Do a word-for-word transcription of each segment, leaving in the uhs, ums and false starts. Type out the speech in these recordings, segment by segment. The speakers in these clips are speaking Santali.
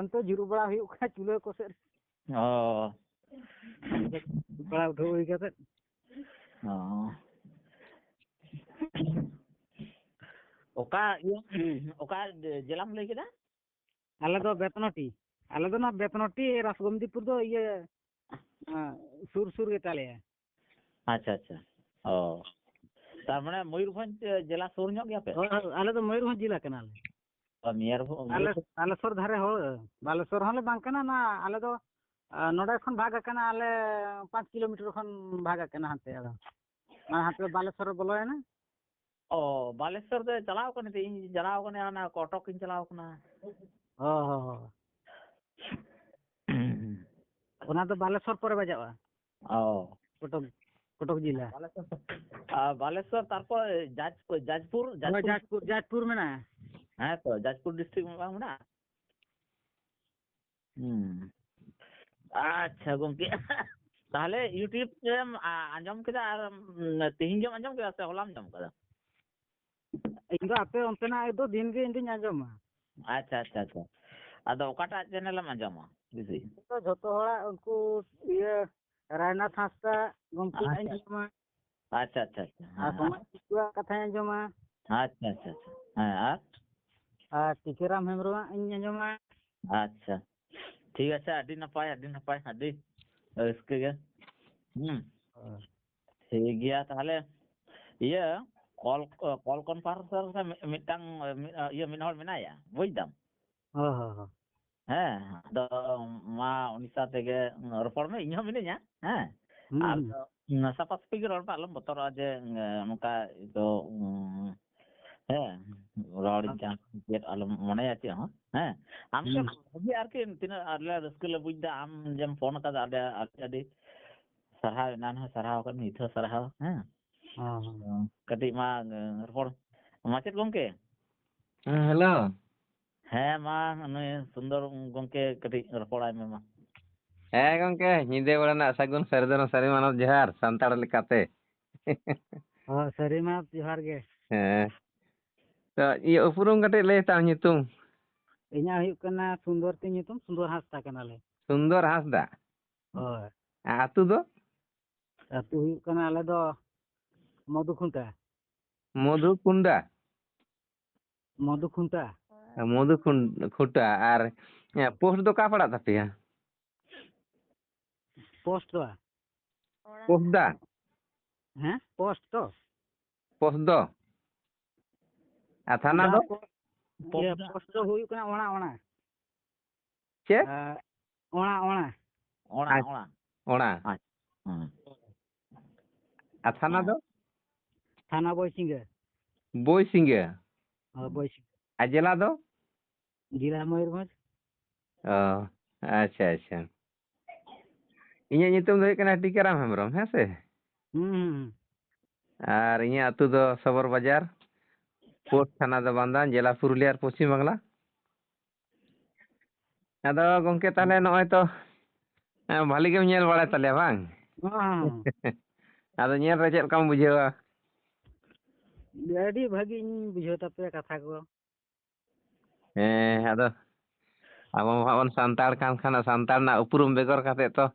ᱱᱤᱛᱚᱜ ᱡᱩᱨᱩᱜ ᱵᱟᱲᱟ ᱦᱩᱭᱩᱜ ᱠᱟᱱᱟ ᱪᱩᱞᱦᱟᱹ ᱠᱚ ᱥᱮᱫ ᱨᱮ᱾ ᱚ᱾ ᱡᱩᱨᱩᱜ ᱵᱟᱲᱟ ᱩᱴᱷᱟᱹᱣ ᱦᱩᱭ ᱠᱟᱛᱮᱫ᱾ ᱚ᱾ ᱚᱠᱟ ᱤᱭᱟᱹ, ᱚᱠᱟ ᱡᱮᱞᱟᱢ ᱞᱟᱹᱭ ᱠᱮᱫᱟ? ᱟᱞᱮ ᱫᱚ ᱵᱮᱛᱱᱚᱴᱤ᱾ ᱟᱞᱮ ᱫᱚ ᱱᱚᱣᱟ ᱵᱮᱛᱱᱚᱴᱤ, ᱨᱟᱥᱜᱚᱢᱫᱤᱯᱩᱨ ᱫᱚ ᱤᱭᱟᱹ, ᱟᱸ, ᱥᱩᱨ ᱥᱩᱨ ᱜᱮ ᱛᱟᱞᱮᱭᱟ᱾ ᱟᱪᱪᱷᱟ, ᱟᱪᱪᱷᱟ᱾ ᱚ᱾ ᱛᱟᱨ ᱢᱟᱱᱮ ᱢᱚᱭᱩᱨᱵᱷᱚᱸᱡᱽ ᱡᱮᱞᱟ ᱥᱩᱨ ᱧᱚᱜ ᱜᱮᱭᱟ ᱯᱮ? ᱦᱳᱭ, ᱦᱳᱭ, ᱟᱞᱮ ᱫᱚ ᱢᱚᱭᱩᱨᱵᱷᱚᱸᱡᱽ ᱡᱮᱞᱟ ᱠᱟᱱᱟᱞᱮ᱾ ᱚ, ᱢᱮᱭᱟᱨ-, ᱟᱞᱮ, ᱢᱚᱭᱩᱨᱵᱷᱚᱸᱡᱽ᱾ ᱟᱞᱮ ᱥᱩᱨ ᱫᱷᱟᱨᱮ ᱦᱚᱲ, ᱵᱟᱞᱮᱥᱚᱨ ᱦᱚᱸᱞᱮ ᱵᱟᱝ ᱠᱟᱱᱟ, ᱱᱚᱣᱟ ᱟᱞᱮ ᱫᱚ, ᱟᱸ, ᱱᱚᱰᱮ ᱠᱷᱚᱱ ᱵᱷᱟᱜᱽ ᱟᱠᱟᱱᱟ, ᱟᱞᱮ ᱯᱟᱸᱪ ᱠᱤᱞᱳᱢᱤᱴᱟᱨ ᱠᱷᱚᱱ ᱵᱷᱟᱜᱽ ᱟᱠᱟᱱᱟ ᱦᱟᱱᱛᱮ ᱟᱫᱚ᱾ ᱢᱟᱱᱮ ᱦᱟᱱᱛᱮ ᱵᱟᱞᱮᱥᱚᱨ ᱨᱮ ᱵᱚᱞᱚᱭᱮᱱᱟ᱾ ᱚ, ᱵᱟᱞᱮᱥᱚᱨ ᱫᱚ ᱪᱟᱞᱟᱣ ᱠᱟᱱ ᱛᱮ, ᱤᱧ ᱪᱟᱞᱟᱣ ᱠᱟᱱᱟ, ᱚᱱᱟ ᱠᱚᱴᱚᱠ ᱤᱧ ᱪᱟᱞᱟᱣ ᱠᱟᱱᱟ᱾ ᱦᱚᱸ, ᱦᱚᱸ, ᱦᱚᱸ᱾ ᱚᱱᱟ ᱫᱚ ᱵᱟᱞᱮᱥᱚᱨ ᱯᱚᱨᱮ ᱵᱟᱡᱟᱜᱼᱟ᱾ ᱚ᱾ ᱠᱚᱴᱚᱠ, ᱠᱚᱴᱚᱠ ᱡᱮᱞᱟ᱾ ᱟᱨ ᱵᱟᱞᱮᱥᱚᱨ, ᱛᱟᱨᱯᱚᱨ ᱡᱟᱡᱽ-, ᱡᱟᱡᱽᱯᱩᱨ, ᱦᱳᱭ, ᱡᱟᱡᱽᱯᱩᱨ? ᱡᱟᱡᱽᱯᱩᱨ, ᱡᱟᱡᱽᱯᱩᱨ ᱢᱮᱱᱟᱜᱼᱟ᱾ ᱦᱮᱸ ᱛᱚ, ᱡᱟᱡᱽᱯᱩᱨ district ᱵᱟᱝ ᱢᱮᱱᱟᱜᱼᱟ? ᱦᱩᱸ᱾ ᱟᱪᱪᱷᱟ ᱜᱚᱝᱠᱮ, ᱛᱟᱦᱞᱮ YouTube ᱨᱮᱢ ᱟ-, ᱟᱸᱡᱚᱢ ᱠᱮᱫᱟ ᱟᱨ, ᱩᱢ, ᱛᱮᱦᱮᱧ ᱜᱮᱢ ᱟᱸᱡᱚᱢ ᱠᱮᱫᱟ ᱥᱮ ᱦᱚᱞᱟᱢ ᱟᱸᱡᱚᱢ ᱠᱮᱫᱟ? ᱤᱧ ᱫᱚ ᱟᱯᱮ ᱚᱱᱛᱮᱱᱟᱜ ᱫᱚ ᱫᱤᱱ ᱜᱮ ᱤᱧ ᱫᱩᱧ ᱟᱸᱡᱚᱢᱟ᱾ ᱟᱪᱪᱷᱟ, ᱟᱪᱪᱷᱟ, ᱟᱪᱪᱷᱟ᱾ ᱟᱫᱚ ᱚᱠᱟᱴᱟᱜ channel ᱮᱢ ᱟᱸᱡᱚᱢᱟ ᱵᱮᱥᱤ? ᱤᱧ ᱫᱚ ᱡᱷᱚᱛᱚ ᱦᱚᱲᱟᱜ, ᱩᱱᱠᱩ ᱤᱭᱟᱹ ᱨᱟᱭᱱᱟᱛᱷ ᱦᱟᱸᱥᱫᱟ ᱜᱚᱢᱠᱮᱭᱟᱜ ᱤᱧ ᱟᱪᱪᱷᱟ᱾ ᱟᱸᱡᱚᱢᱟ᱾ ᱟᱪᱪᱷᱟ, ᱟᱪᱪᱷᱟ, ᱟᱪᱪᱷᱟ᱾ ᱦᱮᱸ, ᱟᱨ ᱦᱮᱸ᱾ ᱥᱚᱢᱟᱡᱽ ᱠᱤᱪᱷᱩᱣᱟᱜ ᱠᱟᱛᱷᱟᱧ ᱟᱸᱡᱚᱢᱟ᱾ ᱟᱪᱪᱷᱟ, ᱟᱪᱪᱷᱟ, ᱟᱪᱪᱷᱟ᱾ ᱦᱮᱸ, ᱟᱨ? ᱟᱨ ᱴᱤᱠᱟᱹᱨᱟᱢ ᱦᱮᱢᱵᱨᱚᱢᱟᱜ ᱤᱧ ᱟᱸᱡᱚᱢᱟ᱾ ᱟᱪᱪᱷᱟ᱾ ᱴᱷᱤᱠ ᱟᱪᱷᱮ, ᱟᱹᱰᱤ ᱱᱟᱯᱟᱭ, ᱟᱹᱰᱤ ᱱᱟᱯᱟᱭ, ᱟᱹᱰᱤ ᱨᱟᱹᱥᱠᱟᱹ ᱜᱮ᱾ ᱦᱩᱸ᱾ ᱦᱳᱭ᱾ ᱴᱷᱤᱠ ᱜᱮᱭᱟ, ᱛᱟᱦᱞᱮ ᱤᱭᱟᱹ call, call conference ᱨᱮ ᱢᱤ-, ᱢᱤᱫᱴᱟᱝ, ᱢᱤ-, ᱤᱭᱟᱹ ᱢᱤᱫ ᱦᱚᱲ ᱢᱮᱱᱟᱭᱟ, ᱵᱩᱡ ᱫᱟᱢ? ᱦᱳᱭ, ᱦᱳᱭ, ᱦᱳᱭ᱾ ᱦᱮᱸ, ᱟᱫᱚ ᱢᱟ ᱩᱱᱤ ᱥᱟᱶ ᱛᱮᱜᱮ ᱨᱚᱯᱚᱲ ᱢᱮ, ᱤᱧ ᱦᱚᱸ ᱢᱤᱱᱟᱹᱧᱟ, ᱦᱮᱸ᱾ ᱦᱩᱸ, ᱟᱨ ᱦᱩᱸ᱾ ᱥᱟᱯᱷᱟ ᱥᱟᱹᱯᱷᱤ ᱜᱮ ᱨᱚᱲ ᱢᱮ, ᱟᱞᱚᱢ ᱵᱚᱛᱚᱨᱚᱜᱼᱟ ᱡᱮ, ᱮ, ᱱᱚᱝᱠᱟ ᱫᱚ, ᱩᱸ, ᱦᱮᱸ, ᱨᱚᱲ ᱦᱮᱸ᱾ ᱡᱟᱦᱟᱸ ᱪᱮᱫ ᱟᱞᱚᱢ ᱢᱚᱱᱮᱭᱟ ᱪᱮᱫ ᱦᱚᱸ, ᱦᱮᱸ᱾ ᱟᱢ ᱜᱮ ᱦᱩᱸ᱾ ᱵᱷᱟᱜᱮ ᱟᱨᱠᱤ, ᱛᱤᱱᱟᱹᱜ ᱟᱞᱮ ᱨᱟᱹᱥᱠᱟᱹ ᱞᱮ ᱵᱩᱡ ᱮᱫᱟ, ᱟᱢ ᱡᱮᱢ ᱯᱷᱳᱱ ᱟᱠᱟᱫᱟ, ᱟᱞᱮ ᱟᱹᱰᱤ ᱟᱹᱰᱤ ᱥᱟᱨᱦᱟᱣ, ᱮᱱᱟᱱ ᱦᱚᱸ ᱥᱟᱨᱦᱟᱣ ᱟᱠᱟᱫ ᱢᱮ, ᱱᱤᱛ ᱦᱚᱸ ᱥᱟᱨᱦᱟᱣ, ᱦᱮᱸ᱾ ᱦᱚᱸ, ᱦᱚᱸ᱾ ᱠᱟᱹᱴᱤᱡ ᱢᱟ, ᱮ, ᱨᱚᱯᱚᱲ, ᱢᱟᱪᱮᱫ ᱜᱚᱢᱠᱮ᱾ ᱦᱮᱸ, hello᱾ ᱦᱮᱸ, ᱢᱟ, ᱱᱩᱭ ᱥᱩᱱᱫᱚᱨ ᱜᱚᱢᱠᱮ ᱠᱟᱹᱴᱤᱡ ᱨᱚᱯᱚᱲᱟᱭ ᱢᱮ, ᱢᱟ᱾ ᱦᱮᱸ, ᱜᱚᱢᱠᱮ, ᱧᱤᱫᱟᱹ ᱵᱮᱲᱟ ᱨᱮᱱᱟᱜ ᱥᱟᱹᱜᱩᱱ ᱥᱟᱹᱨᱤ ᱫᱷᱚᱨᱚᱢ ᱥᱟᱹᱨᱤ ᱢᱟᱱᱚᱛ ᱡᱚᱦᱟᱨ, ᱥᱟᱱᱛᱟᱲ ᱞᱮᱠᱟᱛᱮ᱾ ᱦᱚᱸ, ᱥᱟᱹᱨᱤ ᱢᱟᱱᱚᱛ ᱡᱚᱦᱟᱨ ᱜᱮ᱾ ᱦᱮᱸ᱾ ᱛᱚ, ᱤᱭᱟᱹ, ᱩᱯᱨᱩᱢ ᱠᱟᱹᱴᱤᱡ ᱞᱟᱹᱭ ᱛᱟᱢ, ᱧᱩᱛᱩᱢ? ᱤᱧᱟᱹᱜ ᱦᱩᱭᱩᱜ ᱠᱟᱱᱟ ᱥᱩᱱᱫᱚᱨ ᱛᱤᱧ ᱧᱩᱛᱩᱢ, ᱥᱩᱱᱫᱚᱨ ᱦᱟᱸᱥᱫᱟ ᱠᱟᱱᱟᱞᱮ᱾ ᱥᱩᱱᱫᱚᱨ ᱦᱟᱸᱥᱫᱟ᱾ ᱦᱳᱭ᱾ ᱟᱹᱛᱩ ᱫᱚ? ᱟᱹᱛᱩ ᱦᱩᱭᱩᱜ ᱠᱟᱱᱟ ᱟᱞᱮ ᱫᱚ ᱢᱚᱫᱷᱩᱠᱷᱩᱱᱴᱟ᱾ ᱢᱚᱫᱷᱩᱠᱩᱱᱰᱟ᱾ ᱢᱚᱫᱷᱩ ᱠᱷᱩᱱ-, ᱠᱷᱩᱱᱴᱟ᱾ ᱟᱨ, ᱮ, ᱯᱳᱥᱴ ᱫᱚ ᱚᱠᱟ ᱯᱟᱲᱟᱜ ᱛᱟᱯᱮᱭᱟ? ᱯᱳᱥᱴ ᱫᱚ? ᱯᱳᱥᱴ ᱫᱟ? ᱦᱮᱸ, ᱯᱳᱥᱴ ᱛᱚ? ᱯᱳᱥᱴ ᱫᱚ? ᱟᱨ ᱛᱷᱟᱱᱟ ᱫᱚ? ᱯᱳ-, ᱤᱭᱟᱹ, ᱯᱳᱥᱴ ᱫᱚ ᱦᱩᱭᱩᱜ ᱠᱟᱱᱟ ᱚᱲᱟ, ᱚᱲᱟ᱾ ᱪᱮᱫ? ᱮ, ᱚᱲᱟ, ᱚᱲᱟ᱾ ᱚᱲᱟ, ᱟᱪ-, ᱚᱲᱟ᱾ ᱚᱲᱟ᱾ ᱟᱪ-, ᱦᱮᱸ᱾ ᱟᱨ ᱛᱷᱟᱱᱟ ᱦᱮᱸ᱾ ᱫᱚ? ᱛᱷᱟᱱᱟ ᱵᱳᱭᱥᱤᱝᱜᱟᱹ᱾ ᱵᱳᱭᱥᱤᱝᱜᱟᱹ? ᱦᱳᱭ, ᱵᱳᱭᱥᱤᱝᱜᱟᱹ᱾ ᱟᱨ ᱡᱮᱞᱟ ᱫᱚ? ᱡᱮᱞᱟ ᱢᱚᱭᱩᱨᱵᱷᱚᱸᱡᱽ᱾ ᱚ, ᱟᱪᱪᱷᱟ, ᱟᱪᱪᱷᱟ᱾ ᱤᱧᱟᱹᱜ ᱧᱩᱛᱩᱢ ᱫᱚ ᱦᱩᱭᱩᱜ ᱠᱟᱱᱟ ᱴᱤᱠᱟᱹᱨᱟᱢ ᱦᱮᱢᱵᱨᱚᱢ, ᱦᱮᱸ ᱥᱮ? ᱦᱩᱸ, ᱦᱩᱸ, ᱦᱩᱸ᱾ ᱟᱨ ᱤᱧᱟᱹᱜ ᱟᱹᱛᱩ ᱫᱚ ᱥᱚᱵᱚᱨ ᱵᱟᱡᱟᱨ, ᱯᱳᱥᱴ ᱛᱷᱟᱱᱟ ᱫᱚ ᱵᱟᱱᱫᱟᱱ, ᱡᱮᱞᱟ ᱯᱩᱨᱩᱞᱤᱭᱟ ᱟᱨ ᱯᱚᱪᱷᱤᱢ ᱵᱟᱝᱞᱟ᱾ ᱟᱫᱚ ᱜᱚᱢᱠᱮ, ᱛᱟᱦᱚᱞᱮ ᱱᱚᱜᱼᱚᱭ ᱛᱚ, ᱮᱸ, ᱵᱷᱟᱞᱤ ᱜᱮᱢ ᱧᱮᱞ ᱵᱟᱲᱟᱭ ᱛᱟᱞᱮᱭᱟ ᱵᱟᱝ? ᱦᱚᱸ, ᱦᱚᱸ, ᱦᱚᱸ᱾ ᱟᱫᱚ ᱧᱮᱞ ᱨᱮ ᱪᱮᱫ ᱞᱮᱠᱟᱢ ᱵᱩᱡᱷᱟᱹᱣᱟ? ᱟᱹᱰᱤ ᱵᱷᱟᱹᱜᱤᱧ ᱵᱩᱡᱷᱟᱹᱣ ᱛᱟᱯᱮᱭᱟ ᱠᱟᱛᱷᱟ ᱠᱚ᱾ ᱦᱮᱸ, ᱟᱫᱚ ᱟᱵᱚ ᱢᱟ ᱦᱟᱸᱜ ᱵᱚᱱ ᱥᱟᱱᱛᱟᱲ ᱠᱟᱱ ᱠᱷᱟᱱ, ᱥᱟᱱᱛᱟᱲ ᱨᱮᱱᱟᱜ ᱩᱯᱨᱩᱢ ᱵᱮᱜᱚᱨ ᱠᱟᱛᱮ ᱛᱚ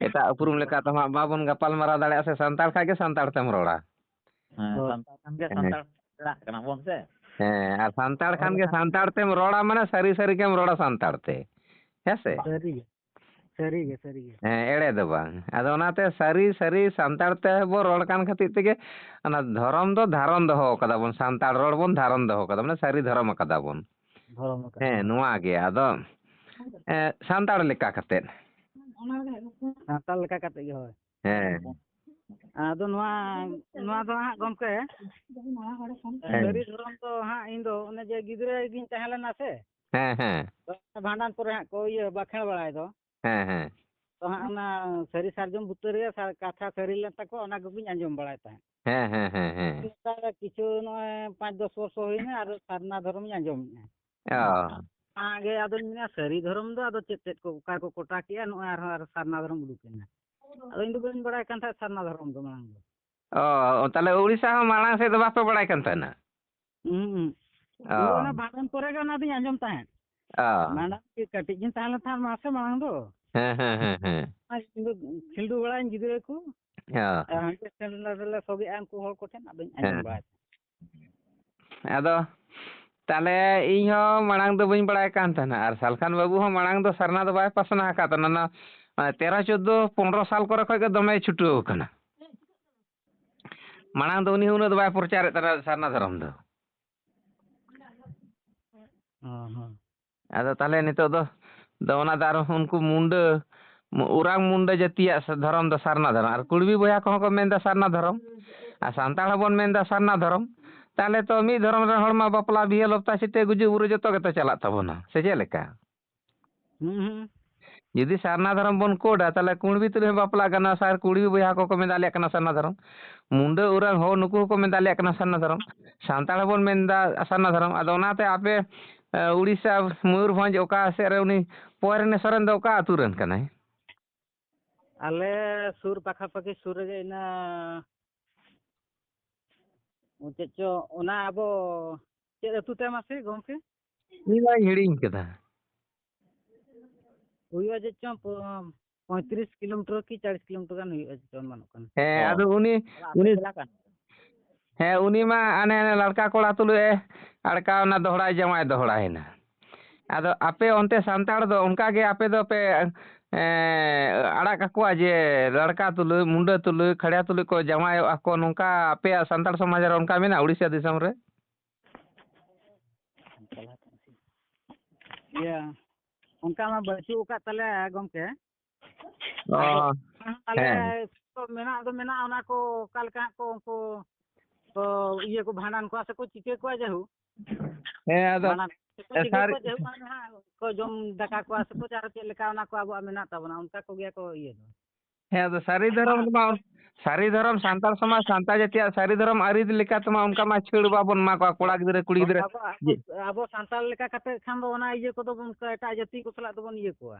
ᱮᱴᱟᱜ ᱩᱯᱨᱩᱢ ᱞᱮᱠᱟ ᱛᱮ ᱦᱟᱸᱜ ᱵᱟᱵᱚᱱ ᱜᱟᱯᱟᱞ ᱢᱟᱨᱟᱣ ᱫᱟᱲᱮᱭᱟᱜᱼᱟ ᱥᱮ, ᱥᱟᱱᱛᱟᱲ ᱠᱷᱟᱡ ᱜᱮ ᱥᱟᱱᱛᱟᱲ ᱛᱮᱢ ᱨᱚᱲᱟ᱾ ᱦᱮᱸ, ᱦᱳᱭ᱾ ᱥᱟᱱᱛᱟᱲ ᱠᱷᱟᱱ ᱜᱮ ᱦᱮᱸ᱾ ᱥᱟᱱᱛᱟᱲ ᱪᱟᱞᱟᱜ ᱠᱟᱱᱟ ᱵᱚᱱ ᱥᱮ᱾ ᱦᱮᱸ, ᱟᱨ ᱥᱟᱱᱛᱟᱲ ᱠᱷᱟᱱ ᱜᱮ ᱥᱟᱱᱛᱟᱲ ᱛᱮᱢ ᱨᱚᱲᱟ, ᱢᱟᱱᱮ ᱥᱟᱹᱨᱤ ᱥᱟᱹᱨᱤ ᱜᱮᱢ ᱨᱚᱲᱟ ᱥᱟᱱᱛᱟᱲ ᱛᱮ᱾ ᱦᱮᱸ ᱥᱮ? ᱥᱟᱹᱨᱤ ᱜᱮ, ᱥᱟᱹᱨᱤ ᱜᱮ, ᱥᱟᱹᱨᱤ ᱜᱮ᱾ ᱦᱮᱸ, ᱮᱲᱮ ᱫᱚ ᱵᱟᱝ᱾ ᱟᱫᱚ ᱚᱱᱟᱛᱮ ᱥᱟᱹᱨᱤ ᱥᱟᱹᱨᱤ ᱥᱟᱱᱛᱟᱲ ᱛᱮ ᱵᱚ ᱨᱚᱲ ᱠᱟᱱ ᱠᱷᱟᱹᱛᱤᱨ ᱛᱮᱜᱮ ᱚᱱᱟ ᱫᱷᱚᱨᱚᱢ ᱫᱚ ᱫᱷᱟᱨᱚᱱ ᱫᱚᱦᱚ ᱠᱟᱫᱟ ᱵᱚᱱ, ᱥᱟᱱᱛᱟᱲ ᱨᱚᱲ ᱵᱚᱱ ᱫᱷᱟᱨᱚᱱ ᱫᱚᱦᱚ ᱠᱟᱫᱟ, ᱢᱟᱱᱮ ᱥᱟᱹᱨᱤ ᱫᱷᱚᱨᱚᱢ ᱠᱟᱫᱟ ᱵᱚᱱ᱾ ᱫᱷᱚᱨᱚᱢ ᱟᱠᱟᱫ ᱦᱮᱸ, ᱵᱚᱱᱟ᱾ ᱱᱚᱣᱟ ᱜᱮ᱾ ᱟᱫᱚ, ᱮ, ᱥᱟᱱᱛᱟᱲ ᱞᱮᱠᱟ ᱠᱟᱛᱮᱫ᱾ ᱥᱟᱱᱛᱟᱲ ᱞᱮᱠᱟ ᱠᱟᱛᱮᱫ ᱜᱮ, ᱦᱳᱭ᱾ ᱦᱮᱸ᱾ ᱟᱫᱚ ᱱᱚᱣᱟ, ᱱᱚᱣᱟ ᱫᱚ ᱦᱟᱸᱜ ᱜᱚᱢᱠᱮ, ᱦᱮᱸ᱾ ᱥᱟᱹᱨᱤ ᱫᱷᱚᱨᱚᱢ ᱫᱚ ᱦᱟᱸᱜ ᱤᱧ ᱫᱚ ᱚᱱᱮ ᱡᱮ ᱜᱤᱫᱽᱨᱟᱹ ᱜᱤᱧ ᱛᱟᱦᱮᱸ ᱞᱮᱱᱟ ᱥᱮ, ᱦᱮᱸ, ᱦᱮᱸ᱾ ᱵᱷᱟᱸᱰᱟᱱ ᱠᱚᱨᱮ ᱦᱟᱸᱜ ᱠᱚ ᱤᱭᱟᱹ ᱵᱟᱠᱷᱮᱬ ᱵᱟᱲᱟᱭ ᱫᱚ᱾ ᱦᱮᱸ, ᱦᱮᱸ᱾ ᱛᱚ ᱦᱟᱸᱜ ᱚᱱᱟ ᱥᱟᱹᱨᱤ ᱥᱟᱨᱡᱚᱢ ᱵᱩᱴᱟᱹ ᱨᱮ ᱥᱟ-, ᱠᱟᱛᱷᱟ ᱥᱟᱹᱨᱤ ᱞᱮᱱ ᱛᱟᱠᱚᱣᱟ, ᱚᱱᱟ ᱠᱚᱜᱮᱧ ᱟᱸᱡᱚᱢ ᱵᱟᱲᱟᱭ ᱛᱟᱦᱮᱸᱫ᱾ ᱦᱮᱸ, ᱦᱮᱸ, ᱦᱮᱸ, ᱦᱮᱸ᱾ ᱱᱮᱛᱟᱨ ᱠᱤᱪᱷᱩ ᱱᱚᱜᱼᱚᱭ ᱯᱟᱸᱪ ᱫᱚᱥ ᱵᱚᱨᱥᱚ ᱦᱩᱭᱱᱟ, ᱟᱨ ᱥᱟᱨᱱᱟ ᱫᱷᱚᱨᱚᱢᱤᱧ ᱟᱸᱡᱚᱢᱮᱫᱼᱟ᱾ ᱚ᱾ ᱚᱱᱟᱜᱮ ᱟᱫᱚᱧ ᱢᱮᱱᱟ, ᱥᱟᱹᱨᱤ ᱫᱷᱚᱨᱚᱢ ᱫᱚ ᱟᱫᱚ ᱪᱮᱫ ᱪᱮᱫ ᱠᱚ ᱚᱠᱟ ᱠᱚ ᱠᱚᱴᱟ ᱠᱮᱜᱼᱟ, ᱱᱚᱜᱼᱚᱭ ᱟᱨᱦᱚᱸ ᱟᱨ ᱥᱟᱨᱱᱟ ᱫᱷᱚᱨᱚᱢ ᱩᱰᱩᱠ ᱮᱱᱟ᱾ ᱟᱫᱚ ᱤᱧ ᱫᱚ ᱵᱟᱹᱧ ᱵᱟᱲᱟᱭ ᱠᱟᱱ ᱛᱟᱦᱮᱸᱫ ᱥᱟᱨᱱᱟ ᱫᱷᱚᱨᱚᱢ ᱫᱚ ᱢᱟᱲᱟᱝ ᱫᱚ᱾ ᱚ, ᱛᱟᱦᱞᱮ ᱩᱲᱤᱥᱥᱟ ᱦᱚᱸ ᱢᱟᱲᱟᱝ ᱥᱮᱫ ᱫᱚ ᱵᱟᱯᱮ ᱵᱟᱲᱟᱭ ᱠᱟᱱ ᱛᱟᱦᱮᱱᱟ? ᱦᱩᱸ, ᱦᱩᱸ᱾ ᱚ᱾ ᱤᱧ ᱫᱚ ᱚᱱᱟ ᱵᱷᱟᱸᱰᱟᱱ ᱯᱚᱨᱮ ᱜᱮ ᱚᱱᱟ ᱫᱚᱧ ᱟᱸᱡᱚᱢ ᱛᱟᱦᱮᱸᱫ᱾ ᱚ᱾ ᱢᱟᱲᱟᱝ ᱠᱟᱹᱴᱤᱡ ᱜᱤᱧ ᱛᱟᱦᱮᱸ ᱞᱮᱱ ᱛᱟᱦᱮᱸᱫ ᱢᱟᱥᱮ ᱢᱟᱲᱟᱝ ᱫᱚ᱾ ᱦᱮᱸ, ᱦᱮᱸ, ᱦᱮᱸ, ᱦᱮᱸ᱾ ᱟᱨ ᱤᱧ ᱫᱚ ᱠᱷᱤᱞᱰᱩ ᱵᱟᱲᱟᱭᱟᱹᱧ ᱜᱤᱫᱽᱨᱟᱹ ᱠᱚ᱾ ᱦᱮᱸ᱾ ᱟᱨ ᱦᱟᱸᱰᱮ ᱥᱮᱱ ᱨᱮᱞᱮ ᱥᱚᱜᱮᱜᱼᱟ ᱩᱱᱠᱩ ᱦᱚᱲ ᱠᱚᱴᱷᱮᱱ, ᱟᱫᱚᱧ ᱟᱸᱡᱚᱢ ᱦᱮᱸ᱾ ᱵᱟᱲᱟᱭ ᱛᱟᱦᱮᱸᱫ᱾ ᱟᱫᱚ ᱛᱟᱦᱞᱮ ᱤᱧ ᱦᱚᱸ ᱢᱟᱲᱟᱝ ᱫᱚ ᱵᱟᱹᱧ ᱵᱟᱲᱟᱭ ᱠᱟᱱ ᱛᱟᱦᱮᱱᱟ, ᱟᱨ ᱥᱟᱞᱠᱷᱟᱱ ᱵᱟᱹᱵᱩ ᱦᱚᱸ ᱢᱟᱲᱟᱝ ᱫᱚ ᱥᱟᱨᱱᱟ ᱫᱚ ᱵᱟᱭ ᱯᱟᱥᱱᱟ ᱟᱠᱟᱫ ᱛᱟᱦᱮᱱᱟ᱾ ᱚᱱᱟ, ᱚᱱᱟ ᱛᱮᱨᱚ, ᱪᱳᱫᱽᱫᱳ, ᱯᱚᱱᱨᱚ ᱥᱟᱞ ᱠᱚᱨᱮ ᱠᱷᱚᱱ ᱜᱮ ᱫᱚᱢᱮᱭ ᱪᱷᱩᱴᱟᱹᱣ ᱟᱠᱟᱱᱟ᱾ ᱢᱟᱲᱟᱝ ᱫᱚ ᱩᱱᱤ ᱦᱚᱸ ᱩᱱᱟᱹᱜ ᱫᱚ ᱵᱟᱭ ᱯᱨᱚᱪᱟᱨᱮᱫ ᱛᱟᱦᱮᱱᱟ ᱥᱟᱨᱱᱟ ᱫᱷᱚᱨᱚᱢ ᱫᱚ᱾ ᱚ ᱦᱚᱸ᱾ ᱟᱫᱚ ᱛᱟᱦᱞᱮ ᱱᱤᱛᱚᱜ ᱫᱚ, ᱫᱚ ᱚᱱᱟ ᱫᱚ ᱟᱨ ᱩᱱᱠᱩ ᱢᱩᱱᱰᱟᱹ, ᱢᱩ-, ᱳᱨᱟᱝ ᱢᱩᱱᱰᱟᱹ ᱡᱟᱹᱛᱤᱭᱟᱜ ᱥᱮ ᱫᱷᱚᱨᱚᱢ ᱫᱚ ᱥᱟᱨᱱᱟ ᱫᱷᱚᱨᱚᱢ᱾ ᱟᱨ ᱠᱩᱲᱵᱤ ᱵᱚᱭᱦᱟ ᱠᱚᱦᱚᱸ ᱠᱚ ᱢᱮᱱᱫᱟ ᱥᱟᱨᱱᱟ ᱫᱷᱚᱨᱚᱢ᱾ ᱟᱨ ᱥᱟᱱᱛᱟᱲ ᱦᱚᱸᱵᱚᱱ ᱢᱮᱱᱫᱟ ᱥᱟᱨᱱᱟ ᱫᱷᱚᱨᱚᱢ᱾ ᱛᱟᱦᱞᱮ ᱛᱚ ᱢᱤᱫ ᱫᱷᱚᱨᱚᱢ ᱨᱮᱱ ᱦᱚᱲ ᱢᱟ ᱵᱟᱯᱞᱟ, ᱵᱤᱦᱟᱹ, ᱞᱚᱯᱛᱟ, ᱪᱷᱤᱛᱟᱹ, ᱜᱩᱡᱩᱜ, ᱵᱩᱨᱩ ᱡᱚᱛᱚ ᱜᱮᱛᱚ ᱪᱟᱞᱟᱜ ᱛᱟᱵᱚᱱᱟ, ᱥᱮ ᱪᱮᱫ ᱞᱮᱠᱟ? ᱦᱩᱸ, ᱦᱩᱸ᱾ ᱡᱩᱫᱤ ᱥᱟᱨᱱᱟ ᱫᱷᱚᱨᱚᱢ ᱵᱚᱱ ᱠᱳᱰᱟ, ᱛᱟᱦᱞᱮ ᱠᱩᱬᱵᱤ ᱛᱩᱞᱩᱡ ᱦᱚᱸ ᱵᱟᱯᱞᱟᱜ ᱜᱟᱱᱚᱜᱼᱟ᱾ ᱥᱟᱨ ᱠᱩᱬᱵᱤ ᱵᱚᱭᱦᱟ ᱠᱚᱠᱚ ᱢᱮᱱᱫᱟ, "ᱟᱞᱮᱭᱟᱜ ᱠᱟᱱᱟ ᱥᱟᱨᱱᱟ ᱫᱷᱚᱨᱚᱢ᱾" ᱢᱩᱱᱰᱟᱹ ᱳᱨᱟᱝ ᱦᱚᱲ ᱱᱩᱠᱩ ᱦᱚᱸᱠᱚ ᱢᱮᱱᱫᱟ, "ᱟᱞᱮᱭᱟᱜ ᱠᱟᱱᱟ ᱥᱟᱨᱱᱟ ᱫᱷᱚᱨᱚᱢ᱾" ᱥᱟᱱᱛᱟᱲ ᱦᱚᱸᱵᱚᱱ ᱢᱮᱱᱫᱟ ᱥᱟᱨᱱᱟ ᱫᱷᱚᱨᱚᱢ᱾ ᱟᱫᱚ ᱚᱱᱟᱛᱮ ᱟᱯᱮ, ᱮ, ᱩᱲᱤᱥᱥᱟ, ᱢᱚᱭᱩᱨᱵᱷᱚᱸᱡᱽ ᱚᱠᱟ ᱥᱮᱫ ᱨᱮ ᱩᱱᱤ ᱯᱚᱭᱨᱮᱱᱮ ᱥᱚᱨᱮᱱ ᱫᱚ ᱚᱠᱟ ᱟᱹᱛᱩ ᱨᱮᱱ ᱠᱟᱱᱟᱭ? ᱟᱞᱮ ᱥᱩᱨ ᱯᱟᱠᱷᱟᱯᱟᱠᱷᱤ ᱥᱩᱨ ᱨᱮᱜᱮ ᱤᱱᱟᱹ ᱪᱮᱫ ᱪᱚ ᱚᱱᱟ ᱟᱵᱚ ᱪᱮᱫ ᱟᱹᱛᱩ ᱛᱟᱭ ᱢᱟᱥᱮ ᱜᱚᱢᱠᱮ? ᱤᱧ ᱢᱟᱧ ᱦᱤᱲᱤᱧ ᱠᱮᱫᱟ᱾ ᱦᱩᱭᱩᱜᱼᱟ ᱪᱮᱫ ᱪᱚᱝ ᱯᱚ-, ᱯᱚᱸᱭᱛᱨᱤᱥ ᱠᱤᱞᱳᱢᱤᱴᱟᱨ ᱠᱤ ᱪᱟᱞᱤᱥ ᱠᱤᱞᱳᱢᱤᱴᱟᱨ ᱜᱟᱱ ᱦᱩᱭᱩᱜᱼᱟ ᱪᱮᱫ ᱪᱚᱝ ᱚᱱᱠᱟᱱ᱾ ᱦᱮᱸ, ᱚ᱾ ᱟᱫᱚ ᱩᱱᱤ, ᱟᱫᱚ ᱟᱯᱮ ᱩᱱᱤ ᱪᱟᱞᱟᱜ ᱠᱟᱱ? ᱦᱮᱸ, ᱩᱱᱤ ᱢᱟ ᱦᱟᱱᱮ, ᱦᱟᱱᱮ ᱞᱟᱲᱠᱟ ᱠᱚᱲᱟ ᱛᱩᱞᱩᱡ ᱮ ᱟᱲᱠᱟ ᱚᱱᱟ ᱫᱚᱦᱲᱟᱭ ᱡᱟᱶᱟᱭ ᱫᱚᱦᱲᱟᱭᱮᱱᱟ᱾ ᱟᱫᱚ ᱟᱯᱮ ᱚᱱᱛᱮ ᱥᱟᱱᱛᱟᱲ ᱫᱚ ᱚᱱᱠᱟ ᱜᱮ ᱟᱯᱮ ᱫᱚᱯᱮ, ᱮᱸ, ᱟᱲᱟᱜ ᱠᱟᱠᱚᱣᱟ ᱡᱮ ᱞᱟᱲᱠᱟ ᱛᱩᱞᱩᱡ, ᱢᱩᱱᱰᱟᱹ ᱛᱩᱞᱩᱡ, ᱠᱷᱟᱲᱭᱟ ᱛᱩᱞᱩᱡ ᱠᱚ ᱡᱟᱶᱟᱭᱚᱜᱼᱟ ᱠᱚ, ᱱᱚᱝᱠᱟ ᱟᱯᱮᱭᱟᱜ ᱥᱟᱱᱛᱟᱲ ᱥᱚᱢᱟᱡᱽ ᱨᱮ ᱚᱱᱠᱟ ᱢᱮᱱᱟᱜᱼᱟ ᱩᱲᱤᱥᱥᱟ ᱫᱤᱥᱚᱢ ᱨᱮ? ᱤᱭᱟᱹ, ᱚᱱᱠᱟ ᱢᱟ ᱵᱟᱹᱪᱩᱜ ᱟᱠᱟᱫ ᱛᱟᱞᱮᱭᱟ ᱜᱚᱢᱠᱮ᱾ ᱚ᱾ ᱟᱫᱚ ᱟᱞᱮ ᱦᱮᱸ᱾ ᱠᱚ ᱢᱮᱱᱟᱜ ᱫᱚ ᱢᱮᱱᱟᱜᱼᱟ, ᱚᱱᱟ ᱠᱚ ᱚᱠᱟ ᱞᱮᱠᱟ ᱦᱟᱸᱜ ᱠᱚ ᱩᱱᱠᱩ ᱠᱚ ᱤᱭᱟᱹ ᱠᱚ ᱵᱷᱟᱸᱰᱟᱱ ᱠᱚᱣᱟ ᱥᱮᱠᱚ ᱪᱤᱠᱟᱹ ᱠᱚᱣᱟ, ᱡᱟᱭᱦᱳᱠ᱾ ᱦᱮᱸ, ᱟᱫᱚ ᱵᱷᱟᱸᱰᱟᱱ ᱠᱚ ᱮ, ᱪᱤᱠᱟᱹ ᱥᱟᱹᱨᱤ ᱠᱚᱣᱟ, ᱡᱟᱭᱦᱳᱠ, ᱢᱟᱱᱮ ᱦᱟᱸᱜ ᱠᱚ ᱡᱚᱢ ᱫᱟᱠᱟ ᱠᱚᱣᱟ ᱥᱮᱠᱚ ᱟᱨ ᱪᱮᱫ ᱞᱮᱠᱟ ᱚᱱᱟ ᱠᱚ ᱟᱵᱚᱣᱟᱜ ᱢᱮᱱᱟᱜ ᱛᱟᱵᱚᱱᱟ, ᱚᱱᱠᱟ ᱠᱚᱜᱮ ᱠᱚ ᱤᱭᱟᱹ ᱫᱚ᱾ ᱦᱮᱸ, ᱟᱫᱚ ᱥᱟᱹᱨᱤ ᱫᱷᱚᱨᱚᱢ ᱨᱮᱢᱟ, ᱥᱟᱹᱨᱤ ᱫᱷᱚᱨᱚᱢ ᱥᱟᱱᱛᱟᱲ ᱥᱚᱢᱟᱡᱽ, ᱥᱟᱱᱛᱟᱲ ᱡᱟᱹᱛᱤᱭᱟᱜ ᱥᱟᱹᱨᱤ ᱫᱷᱚᱨᱚᱢ ᱟᱹᱨᱤ ᱞᱮᱠᱟ ᱛᱮᱢᱟ ᱚᱱᱠᱟ ᱢᱟ ᱪᱷᱟᱹᱲ ᱵᱟᱵᱚᱱ ᱮᱢᱟ ᱠᱚᱣᱟ ᱠᱚᱲᱟ ᱜᱤᱫᱽᱨᱟᱹ, ᱠᱩᱲᱤ ᱜᱤᱫᱽᱨᱟᱹ᱾ ᱟᱵᱚ, ᱟᱵᱚ, ᱡᱮ ᱟᱵᱚ ᱥᱟᱱᱛᱟᱲ ᱞᱮᱠᱟ ᱠᱟᱛᱮ ᱠᱷᱟᱱ ᱫᱚ ᱚᱱᱟ ᱤᱭᱟᱹ ᱠᱚᱫᱚ ᱵᱚᱱ ᱮᱴᱟᱜ ᱡᱟᱹᱛᱤ ᱠᱚ ᱥᱟᱞᱟᱜ ᱫᱚᱵᱚᱱ ᱤᱭᱟᱹ ᱠᱚᱣᱟ᱾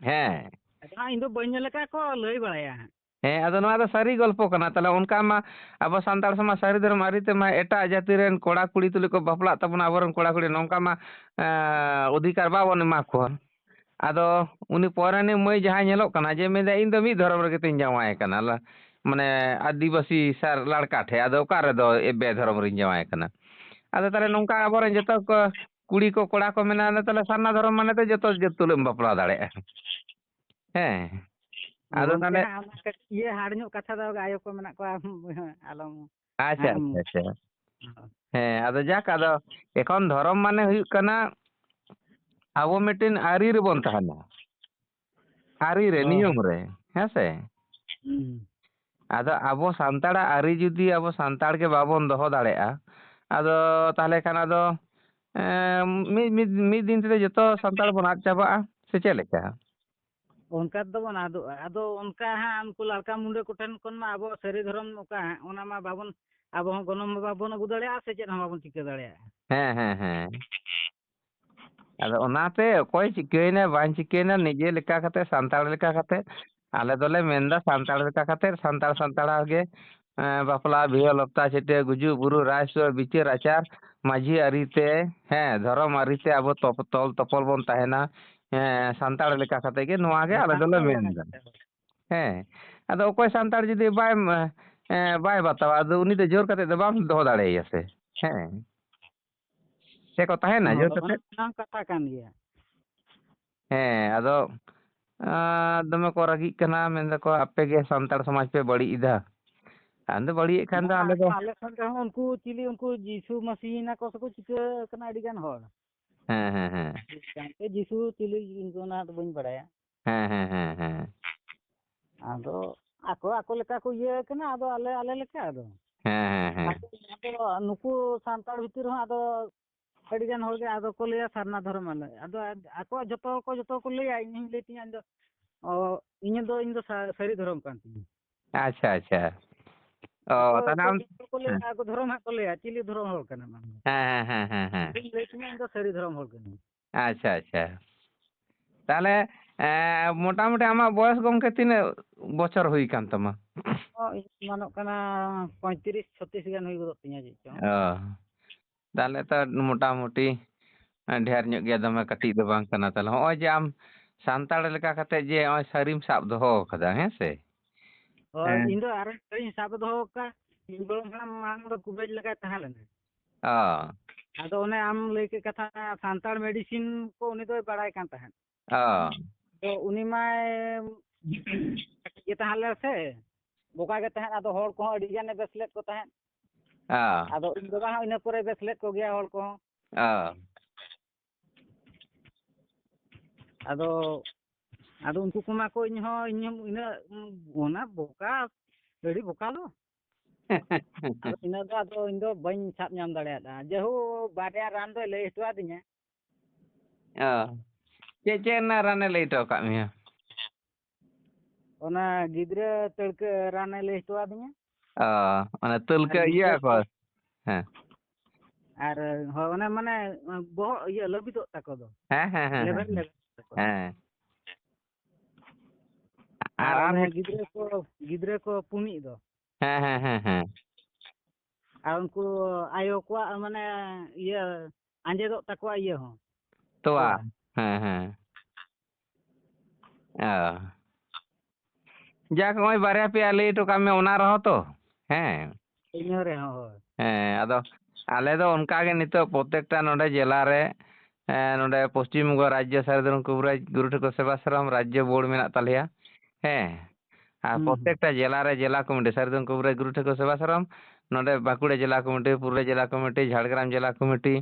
ᱦᱮᱸ᱾ ᱟᱫᱚ ᱦᱟᱸᱜ ᱤᱧ ᱫᱚ ᱵᱟᱹᱧ ᱧᱮᱞ ᱟᱠᱟᱫ ᱠᱚ ᱞᱟᱹᱭ ᱵᱟᱲᱟᱭᱟ ᱦᱟᱸᱜ᱾ ᱦᱮᱸ, ᱟᱫᱚ ᱱᱚᱣᱟ ᱫᱚ ᱥᱟᱹᱨᱤ ᱜᱚᱞᱯᱚ ᱠᱟᱱᱟ᱾ ᱛᱟᱦᱚᱞᱮ ᱚᱱᱠᱟ ᱢᱟ ᱟᱵᱚ ᱥᱟᱱᱛᱟᱲ ᱥᱚᱢᱟᱡᱽ ᱥᱟᱹᱨᱤ ᱫᱷᱚᱨᱚᱢ ᱟᱹᱨᱤ ᱛᱮᱢᱟ ᱮᱴᱟᱜ ᱡᱟᱹᱛᱤ ᱨᱮᱱ ᱠᱚᱲᱟ ᱠᱩᱲᱤ ᱛᱩᱞᱩᱡ ᱠᱚ ᱵᱟᱯᱞᱟᱜ ᱛᱟᱵᱚᱱᱟ, ᱟᱵᱚᱨᱮᱱ ᱠᱚᱲᱟ ᱠᱩᱲᱤ ᱱᱚᱝᱠᱟ ᱢᱟ, ᱮᱸ, ᱚᱫᱷᱤᱠᱟᱨ ᱵᱟᱵᱚᱱ ᱮᱢᱟ ᱠᱚᱣᱟ᱾ ᱟᱫᱚ ᱩᱱᱤ ᱯᱚᱨᱟᱱᱤ ᱢᱟᱹᱭ ᱡᱟᱦᱟᱸᱭ ᱧᱮᱞᱚᱜ ᱠᱟᱱᱟ ᱡᱮ ᱢᱮᱱᱫᱟ, "ᱤᱧ ᱫᱚ ᱢᱤᱫ ᱫᱷᱚᱨᱚᱢ ᱨᱮᱜᱮ ᱛᱤᱧ ᱡᱟᱶᱟᱭ ᱠᱟᱱᱟ, ᱞᱟ-, ᱢᱟᱱᱮ ᱟᱹᱫᱤᱵᱟᱹᱥᱤ ᱥᱟᱨ ᱞᱟᱲᱠᱟ ᱴᱷᱮᱡ, ᱟᱫᱚ ᱚᱠᱟ ᱨᱮᱫᱚ ᱮᱵᱮ ᱫᱷᱚᱨᱚᱢ ᱨᱤᱧ ᱡᱟᱶᱟᱭ ᱠᱟᱱᱟ?" ᱟᱫᱚ ᱛᱟᱦᱚᱞᱮ ᱱᱚᱝᱠᱟ ᱟᱵᱚᱨᱮᱱ ᱡᱚᱛᱚ ᱠᱚ ᱠᱩᱲᱤ ᱠᱚ ᱠᱚᱲᱟ ᱠᱚ ᱢᱮᱱᱟ, "ᱛᱟᱦᱚᱞᱮ ᱥᱟᱨᱱᱟ ᱫᱷᱚᱨᱚᱢ ᱢᱟᱱᱮ ᱫᱚ ᱡᱚᱛᱚ ᱡᱟᱹᱛ ᱛᱩᱞᱩᱡ ᱮᱢ ᱵᱟᱯᱞᱟ ᱫᱟᱲᱮᱭᱟᱜᱼᱟ᱾" ᱦᱮᱸ᱾ ᱟᱫᱚ ᱜᱚᱢᱠᱮ ᱛᱟᱦᱚᱞᱮ ᱦᱟᱸᱜ ᱚᱱᱟ ᱠᱟᱹᱴᱤᱡ ᱤᱭᱟᱹ ᱦᱟᱨᱰ ᱧᱚᱜ ᱠᱟᱛᱷᱟ ᱫᱚ ᱟᱭᱳ ᱠᱚ ᱢᱮᱱᱟᱜ ᱠᱚᱣᱟ, ᱟᱞᱚᱢ ᱟᱪᱪᱷᱟ, ᱦᱟᱸᱜ ᱮᱢ ᱟᱪᱪᱷᱟ, ᱟᱪᱪᱷᱟ᱾ ᱦᱮᱸ, ᱟᱫᱚ ᱡᱟᱠ, ᱟᱫᱚ ᱮᱠᱷᱚᱱ ᱫᱷᱚᱨᱚᱢ ᱢᱟᱱᱮ ᱦᱩᱭᱩᱜ ᱠᱟᱱᱟ ᱟᱵᱚ ᱢᱤᱫᱴᱮᱱ ᱟᱹᱨᱤ ᱨᱮᱵᱚᱱ ᱛᱟᱦᱮᱱᱟ᱾ ᱟᱹᱨᱤ ᱨᱮ, ᱦᱳᱭ, ᱱᱤᱭᱚᱢ ᱦᱳᱭ᱾ ᱨᱮ, ᱦᱮᱸ ᱥᱮ? ᱦᱩᱸ᱾ ᱟᱫᱚ ᱟᱵᱚ ᱥᱟᱱᱛᱟᱲᱟᱜ ᱟᱹᱨᱤ ᱡᱩᱫᱤ ᱟᱵᱚ ᱥᱟᱱᱛᱟᱲ ᱜᱮ ᱵᱟᱵᱚᱱ ᱫᱚᱦᱚ ᱫᱟᱲᱮᱭᱟᱜᱼᱟ, ᱟᱫᱚ ᱛᱟᱦᱚᱞᱮ ᱠᱷᱟᱱ ᱟᱫᱚ, ᱮᱸ, ᱢᱤᱫ, ᱢᱤᱫ, ᱢᱤᱫ ᱫᱤᱱ ᱛᱮᱫᱚ ᱡᱚᱛᱚ ᱥᱟᱱᱛᱟᱲ ᱵᱚᱱ ᱟᱫ ᱪᱟᱵᱟᱜᱼᱟ, ᱥᱮ ᱪᱮᱫ ᱞᱮᱠᱟ? ᱚᱱᱠᱟ ᱛᱮᱫᱚ ᱵᱚᱱ ᱟᱫᱚᱜᱼᱟ᱾ ᱟᱫᱚ ᱚᱱᱠᱟ ᱦᱟᱸᱜ ᱩᱱᱠᱩ ᱞᱟᱲᱠᱟ ᱢᱩᱸᱰᱟᱹ ᱠᱚᱴᱷᱮᱱ ᱠᱷᱚᱱ ᱢᱟ ᱟᱵᱚ ᱥᱟᱹᱨᱤ ᱫᱷᱚᱨᱚᱢ ᱚᱠᱟ ᱦᱟᱸᱜ, ᱚᱱᱟ ᱢᱟ ᱵᱟᱵᱚᱱ, ᱟᱵᱚ ᱦᱚᱸ ᱜᱚᱱᱚᱝ ᱢᱟ ᱵᱟᱵᱚᱱ ᱟᱹᱜᱩ ᱫᱟᱲᱮᱭᱟᱜᱼᱟ, ᱥᱮ ᱪᱮᱫ ᱦᱚᱸ ᱵᱟᱵᱚᱱ ᱪᱤᱠᱟᱹ ᱫᱟᱲᱮᱭᱟᱜᱼᱟ᱾ ᱦᱮᱸ, ᱦᱮᱸ, ᱦᱮᱸ᱾ ᱟᱫᱚ ᱚᱱᱟᱛᱮ ᱚᱠᱚᱭ ᱪᱤᱠᱟᱹᱭᱮᱱᱟ ᱵᱟᱝ ᱪᱤᱠᱟᱹᱭᱮᱱᱟ, ᱱᱤᱡᱮ ᱞᱮᱠᱟ ᱠᱟᱛᱮ, ᱥᱟᱱᱛᱟᱲ ᱞᱮᱠᱟ ᱠᱟᱛᱮ, ᱟᱞᱮ ᱫᱚᱞᱮ ᱢᱮᱱᱫᱟ ᱥᱟᱱᱛᱟᱲ ᱞᱮᱠᱟ ᱠᱟᱛᱮ, ᱥᱟᱱᱛᱟᱲ ᱥᱟᱱᱛᱟᱲᱟᱜ ᱜᱮ, ᱮᱸ, ᱵᱟᱯᱞᱟ, ᱵᱤᱦᱟᱹ, ᱞᱚᱯᱛᱟ, ᱪᱷᱤᱴᱭᱟᱹ, ᱜᱩᱡᱩᱜ, ᱵᱩᱨᱩ, ᱨᱟᱡᱽ, ᱵᱤᱪᱟᱹᱨ, ᱟᱪᱟᱨ, ᱢᱟᱹᱡᱷᱤ ᱟᱹᱨᱤᱛᱮ, ᱦᱮᱸ, ᱫᱷᱚᱨᱚᱢ ᱟᱹᱨᱤᱛᱮ ᱟᱵᱚ ᱛᱚᱯ-, ᱛᱚᱞ ᱛᱚᱯᱚᱞ ᱵᱚᱱ ᱛᱟᱦᱮᱱᱟ᱾ ᱦᱮᱸ, ᱥᱟᱱᱛᱟᱲ ᱞᱮᱠᱟ ᱠᱟᱛᱮ ᱜᱮ ᱱᱚᱣᱟ ᱜᱮ ᱟᱞᱮ ᱫᱚᱞᱮ ᱢᱮᱱᱫᱟ᱾ ᱦᱮᱸ, ᱟᱫᱚ ᱚᱠᱚᱭ ᱥᱟᱱᱛᱟᱲ ᱡᱩᱫᱤ ᱵᱟᱭ, ᱮᱸ, ᱵᱟᱭ ᱵᱟᱛᱟᱣᱟ, ᱟᱫᱚ ᱩᱱᱤ ᱫᱚ ᱡᱳᱨ ᱠᱟᱛᱮ ᱫᱚ ᱵᱟᱢ ᱫᱚᱦᱚ ᱫᱟᱲᱮᱭᱟᱭᱟ ᱥᱮ᱾ ᱦᱮᱸ᱾ ᱥᱮ ᱠᱚ ᱛᱟᱦᱮᱱᱟ ᱦᱚᱸ, ᱡᱳᱨ ᱚᱱᱟ ᱠᱟᱛᱮ? ᱦᱚᱸ ᱠᱟᱛᱷᱟ ᱠᱟᱱ ᱜᱮᱭᱟ᱾ ᱦᱮᱸ, ᱟᱫᱚ, ᱟᱸ, ᱫᱚᱢᱮ ᱠᱚ ᱨᱟᱹᱜᱤᱜ ᱠᱟᱱᱟ, ᱢᱮᱱ ᱫᱟᱠᱚ, "ᱟᱯᱮ ᱜᱮ ᱥᱟᱱᱛᱟᱲ ᱥᱚᱢᱟᱡᱽ ᱯᱮ ᱵᱟᱹᱲᱤᱡ ᱮᱫᱟ᱾" ᱟᱫᱚ ᱵᱟᱹᱲᱤᱡ ᱮᱫ ᱠᱷᱟᱱ ᱫᱚ ᱵᱟᱝ, ᱟᱞᱮ ᱫᱚ ᱟᱞᱮ ᱥᱮᱱ ᱨᱮᱦᱚᱸ ᱩᱱᱠᱩ ᱪᱤᱞᱤ, ᱩᱱᱠᱩ ᱡᱤᱥᱩ ᱢᱟᱹᱥᱤ ᱮᱱᱟ ᱠᱚ ᱥᱮᱠᱚ ᱪᱤᱠᱟᱹ ᱠᱟᱱᱟ ᱟᱹᱰᱤ ᱜᱟᱱ ᱦᱚᱲ᱾ ᱦᱮᱸ, ᱦᱮᱸ, ᱦᱮᱸ᱾ ᱡᱤᱥᱩ ᱪᱤᱞᱤ ᱤᱧ ᱫᱚ ᱚᱱᱟ ᱫᱚ ᱵᱟᱹᱧ ᱵᱟᱲᱟᱭᱟ᱾ ᱦᱮᱸ, ᱦᱮᱸ, ᱦᱮᱸ, ᱦᱮᱸ᱾ ᱟᱫᱚ ᱟᱠᱚ ᱟᱠᱚ ᱞᱮᱠᱟ ᱠᱚ ᱤᱭᱟᱹ ᱠᱟᱱᱟ, ᱟᱫᱚ ᱟᱞᱮ ᱟᱞᱮ ᱞᱮᱠᱟ ᱟᱫᱚ᱾ ᱦᱮᱸ, ᱦᱮᱸ, ᱦᱮᱸ᱾ ᱟᱫᱚ, ᱟᱫᱚ ᱱᱩᱠᱩ ᱥᱟᱱᱛᱟᱲ ᱵᱷᱤᱛᱤᱨ ᱨᱮᱦᱚᱸ ᱟᱫᱚ ᱟᱹᱰᱤ ᱜᱟᱱ ᱦᱚᱲ ᱜᱮ ᱟᱫᱚ ᱠᱚ ᱞᱟᱹᱭᱟ ᱥᱟᱨᱱᱟ ᱫᱷᱚᱨᱚᱢ ᱟᱞᱮ᱾ ᱟᱫᱚ ᱟᱠᱚᱣᱟᱜ ᱡᱚᱛᱚ ᱦᱚᱲ ᱠᱚ ᱡᱚᱛᱚ ᱠᱚ ᱞᱟᱹᱭᱟ, ᱤᱧ ᱦᱚᱸᱧ ᱞᱟᱹᱭ ᱛᱤᱧᱟ, ᱤᱧ ᱫᱚ, ᱚ, ᱤᱧ ᱫᱚ, ᱤᱧ ᱫᱚ ᱥᱟ-, ᱥᱟᱹᱨᱤ ᱫᱷᱚᱨᱚᱢ ᱠᱟᱱ ᱛᱤᱧᱟ᱾ ᱟᱪᱪᱷᱟ, ᱟᱪᱪᱷᱟ᱾ ᱚ, ᱟᱠᱚ ᱛᱟᱦᱞᱮ ᱠᱚ ᱟᱢ ᱡᱚᱛᱚ ᱠᱚ ᱞᱟᱹᱭᱟ, ᱦᱮᱸ᱾ ᱟᱠᱚ ᱫᱷᱚᱨᱚᱢ ᱦᱟᱸᱜ ᱠᱚ ᱞᱟᱹᱭᱟ, ᱪᱤᱞᱤ ᱫᱷᱚᱨᱚᱢ ᱦᱚᱲ ᱠᱟᱱᱟᱢ ᱟᱢ ᱫᱚ? ᱦᱮᱸ, ᱦᱮᱸ, ᱦᱮᱸ, ᱦᱮᱸ, ᱦᱮᱸ᱾ ᱤᱧ ᱞᱟᱹᱭ ᱛᱤᱧᱟ, ᱤᱧ ᱫᱚ ᱥᱟᱹᱨᱤ ᱫᱷᱚᱨᱚᱢ ᱦᱚᱲ ᱠᱟᱹᱱᱟᱹᱧ᱾ ᱟᱪᱪᱷᱟ, ᱟᱪᱪᱷᱟ᱾ ᱛᱟᱦᱚᱞᱮ ᱮᱸ, ᱢᱚᱴᱟᱢᱩᱴᱤ ᱟᱢᱟᱜ ᱵᱚᱭᱚᱥ ᱜᱚᱢᱠᱮ ᱛᱤᱱᱟᱹᱜ ᱵᱚᱪᱷᱚᱨ ᱦᱩᱭ ᱠᱟᱱ ᱛᱟᱢᱟ? ᱚ, ᱤᱧ ᱢᱟᱱᱚᱜ ᱠᱟᱱᱟ ᱯᱚᱸᱭᱛᱨᱤᱥ ᱪᱷᱚᱛᱨᱤᱥ ᱜᱟᱱ ᱦᱩᱭ ᱜᱚᱫᱚᱜ ᱛᱤᱧᱟ ᱪᱮᱫ ᱪᱚᱝ᱾ ᱚ, ᱛᱟᱦᱚᱞᱮ ᱛᱚ ᱢᱚᱴᱟᱢᱩᱴᱤ ᱰᱷᱮᱨ ᱧᱚᱜ ᱜᱮᱭᱟ, ᱫᱚᱢᱮ ᱠᱟᱹᱴᱤᱡ ᱫᱚ ᱵᱟᱝ ᱠᱟᱱᱟ᱾ ᱛᱟᱦᱚᱞᱮ ᱦᱚᱸᱜᱼᱚᱭ ᱡᱮ ᱟᱢ ᱥᱟᱱᱛᱟᱲ ᱞᱮᱠᱟ ᱠᱟᱛᱮ ᱡᱮ ᱱᱚᱜᱼᱚᱭ ᱥᱟᱹᱨᱤᱢ ᱥᱟᱵ ᱫᱚᱦᱚ ᱟᱠᱟᱫᱟ, ᱦᱮᱸ ᱥᱮ? ᱦᱳᱭ, ᱦᱮᱸ᱾ ᱤᱧ ᱫᱚ ᱟᱨ ᱥᱟᱹᱨᱤᱧ ᱥᱟᱵ ᱫᱚᱦᱚ ᱟᱠᱟᱫ᱾ ᱤᱧ ᱜᱚᱲᱚᱢ ᱦᱟᱲᱟᱢ ᱢᱟᱲᱟᱝ ᱫᱚ ᱠᱩᱵᱮᱡ ᱞᱮᱠᱟᱭ ᱛᱟᱦᱮᱸ ᱞᱮᱱᱟ᱾ ᱚ᱾ ᱟᱫᱚ ᱚᱱᱮ ᱟᱢ ᱞᱟᱹᱭ ᱠᱮᱫ ᱠᱟᱛᱷᱟ, ᱥᱟᱱᱛᱟᱲ ᱢᱮᱰᱤᱥᱤᱱ ᱠᱚ ᱩᱱᱤ ᱫᱚᱭ ᱵᱟᱲᱟᱭ ᱠᱟᱱ ᱛᱟᱦᱮᱸᱫ᱾ ᱚ᱾ ᱛᱚ ᱩᱱᱤ ᱢᱟᱭ ᱠᱟᱹᱴᱤᱡ ᱜᱮ ᱛᱟᱦᱮᱸ ᱞᱮᱱᱟ ᱥᱮ, ᱵᱚᱠᱟ ᱜᱮ ᱛᱟᱦᱮᱸᱫ, ᱟᱫᱚ ᱦᱚᱲ ᱠᱚᱦᱚᱸ ᱟᱹᱰᱤ ᱜᱟᱱᱮ ᱵᱮᱥ ᱞᱮᱫ ᱠᱚ ᱛᱟᱦᱮᱸᱫ᱾ ᱚ᱾ ᱟᱫᱚ ᱤᱧ ᱵᱟᱵᱟ ᱦᱚᱸ ᱤᱱᱟᱹ ᱯᱚᱨᱮ ᱵᱮᱥ ᱞᱮᱫ ᱠᱚᱜᱮᱭᱟ ᱦᱚᱲ ᱠᱚᱦᱚᱸ᱾ ᱚ᱾ ᱟᱫᱚ, ᱟᱫᱚ ᱩᱱᱠᱩ ᱠᱚᱢᱟ ᱠᱚ ᱤᱧ ᱦᱚᱸ, ᱤᱧ ᱦᱚᱸ ᱤᱱᱟᱹᱜ, ᱚᱱᱟ ᱵᱚᱠᱟ, ᱟᱹᱰᱤ ᱵᱚᱠᱟ ᱫᱚ᱾ ᱟᱫᱚ ᱤᱱᱟᱹ ᱫᱚ ᱟᱫᱚ ᱤᱧ ᱫᱚ ᱵᱟᱹᱧ ᱥᱟᱵ ᱧᱟᱢ ᱫᱟᱲᱮᱭᱟᱫᱟ᱾ ᱡᱮᱦᱳ, ᱵᱟᱨᱭᱟ ᱨᱟᱱ ᱫᱚᱭ ᱞᱟᱹᱭ ᱦᱚᱴᱚ ᱟᱹᱫᱤᱧᱟ᱾ ᱚ᱾ ᱪᱮᱫ, ᱪᱮᱫ ᱨᱮᱱᱟᱜ ᱨᱟᱱᱮ ᱞᱟᱹᱭ ᱦᱚᱴᱚ ᱟᱠᱟᱫ ᱢᱮᱭᱟ? ᱚᱱᱟ ᱜᱤᱫᱽᱨᱟᱹ ᱛᱟᱹᱲᱠᱟᱹ ᱨᱟᱱᱮ ᱞᱟᱹᱭ ᱦᱚᱴᱚ ᱟᱹᱫᱤᱧᱟ᱾ ᱚ, ᱚᱱᱟ ᱟᱨ ᱛᱟᱹᱞᱠᱟᱹ ᱤᱭᱟᱹ ᱜᱤᱫᱽᱨᱟᱹ ᱠᱚ? ᱠᱚ, ᱦᱮᱸ᱾ ᱟᱨ, ᱦᱳᱭ, ᱚᱱᱮ ᱢᱟᱱᱮ ᱵᱚᱦᱚᱜ ᱤᱭᱟᱹ ᱞᱟᱹᱵᱤᱫᱚᱜ ᱛᱟᱠᱚ ᱫᱚ᱾ ᱦᱮᱸ, ᱦᱮᱸ, ᱦᱮᱸ, ᱞᱮᱵᱮᱫ, ᱦᱮᱸ᱾ ᱞᱮᱵᱮᱫ ᱛᱟᱠᱚ᱾ ᱦᱮᱸ᱾ ᱟᱨ ᱟᱨ ᱟᱨ ᱚᱱᱮ ᱢᱤᱫ ᱜᱤᱫᱽᱨᱟᱹ ᱠᱚ, ᱜᱤᱫᱽᱨᱟᱹ ᱠᱚ ᱯᱩᱱᱤᱡ ᱫᱚ᱾ ᱦᱮᱸ, ᱦᱮᱸ, ᱦᱮᱸ, ᱦᱮᱸ᱾ ᱟᱨ ᱩᱱᱠᱩ ᱟᱭᱳ ᱠᱚᱣᱟᱜ ᱢᱟᱱᱮ ᱤᱭᱟᱹ ᱟᱸᱡᱮᱫᱚᱜ ᱛᱟᱠᱚᱣᱟ ᱤᱭᱟᱹ ᱦᱚᱸ᱾ ᱛᱚᱣᱟ᱾ ᱛᱚᱣᱟ᱾ ᱦᱮᱸ, ᱦᱮᱸ᱾ ᱚ᱾ ᱡᱟᱠ, ᱱᱚᱜᱼᱚᱭ ᱵᱟᱨᱭᱟ ᱯᱮᱭᱟ ᱞᱟᱹᱭ ᱦᱚᱴᱚ ᱠᱟᱜ ᱢᱮ, ᱚᱱᱟ ᱨᱮᱦᱚᱸ ᱛᱚ᱾ ᱦᱮᱸ᱾ ᱤᱱᱟᱹ ᱨᱮᱦᱚᱸ, ᱦᱳᱭ᱾ ᱦᱮᱸ, ᱟᱫᱚ ᱟᱞᱮ ᱫᱚ ᱚᱱᱠᱟ ᱜᱮ ᱱᱤᱛᱚᱜ ᱯᱨᱚᱛᱮᱠᱴᱟ ᱱᱚᱰᱮ ᱡᱮᱞᱟ ᱨᱮ, ᱮᱸ, ᱱᱚᱰᱮ ᱯᱚᱥᱪᱤᱢ ᱵᱚᱝᱜᱚ ᱨᱟᱡᱽᱡᱚ ᱥᱟᱹᱨᱤ ᱫᱷᱚᱨᱚᱢ ᱠᱚᱵᱤᱨᱟᱡᱽ ᱜᱩᱨᱩ ᱴᱷᱟᱹᱠᱩᱨ ᱥᱮᱵᱟᱥᱨᱚᱢ ᱨᱟᱡᱽᱡᱚ ᱵᱳᱨᱰ ᱢᱮᱱᱟᱜ ᱛᱟᱞᱮᱭᱟ᱾ ᱦᱮᱸ᱾ ᱟᱨ ᱦᱩᱸ, ᱦᱩᱸ᱾ ᱯᱨᱚᱛᱮᱠᱴᱟ ᱡᱮᱞᱟ ᱨᱮ ᱡᱮᱞᱟ ᱠᱚᱢᱤᱴᱤ, ᱥᱟᱹᱨᱤ ᱫᱷᱚᱨᱚᱢ ᱠᱚᱵᱤᱨᱟᱡᱽ ᱜᱩᱨᱩ ᱴᱷᱟᱹᱠᱩᱨ ᱥᱮᱵᱟᱥᱨᱚᱢ, ᱱᱚᱰᱮ ᱵᱟᱸᱠᱩᱲᱟ ᱡᱮᱞᱟ ᱠᱚᱢᱤᱴᱤ, ᱯᱩᱨᱩᱞᱤᱭᱟᱹ ᱡᱮᱞᱟ ᱠᱚᱢᱤᱴᱤ, ᱡᱷᱟᱲᱜᱨᱟᱢ ᱡᱮᱞᱟ ᱠᱚᱢᱤᱴᱤ,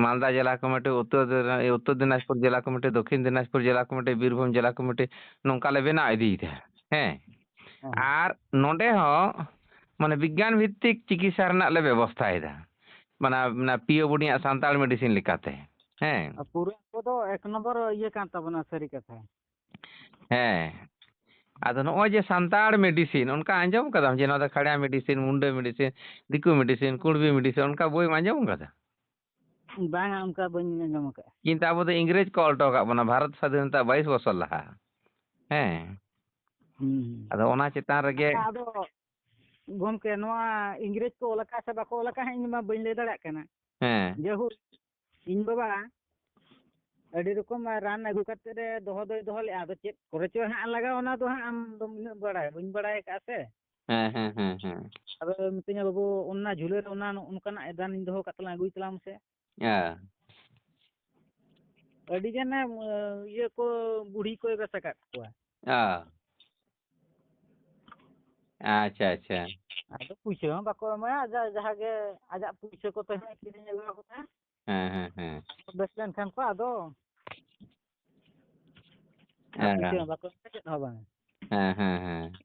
ᱢᱟᱞᱫᱟ ᱡᱮᱞᱟ ᱠᱚᱢᱤᱴᱤ, ᱩᱛᱛᱚᱨ ᱫᱤᱱᱟ-, ᱩᱛᱛᱚᱨ ᱫᱤᱱᱟᱡᱽᱯᱩᱨ ᱡᱮᱞᱟ ᱠᱚᱢᱤᱴᱤ, ᱫᱚᱠᱠᱷᱤᱱ ᱫᱤᱱᱟᱡᱽᱯᱩᱨ ᱡᱮᱞᱟ ᱠᱚᱢᱤᱴᱤ, ᱵᱤᱨᱵᱷᱩᱢ ᱡᱮᱞᱟ ᱠᱚᱢᱤᱴᱤ, ᱱᱚᱝᱠᱟ ᱞᱮ ᱵᱮᱱᱟᱣ ᱤᱫᱤᱭᱮᱫᱟ᱾ ᱦᱮᱸ᱾ ᱦᱮᱸ, ᱦᱮᱸ᱾ ᱟᱨ ᱱᱚᱰᱮ ᱦᱚᱸ ᱢᱟᱱᱮ ᱵᱤᱜᱽᱜᱟᱱ ᱵᱷᱤᱛᱛᱤᱠ ᱪᱤᱠᱤᱛᱥᱟ ᱨᱮᱱᱟᱜ ᱞᱮ ᱵᱮᱵᱚᱥᱛᱷᱟᱭᱮᱫᱟ᱾ ᱢᱟᱱᱮ, ᱢᱟᱱᱮ ᱯᱤ ᱳ ᱵᱳᱰᱤᱭᱟᱜ ᱥᱟᱱᱛᱟᱲ ᱢᱮᱰᱤᱥᱤᱱ ᱞᱮᱠᱟᱛᱮ᱾ ᱦᱮᱸ᱾ ᱟᱨ ᱯᱩᱨᱟᱹ ᱠᱚᱫᱚ ᱮᱠ ᱱᱚᱢᱵᱚᱨ ᱤᱭᱟᱹ ᱠᱟᱱ ᱛᱟᱵᱚᱱᱟ, ᱥᱟᱹᱨᱤ ᱠᱟᱛᱷᱟ᱾ ᱦᱮᱸ᱾ ᱟᱫᱚ ᱱᱚᱜᱼᱚᱭ ᱡᱮ ᱥᱟᱱᱛᱟᱲ ᱢᱮᱰᱤᱥᱤᱱ, ᱚᱱᱠᱟ ᱟᱸᱡᱚᱢ ᱠᱟᱫᱟᱢ ᱡᱮ ᱱᱚᱣᱟ ᱫᱚ ᱠᱷᱟᱲᱭᱟ ᱢᱮᱰᱤᱥᱤᱱ, ᱢᱩᱱᱰᱟᱹ ᱢᱮᱰᱤᱥᱤᱱ, ᱫᱤᱠᱩ ᱢᱮᱰᱤᱥᱤᱱ, ᱠᱩᱲᱵᱤ ᱢᱮᱰᱤᱥᱤᱱ, ᱚᱱᱠᱟ ᱵᱳᱭᱮᱢ ᱟᱸᱡᱚᱢ ᱠᱟᱫᱟ? ᱵᱟᱝᱟ, ᱚᱱᱠᱟ ᱵᱟᱹᱧ ᱟᱸᱡᱚᱢ ᱟᱠᱟᱫᱼᱟ᱾ ᱠᱤᱱᱛᱩ ᱟᱵᱚ ᱫᱚ ᱤᱝᱨᱮᱡᱽ ᱠᱚ ᱚᱞ ᱦᱚᱴᱚ ᱟᱠᱟᱫ ᱵᱚᱱᱟ ᱵᱷᱟᱨᱚᱛ ᱥᱟᱫᱷᱤᱱᱚᱛᱟ ᱵᱟᱭᱤᱥ ᱵᱚᱪᱷᱚᱨ ᱞᱟᱦᱟ᱾ ᱦᱮᱸ᱾ ᱦᱩᱸ᱾ ᱟᱫᱚ ᱚᱱᱟ ᱪᱮᱛᱟᱱ ᱨᱮᱜᱮ ᱟᱪᱪᱷᱟ, ᱟᱫᱚ ᱜᱚᱢᱠᱮ, ᱱᱚᱣᱟ ᱤᱝᱨᱮᱡᱽ ᱠᱚ ᱚᱞ ᱟᱠᱟᱫ ᱥᱮ ᱵᱟᱠᱚ ᱚᱞ ᱟᱠᱟᱫ, ᱦᱟᱸᱜ ᱤᱧ ᱢᱟ ᱵᱟᱹᱧ ᱞᱟᱹᱭ ᱫᱟᱲᱮᱭᱟᱜ ᱠᱟᱱᱟ᱾ ᱦᱮᱸ᱾ ᱡᱟᱭᱦᱳᱠ, ᱤᱧ ᱵᱟᱵᱟ ᱟᱹᱰᱤ ᱨᱚᱠᱚᱢ ᱨᱟᱱ ᱟᱹᱜᱩ ᱠᱟᱛᱮ ᱨᱮ ᱫᱚᱦᱚ ᱫᱚᱭ ᱫᱚᱦᱚ ᱞᱮᱫᱼᱟ, ᱟᱫᱚ ᱪᱮᱫ ᱠᱚᱨᱮ ᱪᱚ ᱦᱟᱸᱜ ᱞᱟᱜᱟᱣ, ᱚᱱᱟ ᱫᱚ ᱦᱟᱸᱜ ᱟᱢ ᱫᱚᱢ ᱩᱱᱟᱹᱜ ᱵᱟᱲᱟᱭ, ᱵᱟᱹᱧ ᱵᱟᱲᱟᱭ ᱟᱠᱟᱫᱼᱟ ᱥᱮ᱾ ᱦᱮᱸ, ᱦᱮᱸ, ᱦᱮᱸ, ᱦᱮᱸ᱾ ᱟᱫᱚ ᱢᱤᱛᱟᱹᱧᱟ, "ᱵᱟᱹᱵᱩ, ᱚᱱᱟ ᱡᱷᱩᱞᱟᱹ ᱨᱮ ᱚᱱᱟ ᱱᱚ-, ᱚᱱᱠᱟᱱᱟᱜ ᱨᱟᱱ ᱤᱧ ᱫᱚᱦᱚ ᱠᱟᱜ ᱛᱟᱞᱟᱝ, ᱟᱹᱜᱩᱭ ᱛᱟᱞᱟᱝ ᱢᱮᱥᱮ᱾" ᱦᱮᱸ᱾ ᱟᱹᱰᱤ ᱜᱟᱱᱮ, ᱤᱭᱟᱹ ᱠᱚ, ᱵᱩᱲᱦᱤ ᱠᱚᱭ ᱵᱮᱥ ᱟᱠᱟᱫ ᱠᱚᱣᱟ᱾ ᱚ᱾ ᱟᱪᱪᱷᱟ, ᱟᱪᱪᱷᱟ᱾ ᱟᱫᱚ ᱯᱩᱭᱥᱟᱹ ᱦᱚᱸ ᱵᱟᱠᱚ ᱮᱢᱟᱭᱟ, ᱟᱡᱟᱜ ᱡᱟᱦᱟᱸ ᱜᱮ ᱟᱡᱟᱜ ᱯᱩᱭᱥᱟᱹ ᱠᱚᱛᱮ ᱦᱚᱸ ᱠᱤᱨᱤᱧ ᱟᱹᱜᱩ ᱟᱠᱚ ᱠᱟᱱᱟ᱾ ᱦᱮᱸ, ᱦᱮᱸ, ᱦᱮᱸ᱾ ᱵᱮᱥ ᱞᱮᱱᱠᱷᱟᱱ ᱠᱚ ᱟᱫᱚ ᱟᱨ ᱦᱮᱸ, ᱯᱩᱭᱥᱟᱹ ᱦᱮᱸ᱾ ᱦᱚᱸ ᱵᱟᱠᱚ ᱮᱢᱟ, ᱪᱮᱫ ᱦᱚᱸ ᱵᱟᱝ᱾ ᱦᱮᱸ, ᱦᱮᱸ, ᱦᱮᱸ᱾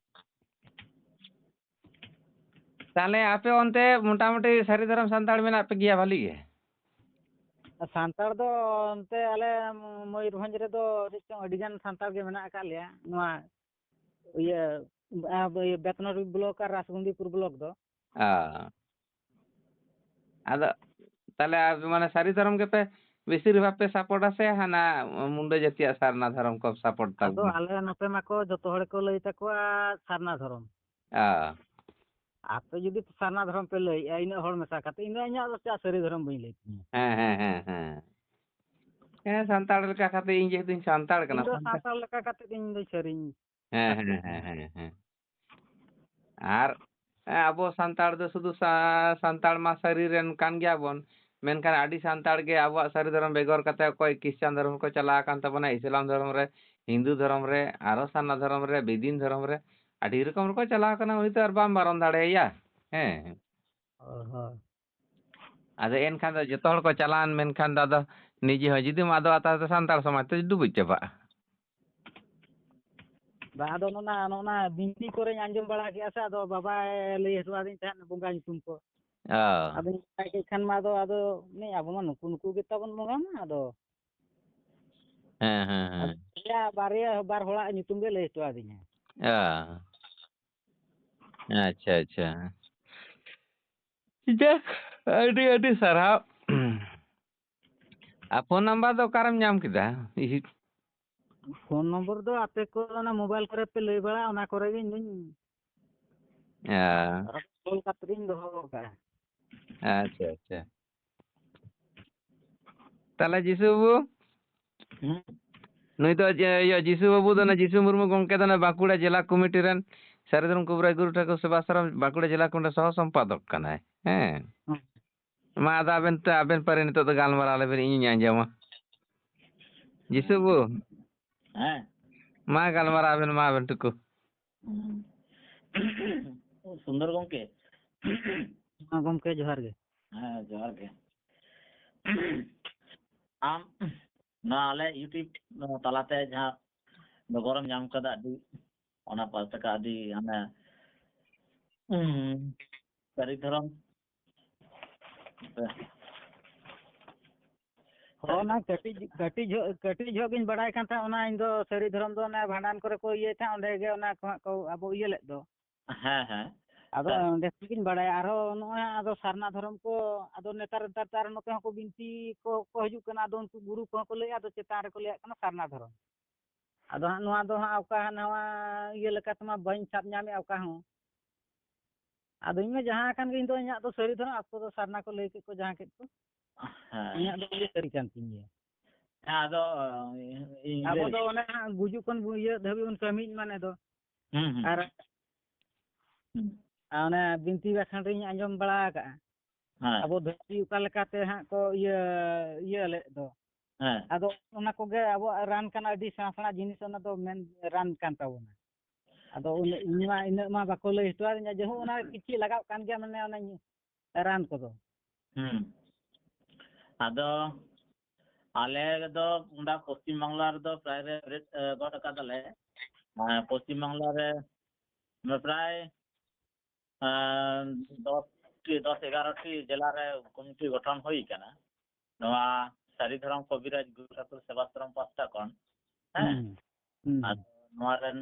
ᱛᱟᱦᱞᱮ ᱟᱯᱮ ᱚᱱᱛᱮ ᱢᱚᱴᱟᱢᱩᱴᱤ ᱥᱟᱹᱨᱤ ᱫᱷᱚᱨᱚᱢ ᱥᱟᱱᱛᱟᱲ ᱢᱮᱱᱟᱜ ᱯᱮ ᱜᱮᱭᱟ ᱵᱷᱟᱞᱤ ᱜᱮ? ᱥᱟᱱᱛᱟᱲ ᱫᱚ ᱚᱱᱛᱮ ᱟᱞᱮ ᱢᱚᱭᱩᱨᱵᱷᱚᱸᱡᱽ ᱨᱮᱫᱚ ᱪᱮᱫ ᱪᱚᱝ ᱟᱹᱰᱤ ᱜᱟᱱ ᱥᱟᱱᱛᱟᱲ ᱜᱮ ᱢᱮᱱᱟᱜ ᱟᱠᱟᱫ ᱞᱮᱭᱟ᱾ ᱱᱚᱣᱟ ᱤᱭᱟᱹ, ᱟ, ᱤᱭᱟᱹ ᱵᱮᱛᱱᱚᱴᱤ ᱵᱞᱚᱠ ᱟᱨ ᱨᱟᱥᱜᱚᱱᱫᱤᱯᱩᱨ ᱵᱞᱚᱠ ᱫᱚ᱾ ᱚ᱾ ᱟᱫᱚ ᱛᱟᱦᱞᱮ ᱟᱯᱮ ᱢᱟᱱᱮ ᱥᱟᱹᱨᱤ ᱫᱷᱚᱨᱚᱢ ᱜᱮᱯᱮ ᱵᱮᱥᱤᱨ ᱵᱷᱟᱜᱽ ᱯᱮ ᱥᱟᱯᱳᱨᱴᱟ ᱥᱮ ᱦᱟᱱᱟ ᱢᱩᱱᱰᱟᱹ ᱡᱟᱹᱛᱤᱭᱟᱜ ᱥᱟᱨᱱᱟ ᱫᱷᱚᱨᱚᱢ ᱠᱚ ᱥᱟᱯᱳᱨᱴ ᱛᱟᱵᱚᱱᱟ? ᱟᱫᱚ ᱟᱞᱮ ᱱᱚᱛᱮ ᱢᱟᱠᱚ ᱡᱚᱛᱚ ᱦᱚᱲ ᱠᱚ ᱞᱟᱹᱭ ᱛᱟᱠᱚᱣᱟ ᱥᱟᱨᱱᱟ ᱫᱷᱚᱨᱚᱢ᱾ ᱚ᱾ ᱟᱯᱮ ᱡᱩᱫᱤ ᱥᱟᱨᱱᱟ ᱫᱷᱚᱨᱚᱢ ᱯᱮ ᱞᱟᱹᱭᱮᱜᱼᱟ, ᱤᱱᱟᱹᱜ ᱦᱚᱲ ᱢᱮᱥᱟ ᱠᱟᱛᱮ, ᱤᱧ ᱫᱚ ᱤᱧᱟᱹᱜ ᱫᱚ ᱪᱮᱫᱟᱜ ᱥᱟᱹᱨᱤ ᱫᱷᱚᱨᱚᱢ ᱵᱟᱹᱧ ᱞᱟᱹᱭ ᱛᱤᱧᱟ? ᱦᱮᱸ, ᱦᱮᱸ, ᱦᱮᱸ, ᱦᱮᱸ᱾ ᱦᱮᱸ, ᱥᱟᱱᱛᱟᱲ ᱞᱮᱠᱟ ᱠᱟᱛᱮ ᱤᱧ ᱡᱮᱦᱮᱛᱩᱧ ᱥᱟᱱᱛᱟᱲ ᱠᱟᱱᱟ, ᱤᱧ ᱫᱚ ᱥᱟᱱᱛᱟᱲ ᱥᱟᱱᱛᱟᱲ ᱞᱮᱠᱟ ᱠᱟᱛᱮ ᱤᱧ ᱫᱚ ᱥᱟᱹᱨᱤᱧ ᱦᱮᱸ, ᱦᱮᱸ, ᱥᱟᱯᱳᱨᱴ ᱦᱮᱸ, ᱢᱮᱭᱟ᱾ ᱦᱮᱸ, ᱦᱮᱸ᱾ ᱟᱨ, ᱮᱸ, ᱟᱵᱚ ᱥᱟᱱᱛᱟᱲ ᱫᱚ ᱥᱩᱫᱷᱩ ᱥᱟ-, ᱥᱟᱱᱛᱟᱲ ᱢᱟ ᱥᱟᱹᱨᱤ ᱨᱮᱱ ᱠᱟᱱ ᱜᱮᱭᱟ ᱵᱚᱱ, ᱢᱮᱱᱠᱷᱟᱱ ᱟᱹᱰᱤ ᱥᱟᱱᱛᱟᱲ ᱜᱮ ᱟᱵᱚᱣᱟᱜ ᱥᱟᱹᱨᱤ ᱫᱷᱚᱨᱚᱢ ᱵᱮᱜᱚᱨ ᱠᱟᱛᱮ ᱚᱠᱚᱭ ᱠᱷᱨᱤᱥᱴᱟᱱ ᱫᱷᱚᱨᱚᱢ ᱨᱮᱠᱚ ᱪᱟᱞᱟᱣ ᱟᱠᱟᱱ ᱛᱟᱵᱚᱱᱟ, ᱤᱥᱞᱟᱢ ᱫᱷᱚᱨᱚᱢ ᱨᱮ, ᱦᱤᱱᱫᱩ ᱫᱷᱚᱨᱚᱢ ᱨᱮ, ᱟᱨᱚ ᱥᱟᱨᱱᱟ ᱫᱷᱚᱨᱚᱢ ᱨᱮ, ᱵᱮᱫᱤᱱ ᱫᱷᱚᱨᱚᱢ ᱨᱮ, ᱟᱹᱰᱤ ᱨᱚᱠᱚᱢ ᱨᱮᱠᱚ ᱪᱟᱞᱟᱣ ᱟᱠᱟᱱᱟ, ᱩᱱᱤ ᱛᱚ ᱟᱨ ᱵᱟᱢ ᱵᱟᱨᱚᱱ ᱫᱟᱲᱮᱭᱟᱭᱟ᱾ ᱦᱮᱸ᱾ ᱚ, ᱦᱳᱭ᱾ ᱟᱫᱚ ᱮᱱᱠᱷᱟᱱ ᱫᱚ ᱡᱚᱛᱚ ᱦᱚᱲ ᱠᱚ ᱪᱟᱞᱟᱣᱮᱱ, ᱢᱮᱱᱠᱷᱟᱱ ᱫᱚ ᱟᱫᱚ ᱱᱤᱡᱮ ᱦᱚᱸ ᱡᱩᱫᱤᱢ ᱟᱫᱚᱜᱼᱟ, ᱛᱟᱦᱞᱮ ᱫᱚ ᱥᱟᱱᱛᱟᱲ ᱥᱚᱢᱟᱡᱽ ᱫᱚ ᱰᱩᱵᱩᱡ ᱪᱟᱵᱟᱜᱼᱟ᱾ ᱵᱟᱝ, ᱟᱫᱚ ᱱᱚᱜᱼᱱᱟ, ᱱᱚᱜᱼᱱᱟ ᱵᱤᱱᱛᱤ ᱠᱚᱨᱮᱧ ᱟᱸᱡᱚᱢ ᱵᱟᱲᱟ ᱠᱮᱜᱼᱟ ᱥᱮ, ᱟᱫᱚ ᱵᱟᱵᱟᱭ ᱞᱟᱹᱭ ᱦᱚᱴᱚ ᱟᱹᱫᱤᱧ ᱛᱟᱦᱮᱸᱫ ᱵᱚᱸᱜᱟ ᱧᱩᱛᱩᱢ ᱠᱚ᱾ ᱚ᱾ ᱟᱫᱚᱧ ᱵᱟᱲᱟᱭ ᱠᱮᱫ ᱠᱷᱟᱱ ᱢᱟ ᱟᱫᱚ, ᱟᱫᱚ ᱱᱮ ᱟᱵᱚ ᱢᱟ ᱱᱩᱠᱩ, ᱱᱩᱠᱩ ᱜᱮ ᱛᱟᱵᱚᱱ ᱵᱚᱸᱜᱟ ᱢᱟ, ᱟᱫᱚ ᱦᱮᱸ, ᱦᱮᱸ, ᱦᱮᱸ᱾ ᱟᱫᱚ ᱵᱟᱨᱭᱟ, ᱵᱟᱨᱭᱟ, ᱵᱟᱨ ᱦᱚᱲᱟᱜ ᱧᱩᱛᱩᱢ ᱜᱮ ᱞᱟᱹᱭ ᱦᱚᱴᱚ ᱟᱹᱫᱤᱧᱟ᱾ ᱚ᱾ ᱟᱪᱪᱷᱟ, ᱟᱪᱪᱷᱟ᱾ ᱡᱟᱠ, ᱟᱹᱰᱤ, ᱟᱹᱰᱤ ᱥᱟᱨᱦᱟᱣ᱾ ᱟᱨ ᱯᱷᱳᱱ ᱱᱟᱢᱵᱟᱨ ᱫᱚ ᱚᱠᱟᱨᱮᱢ ᱧᱟᱢ ᱠᱮᱫᱟ? ᱤᱦᱤ᱾ ᱯᱷᱳᱱ ᱱᱚᱢᱵᱚᱨ ᱫᱚ ᱟᱯᱮ ᱠᱚ ᱚᱱᱟ ᱢᱳᱵᱟᱭᱤᱞ ᱠᱚᱨᱮ ᱯᱮ ᱞᱟᱹᱭ ᱵᱟᱲᱟ, ᱚᱱᱟ ᱠᱚᱨᱮ ᱜᱮ ᱤᱧ ᱫᱩᱧ ᱟᱸ, ᱠᱚᱞ ᱠᱟᱛᱮ ᱤᱧ ᱫᱚᱦᱚ ᱟᱠᱟᱫᱼᱟ᱾ ᱟᱪᱪᱷᱟ, ᱟᱪᱪᱷᱟ᱾ ᱛᱟᱦᱚᱞᱮ ᱡᱤᱥᱩ ᱵᱟᱹᱵᱩ, ᱦᱮᱸ᱾ ᱱᱩᱭ ᱫᱚ ᱡᱮ, ᱤᱭᱟᱹ, ᱡᱤᱥᱩ ᱵᱟᱹᱵᱩ ᱫᱚ ᱚᱱᱟ ᱡᱤᱥᱩ ᱢᱩᱨᱢᱩ ᱜᱚᱢᱠᱮ ᱫᱚ ᱚᱱᱟ ᱵᱟᱸᱠᱩᱲᱟ ᱡᱮᱞᱟ ᱠᱚᱢᱤᱴᱤ ᱨᱮᱱ ᱥᱟᱹᱨᱤ ᱫᱷᱚᱨᱚᱢ ᱠᱚᱵᱤᱨᱟᱡᱽ ᱜᱩᱨᱩ ᱴᱷᱟᱹᱠᱩᱨ ᱥᱮᱵᱟᱥᱨᱚᱢ ᱵᱟᱸᱠᱩᱲᱟ ᱡᱮᱞᱟ ᱠᱚᱢᱤᱴᱤ ᱥᱚᱦᱚ ᱥᱚᱢᱯᱟᱫᱚᱠ ᱠᱟᱱᱟᱭ᱾ ᱦᱮᱸ᱾ ᱦᱮᱸ᱾ ᱢᱟ ᱟᱫᱚ ᱟᱵᱮᱱ ᱛᱮ, ᱟᱵᱮᱱ ᱯᱟᱹᱨᱤ ᱱᱤᱛᱚᱜ ᱫᱚ ᱜᱟᱞᱢᱟᱨᱟᱣ ᱞᱮᱵᱮᱱ, ᱤᱧᱤᱧ ᱟᱸᱡᱚᱢᱟ᱾ ᱡᱤᱥᱩ ᱵᱟᱹᱵᱩ, ᱦᱮᱸ᱾ ᱢᱟ ᱜᱟᱞᱢᱟᱨᱟᱣ ᱟᱵᱮᱱ, ᱢᱟ ᱟᱵᱮᱱ ᱴᱩᱠᱩ᱾ ᱦᱩᱸ᱾ ᱥᱩᱱᱫᱚᱨ ᱜᱚᱢᱠᱮ᱾ ᱦᱮᱸ ᱜᱚᱢᱠᱮ, ᱡᱚᱦᱟᱨ ᱜᱮ᱾ ᱦᱮᱸ, ᱡᱚᱦᱟᱨ ᱜᱮ᱾ ᱟᱢ ᱱᱚᱣᱟ ᱟᱞᱮ YouTube ᱛᱟᱞᱟᱛᱮ ᱡᱟᱦᱟᱸ ᱰᱚᱜᱚᱨᱮᱢ ᱧᱟᱢ ᱠᱟᱫᱟ, ᱟᱹᱰᱤ, ᱚᱱᱟ ᱯᱟᱦᱴᱟ ᱠᱷᱚᱱ ᱟᱹᱰᱤ, ᱢᱟᱱᱮ, ᱩᱸ, ᱥᱟᱹᱨᱤ ᱫᱷᱚᱨᱚᱢ᱾ ᱦᱳᱭ, ᱚᱱᱟ ᱠᱟᱹᱴᱤᱡ, ᱠᱟᱹᱴᱤᱡ ᱡᱚᱦᱚᱜ, ᱠᱟᱹᱴᱤᱡ ᱡᱚᱦᱚᱜ ᱜᱤᱧ ᱵᱟᱲᱟᱭ ᱠᱟᱱ ᱛᱟᱦᱮᱸᱫ, ᱚᱱᱟ ᱤᱧ ᱫᱚ ᱥᱟᱹᱨᱤ ᱫᱷᱚᱨᱚᱢ ᱫᱚ ᱚᱱᱮ ᱵᱷᱟᱸᱰᱟᱱ ᱠᱚᱨᱮ ᱠᱚ ᱤᱭᱟᱹᱭ ᱛᱟᱦᱮᱸᱫ, ᱚᱸᱰᱮ ᱜᱮ ᱚᱱᱟ ᱠᱚ ᱦᱟᱸᱜ ᱠᱚ ᱟᱵᱚ ᱤᱭᱟᱹ ᱞᱮᱫ ᱫᱚ᱾ ᱦᱮᱸ, ᱦᱮᱸ᱾ ᱟᱫᱚ ᱦᱮᱸ᱾ ᱚᱸᱰᱮ ᱠᱷᱚᱱ ᱜᱤᱧ ᱵᱟᱲᱟᱭᱟ᱾ ᱟᱨᱦᱚᱸ ᱱᱚᱜᱼᱚᱭ ᱟᱫᱚ ᱥᱟᱨᱱᱟ ᱫᱷᱚᱨᱚᱢ ᱠᱚ, ᱟᱫᱚ ᱱᱮᱛᱟᱨ, ᱱᱮᱛᱟᱨ ᱛᱮ ᱟᱨ ᱱᱚᱛᱮ ᱦᱚᱸᱠᱚ ᱵᱤᱱᱛᱤ ᱠᱚ, ᱠᱚ ᱦᱤᱡᱩᱜ ᱠᱟᱱᱟ, ᱟᱫᱚ ᱩᱱᱠᱩ ᱜᱩᱨᱩ ᱠᱚᱦᱚᱸ ᱠᱚ ᱞᱟᱹᱭᱮᱫᱼᱟ, ᱟᱫᱚ ᱪᱮᱛᱟᱱ ᱨᱮᱠᱚ ᱞᱟᱹᱭᱟᱜ ᱠᱟᱱᱟ ᱥᱟᱨᱱᱟ ᱫᱷᱚᱨᱚᱢ᱾ ᱟᱫᱚ ᱦᱟᱸᱜ ᱱᱚᱣᱟ ᱫᱚ ᱦᱟᱸᱜ ᱚᱠᱟ ᱱᱟᱣᱟ ᱤᱭᱟᱹ ᱞᱮᱠᱟ ᱛᱮᱢᱟ ᱵᱟᱹᱧ ᱥᱟᱵ ᱧᱟᱢᱮᱫᱼᱟ ᱚᱠᱟ ᱦᱚᱸ᱾ ᱟᱫᱚ ᱤᱧ ᱢᱟ ᱡᱟᱦᱟᱸ ᱟᱠᱟᱱ ᱜᱮ, ᱤᱧ ᱫᱚ ᱤᱧᱟᱹᱜ ᱫᱚ ᱥᱟᱹᱨᱤ ᱫᱷᱚᱨᱚᱢ, ᱟᱠᱚ ᱫᱚ ᱥᱟᱨᱱᱟ ᱠᱚ ᱞᱟᱹᱭ ᱠᱮᱫ ᱠᱚ, ᱡᱟᱦᱟᱸ ᱠᱮᱫ ᱠᱚ᱾ ᱦᱮᱸ᱾ ᱤᱧᱟᱹᱜ ᱫᱚ ᱤᱭᱟᱹ ᱥᱟᱹᱨᱤ ᱠᱟᱱ ᱛᱤᱧ ᱜᱮᱭᱟ᱾ ᱦᱮᱸ, ᱟᱫᱚ, ᱤᱧ ᱟᱵᱚ ᱞᱟᱹᱭ ᱫᱚ ᱚᱱᱮ ᱦᱟᱸᱜ ᱜᱩᱡᱩᱜ ᱠᱷᱚᱱ ᱵᱚ ᱤᱭᱟᱹ ᱫᱷᱟᱹᱵᱤᱡ ᱵᱚᱱ ᱠᱟᱹᱢᱤᱭᱮᱫ ᱢᱟᱱᱮ ᱫᱚ᱾ ᱦᱩᱸ, ᱦᱩᱸ᱾ ᱟᱨ ᱦᱩᱸ᱾ ᱟᱨ ᱚᱱᱮ ᱵᱤᱱᱛᱤ ᱵᱟᱠᱷᱟᱱ ᱨᱤᱧ ᱟᱸᱡᱚᱢ ᱵᱟᱲᱟ ᱟᱠᱟᱜᱼᱟ᱾ ᱦᱮᱸ᱾ ᱟᱵᱚ ᱫᱷᱟᱹᱨᱛᱤ ᱚᱠᱟ ᱞᱮᱠᱟᱛᱮ ᱦᱟᱸᱜ ᱠᱚ ᱤᱭᱟᱹ, ᱤᱭᱟᱹ ᱞᱮᱫ ᱫᱚ᱾ ᱦᱮᱸ᱾ ᱟᱫᱚ ᱚᱱᱟ ᱠᱚᱜᱮ ᱟᱵᱚᱣᱟᱜ ᱨᱟᱱ ᱠᱟᱱᱟ, ᱟᱹᱰᱤ ᱥᱮᱬᱟ ᱥᱮᱬᱟ ᱡᱤᱱᱤᱥ ᱚᱱᱟ ᱫᱚ ᱢᱮᱱ ᱨᱟᱱ ᱠᱟᱱ ᱛᱟᱵᱚᱱᱟ᱾ ᱟᱫᱚ ᱩᱱᱟᱹᱜ, ᱤᱧ ᱢᱟ ᱤᱱᱟᱹᱜ ᱢᱟ ᱵᱟᱠᱚ ᱞᱟᱹᱭ ᱦᱚᱴᱚ ᱟᱹᱫᱤᱧᱟ, ᱡᱮ ᱦᱚᱸ ᱚᱱᱟ ᱠᱤᱪᱷᱩ ᱞᱟᱜᱟᱜ ᱠᱟᱱ ᱜᱮᱭᱟ, ᱢᱟᱱᱮ ᱚᱱᱟ ᱨᱟᱱ ᱠᱚᱫᱚ᱾ ᱦᱩᱸ᱾ ᱟᱫᱚ ᱟᱞᱮ ᱫᱚ ᱚᱸᱰᱮ ᱯᱚᱥᱪᱤᱢ ᱵᱟᱝᱞᱟ ᱨᱮᱫᱚ ᱯᱨᱟᱭ ᱞᱮ ᱵᱮᱨᱮᱫ, ᱮ, ᱜᱚᱫ ᱟᱠᱟᱫᱟᱞᱮ᱾ ᱟᱨ ᱯᱚᱥᱪᱤᱢ ᱵᱟᱝᱞᱟ ᱨᱮ ᱯᱨᱟᱭ, ᱮ, ᱫᱚᱥ ᱴᱤ, ᱫᱚᱥ ᱮᱜᱟᱨᱚ ᱴᱤ ᱡᱮᱞᱟ ᱨᱮ ᱠᱚᱢᱤᱴᱤ ᱜᱚᱴᱷᱚᱱ ᱦᱩᱭ ᱟᱠᱟᱱᱟ᱾ ᱱᱚᱣᱟ ᱥᱟᱹᱨᱤ ᱫᱷᱚᱨᱚᱢ ᱠᱚᱵᱤᱨᱟᱡᱽ ᱜᱩᱨᱩ ᱴᱷᱟᱹᱠᱩᱨ ᱥᱮᱵᱟᱥᱨᱚᱢ ᱯᱟᱦᱴᱟ ᱠᱷᱚᱱ᱾ ᱦᱮᱸ᱾ ᱦᱩᱸ, ᱦᱩᱸ᱾ ᱟᱫᱚ ᱱᱚᱣᱟ ᱨᱮᱱ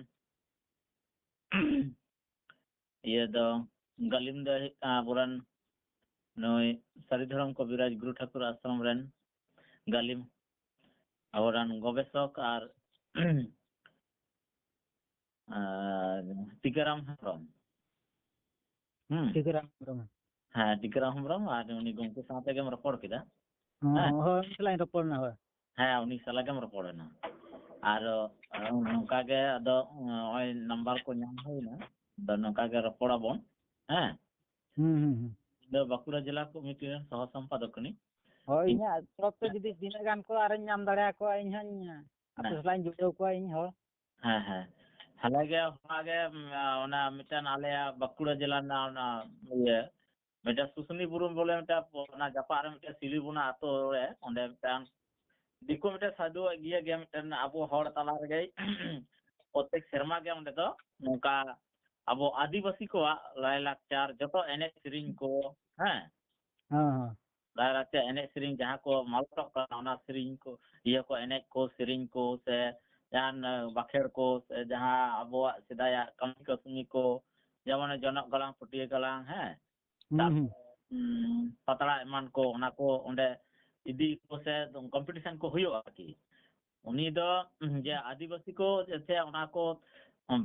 ᱤᱭᱟᱹ ᱫᱚ, ᱜᱟᱹᱞᱤᱢ ᱫᱚ ᱦᱩᱭᱩᱜ ᱠᱟᱱᱟ ᱟᱵᱚᱨᱮᱱ ᱱᱩᱭ ᱥᱟᱹᱨᱤ ᱫᱷᱚᱨᱚᱢ ᱠᱚᱵᱤᱨᱟᱡᱽ ᱜᱩᱨᱩ ᱴᱷᱟᱹᱠᱩᱨ ᱟᱥᱨᱚᱢ ᱨᱮᱱ ᱜᱟᱹᱞᱤᱢ, ᱟᱵᱚᱨᱮᱱ ᱜᱚᱵᱮᱥᱚᱠ ᱟᱨ, ᱟᱨ ᱴᱤᱠᱟᱹᱨᱟᱢ ᱦᱮᱢᱵᱨᱚᱢ᱾ ᱦᱩᱸ᱾ ᱴᱤᱠᱟᱹᱨᱟᱢ ᱦᱮᱢᱵᱨᱚᱢ᱾ ᱦᱮᱸ, ᱴᱤᱠᱟᱹᱨᱟᱢ ᱦᱮᱢᱵᱨᱚᱢ, ᱟᱨ ᱩᱱᱤ ᱜᱚᱢᱠᱮ ᱥᱟᱶ ᱛᱮᱜᱮᱢ ᱨᱚᱯᱚᱲ ᱠᱮᱫᱟ᱾ ᱦᱚᱸ, ᱦᱮᱸ᱾ ᱦᱚᱸ, ᱦᱳᱭ, ᱩᱱᱤ ᱥᱟᱞᱟᱜ ᱤᱧ ᱨᱚᱯᱚᱲ ᱞᱮᱱᱟ, ᱦᱳᱭ᱾ ᱦᱮᱸ, ᱩᱱᱤ ᱥᱟᱞᱟᱜ ᱜᱮᱢ ᱨᱚᱯᱚᱲ ᱮᱱᱟ᱾ ᱟᱨ, ᱟᱨ ᱱᱚᱝᱠᱟ ᱜᱮ ᱟᱫᱚ ᱱᱚᱜᱼᱚᱭ ᱱᱟᱢᱵᱟᱨ ᱠᱚ ᱧᱟᱢ ᱦᱩᱭᱱᱟ, ᱟᱫᱚ ᱱᱚᱝᱠᱟ ᱜᱮ ᱨᱚᱯᱚᱲ ᱟᱵᱚᱱ᱾ ᱦᱮᱸ᱾ ᱦᱩᱸ, ᱦᱩᱸ, ᱦᱩᱸ᱾ ᱤᱧ ᱫᱚ ᱵᱟᱸᱠᱩᱲᱟ ᱡᱮᱞᱟ ᱠᱚᱢᱤᱴᱤ ᱨᱮᱱ ᱥᱚᱦᱚ ᱥᱚᱢᱯᱟᱫᱚᱠ ᱠᱟᱹᱱᱟᱹᱧ᱾ ᱦᱳᱭ, ᱤᱧ ᱤᱧᱟᱹᱜ ᱛᱚᱨᱚᱯ ᱛᱮ ᱡᱩᱫᱤ ᱛᱤᱱᱟᱹᱜ ᱜᱟᱱ ᱠᱚ ᱟᱨᱚᱧ ᱧᱟᱢ ᱫᱟᱲᱮᱭᱟᱠᱚᱣᱟ, ᱤᱧ ᱦᱚᱸᱧ ᱟᱯᱮ ᱦᱮᱸ᱾ ᱥᱟᱞᱟᱜ ᱤᱧ ᱡᱩᱲᱟᱹᱣ ᱠᱚᱣᱟ ᱤᱧ ᱦᱚᱲ᱾ ᱦᱮᱸ, ᱦᱮᱸ᱾ ᱦᱟᱞᱮ ᱜᱮ ᱦᱚᱞᱟ ᱜᱮ, ᱩᱢ, ᱚᱱᱟ ᱢᱤᱫᱴᱟᱝ ᱟᱞᱮᱭᱟᱜ ᱵᱟᱸᱠᱩᱲᱟ ᱡᱮᱞᱟ ᱨᱮᱱᱟᱜ ᱚᱱᱟ ᱤᱭᱟᱹ, ᱢᱤᱫᱴᱟᱝ ᱥᱩᱥᱩᱱᱤ ᱵᱩᱨᱩ ᱵᱚᱞᱮ ᱢᱤᱫᱴᱟᱝ ᱚᱱᱟ ᱡᱟᱯᱟᱜ ᱨᱮ ᱢᱤᱫᱴᱟᱝ ᱥᱤᱞᱤᱵᱚᱱᱟ ᱟᱛᱳ ᱨᱮ, ᱚᱸᱰᱮ ᱢᱤᱫᱴᱟᱝ ᱫᱤᱠᱩ ᱢᱤᱫᱴᱟᱝ ᱥᱟᱹᱫᱷᱩ ᱤᱭᱟᱹ ᱜᱮ ᱢᱤᱫᱴᱟᱝ ᱟᱵᱚ ᱦᱚᱲ ᱛᱟᱞᱟ ᱨᱮᱜᱮ ᱯᱨᱚᱛᱮᱠ ᱥᱮᱨᱢᱟ ᱜᱮ ᱚᱸᱰᱮ ᱫᱚ ᱱᱚᱝᱠᱟ ᱟᱵᱚ ᱟᱹᱫᱤᱵᱟᱹᱥᱤ ᱠᱚᱣᱟᱜ ᱞᱟᱭᱼᱞᱟᱠᱪᱟᱨ ᱡᱚᱛᱚ ᱮᱱᱮᱡ ᱥᱮᱨᱮᱧ ᱠᱚ, ᱦᱮᱸ, ᱦᱮᱸ, ᱦᱮᱸ᱾ ᱞᱟᱭᱼᱞᱟᱠᱪᱟᱨ ᱮᱱᱮᱡ ᱥᱮᱨᱮᱧ ᱡᱟᱦᱟᱸ ᱠᱚ ᱢᱟᱞᱚᱴᱚᱜ ᱠᱟᱱᱟ, ᱚᱱᱟ ᱥᱮᱨᱮᱧ ᱠᱚ, ᱤᱭᱟᱹ ᱠᱚ, ᱮᱱᱮᱡ ᱠᱚ, ᱥᱮᱨᱮᱧ ᱠᱚ, ᱥᱮ ᱡᱟᱦᱟᱱ, ᱮ, ᱵᱟᱠᱷᱮᱲ ᱠᱚ, ᱥᱮ ᱡᱟᱦᱟᱸ ᱟᱵᱚᱣᱟᱜ ᱥᱮᱫᱟᱭᱟᱜ ᱠᱟᱹᱢᱤ ᱠᱟᱹᱥᱱᱤ ᱠᱚ, ᱡᱮᱢᱚᱱ ᱡᱚᱱᱚᱜ ᱜᱟᱞᱟᱝ, ᱯᱟᱹᱴᱭᱟᱹ ᱜᱟᱞᱟᱝ, ᱦᱮᱸ, ᱦᱩᱸ, ᱦᱩᱸ᱾ ᱛᱟᱨᱯᱚᱨ, ᱩᱸ, ᱯᱟᱛᱲᱟ ᱮᱢᱟᱱ ᱠᱚ, ᱚᱱᱟ ᱠᱚ ᱚᱸᱰᱮ ᱤᱫᱤ ᱠᱚ ᱥᱮ ᱠᱚᱢᱯᱤᱴᱤᱥᱚᱱ ᱠᱚ ᱦᱩᱭᱩᱜᱼᱟ ᱟᱨᱠᱤ᱾ ᱩᱱᱤ ᱫᱚ, ᱩᱸ, ᱡᱮ ᱟᱹᱫᱤᱵᱟᱹᱥᱤ ᱠᱚ ᱥᱮ ᱚᱱᱟ ᱠᱚ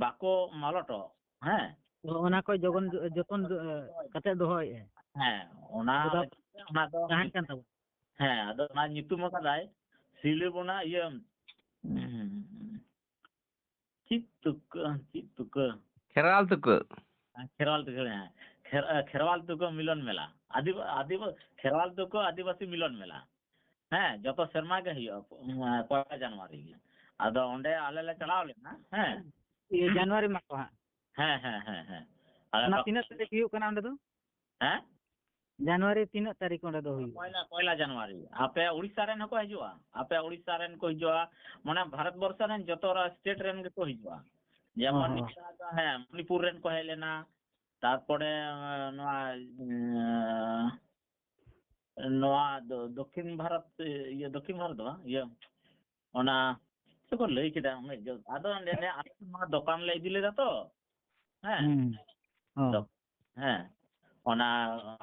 ᱵᱟᱠᱚ ᱢᱟᱞᱚᱴᱚᱜ, ᱦᱮᱸ᱾ ᱚ, ᱚᱱᱟ ᱠᱚ ᱡᱚᱜᱚᱱ, ᱡᱚᱛᱚᱱ ᱫᱚ, ᱠᱟᱛᱮ ᱫᱚᱦᱚᱭᱮᱫᱼᱟ᱾ ᱦᱮᱸ, ᱚᱱᱟ, ᱟᱫᱚ ᱚᱱᱟ ᱫᱚ ᱛᱟᱦᱮᱱ ᱠᱟᱱ ᱛᱟᱵᱚᱱᱟ᱾ ᱦᱮᱸ, ᱟᱫᱚ ᱚᱱᱟ ᱧᱩᱛᱩᱢ ᱟᱠᱟᱫᱟᱭ ᱥᱤᱞᱤᱵᱚᱱᱟ ᱤᱭᱟᱹ, ᱩᱸ, ᱪᱮᱫ ᱛᱩᱠᱟᱹ, ᱪᱮᱫ ᱛᱩᱠᱟᱹ? ᱠᱷᱮᱨᱣᱟᱞ ᱛᱩᱠᱟᱹ᱾ ᱦᱮᱸ, ᱠᱷᱮᱨᱣᱟᱞ ᱛᱩᱠᱟᱹ, ᱦᱮᱸ᱾ ᱠᱷᱮᱨ-, ᱮ, ᱠᱷᱮᱨᱣᱟᱞ ᱛᱩᱠᱟᱹ ᱢᱤᱞᱚᱱ ᱢᱮᱞᱟ᱾ ᱟᱹᱫᱤᱵᱟ-, ᱟᱹᱫᱤᱵᱟ-, ᱠᱷᱮᱨᱣᱟᱞ ᱛᱩᱠᱟᱹ ᱟᱹᱫᱤᱵᱟᱹᱥᱤ ᱢᱤᱞᱚᱱ ᱢᱮᱞᱟ᱾ ᱦᱮᱸ, ᱡᱚᱛᱚ ᱥᱮᱨᱢᱟ ᱜᱮ ᱦᱩᱭᱩᱜᱼᱟ, ᱯᱚ-, ᱯᱚᱭᱞᱟ ᱡᱟᱱᱩᱣᱟᱨᱤ ᱜᱮ᱾ ᱟᱫᱚ ᱚᱸᱰᱮ ᱟᱞᱮ ᱞᱮ ᱪᱟᱞᱟᱣ ᱞᱮᱱᱟ, ᱦᱮᱸ᱾ ᱤᱭᱟᱹ, ᱡᱟᱱᱩᱣᱟᱨᱤ ᱢᱟᱥ ᱦᱟᱸᱜ᱾ ᱦᱮᱸ, ᱦᱮᱸ, ᱦᱮᱸ, ᱦᱮᱸ᱾ ᱟᱞᱮ ᱚᱱᱟ ᱵᱟ- ᱛᱤᱱᱟᱹᱜ ᱛᱟᱹᱨᱤᱠᱷ ᱦᱩᱭᱩᱜ ᱠᱟᱱᱟ ᱚᱸᱰᱮ ᱫᱚ? ᱦᱮᱸ? ᱡᱟᱱᱩᱣᱟᱨᱤ ᱛᱤᱱᱟᱹᱜ ᱛᱟᱹᱨᱤᱠᱷ ᱚᱸᱰᱮ ᱫᱚ ᱦᱩᱭᱩᱜᱼᱟ? ᱯᱚᱭᱞᱟ, ᱯᱚᱭᱞᱟ ᱡᱟᱱᱩᱣᱟᱨᱤ᱾ ᱟᱯᱮ ᱩᱲᱤᱥᱥᱟ ᱨᱮᱱ ᱦᱚᱸᱠᱚ ᱦᱤᱡᱩᱜᱼᱟ? ᱟᱯᱮ ᱩᱲᱤᱥᱥᱟ ᱨᱮᱱ ᱠᱚ ᱦᱤᱡᱩᱜᱼᱟ, ᱢᱟᱱᱮ ᱵᱷᱟᱨᱚᱛ ᱵᱚᱨᱥᱚ ᱨᱮᱱ ᱡᱚᱛᱚ ᱨᱟ-, ᱥᱴᱮᱴ ᱨᱮᱱ ᱜᱮᱠᱚ ᱦᱤᱡᱩᱜᱼᱟ᱾ ᱡᱮᱢᱚᱱ ᱦᱚᱸ, ᱦᱚᱸ᱾ ᱱᱤᱛᱚᱜ ᱫᱚ, ᱦᱮᱸ, ᱢᱚᱱᱤᱯᱩᱨ ᱨᱮᱱ ᱠᱚ ᱦᱮᱡ ᱞᱮᱱᱟ, ᱛᱟᱨᱯᱚᱨᱮ, ᱮᱸ, ᱱᱚᱣᱟ, ᱮᱸ, ᱱᱚᱣᱟ ᱫᱚ ᱫᱚᱠᱠᱷᱤᱱ ᱵᱷᱟᱨᱚᱛ, ᱤᱭᱟᱹ, ᱫᱚᱠᱠᱷᱤᱱ ᱵᱷᱟᱨᱚᱛ ᱫᱚ ᱵᱟᱝ, ᱤᱭᱟᱹ, ᱚᱱᱟ ᱪᱮᱫ ᱠᱚ ᱞᱟᱹᱭ ᱠᱮᱫᱟ, ᱩᱱᱟᱹᱜ ᱡᱳᱨ᱾ ᱟᱫᱚ ᱚᱸᱰᱮ ᱱᱮ-, ᱟᱞᱮ ᱱᱚᱣᱟ ᱫᱚᱠᱟᱱ ᱞᱮ ᱤᱫᱤ ᱞᱮᱫᱟ ᱛᱚ, ᱦᱮᱸ᱾ ᱦᱩᱸ᱾ ᱦᱚᱸ᱾ ᱫᱚ-, ᱦᱮᱸ᱾ ᱚᱱᱟ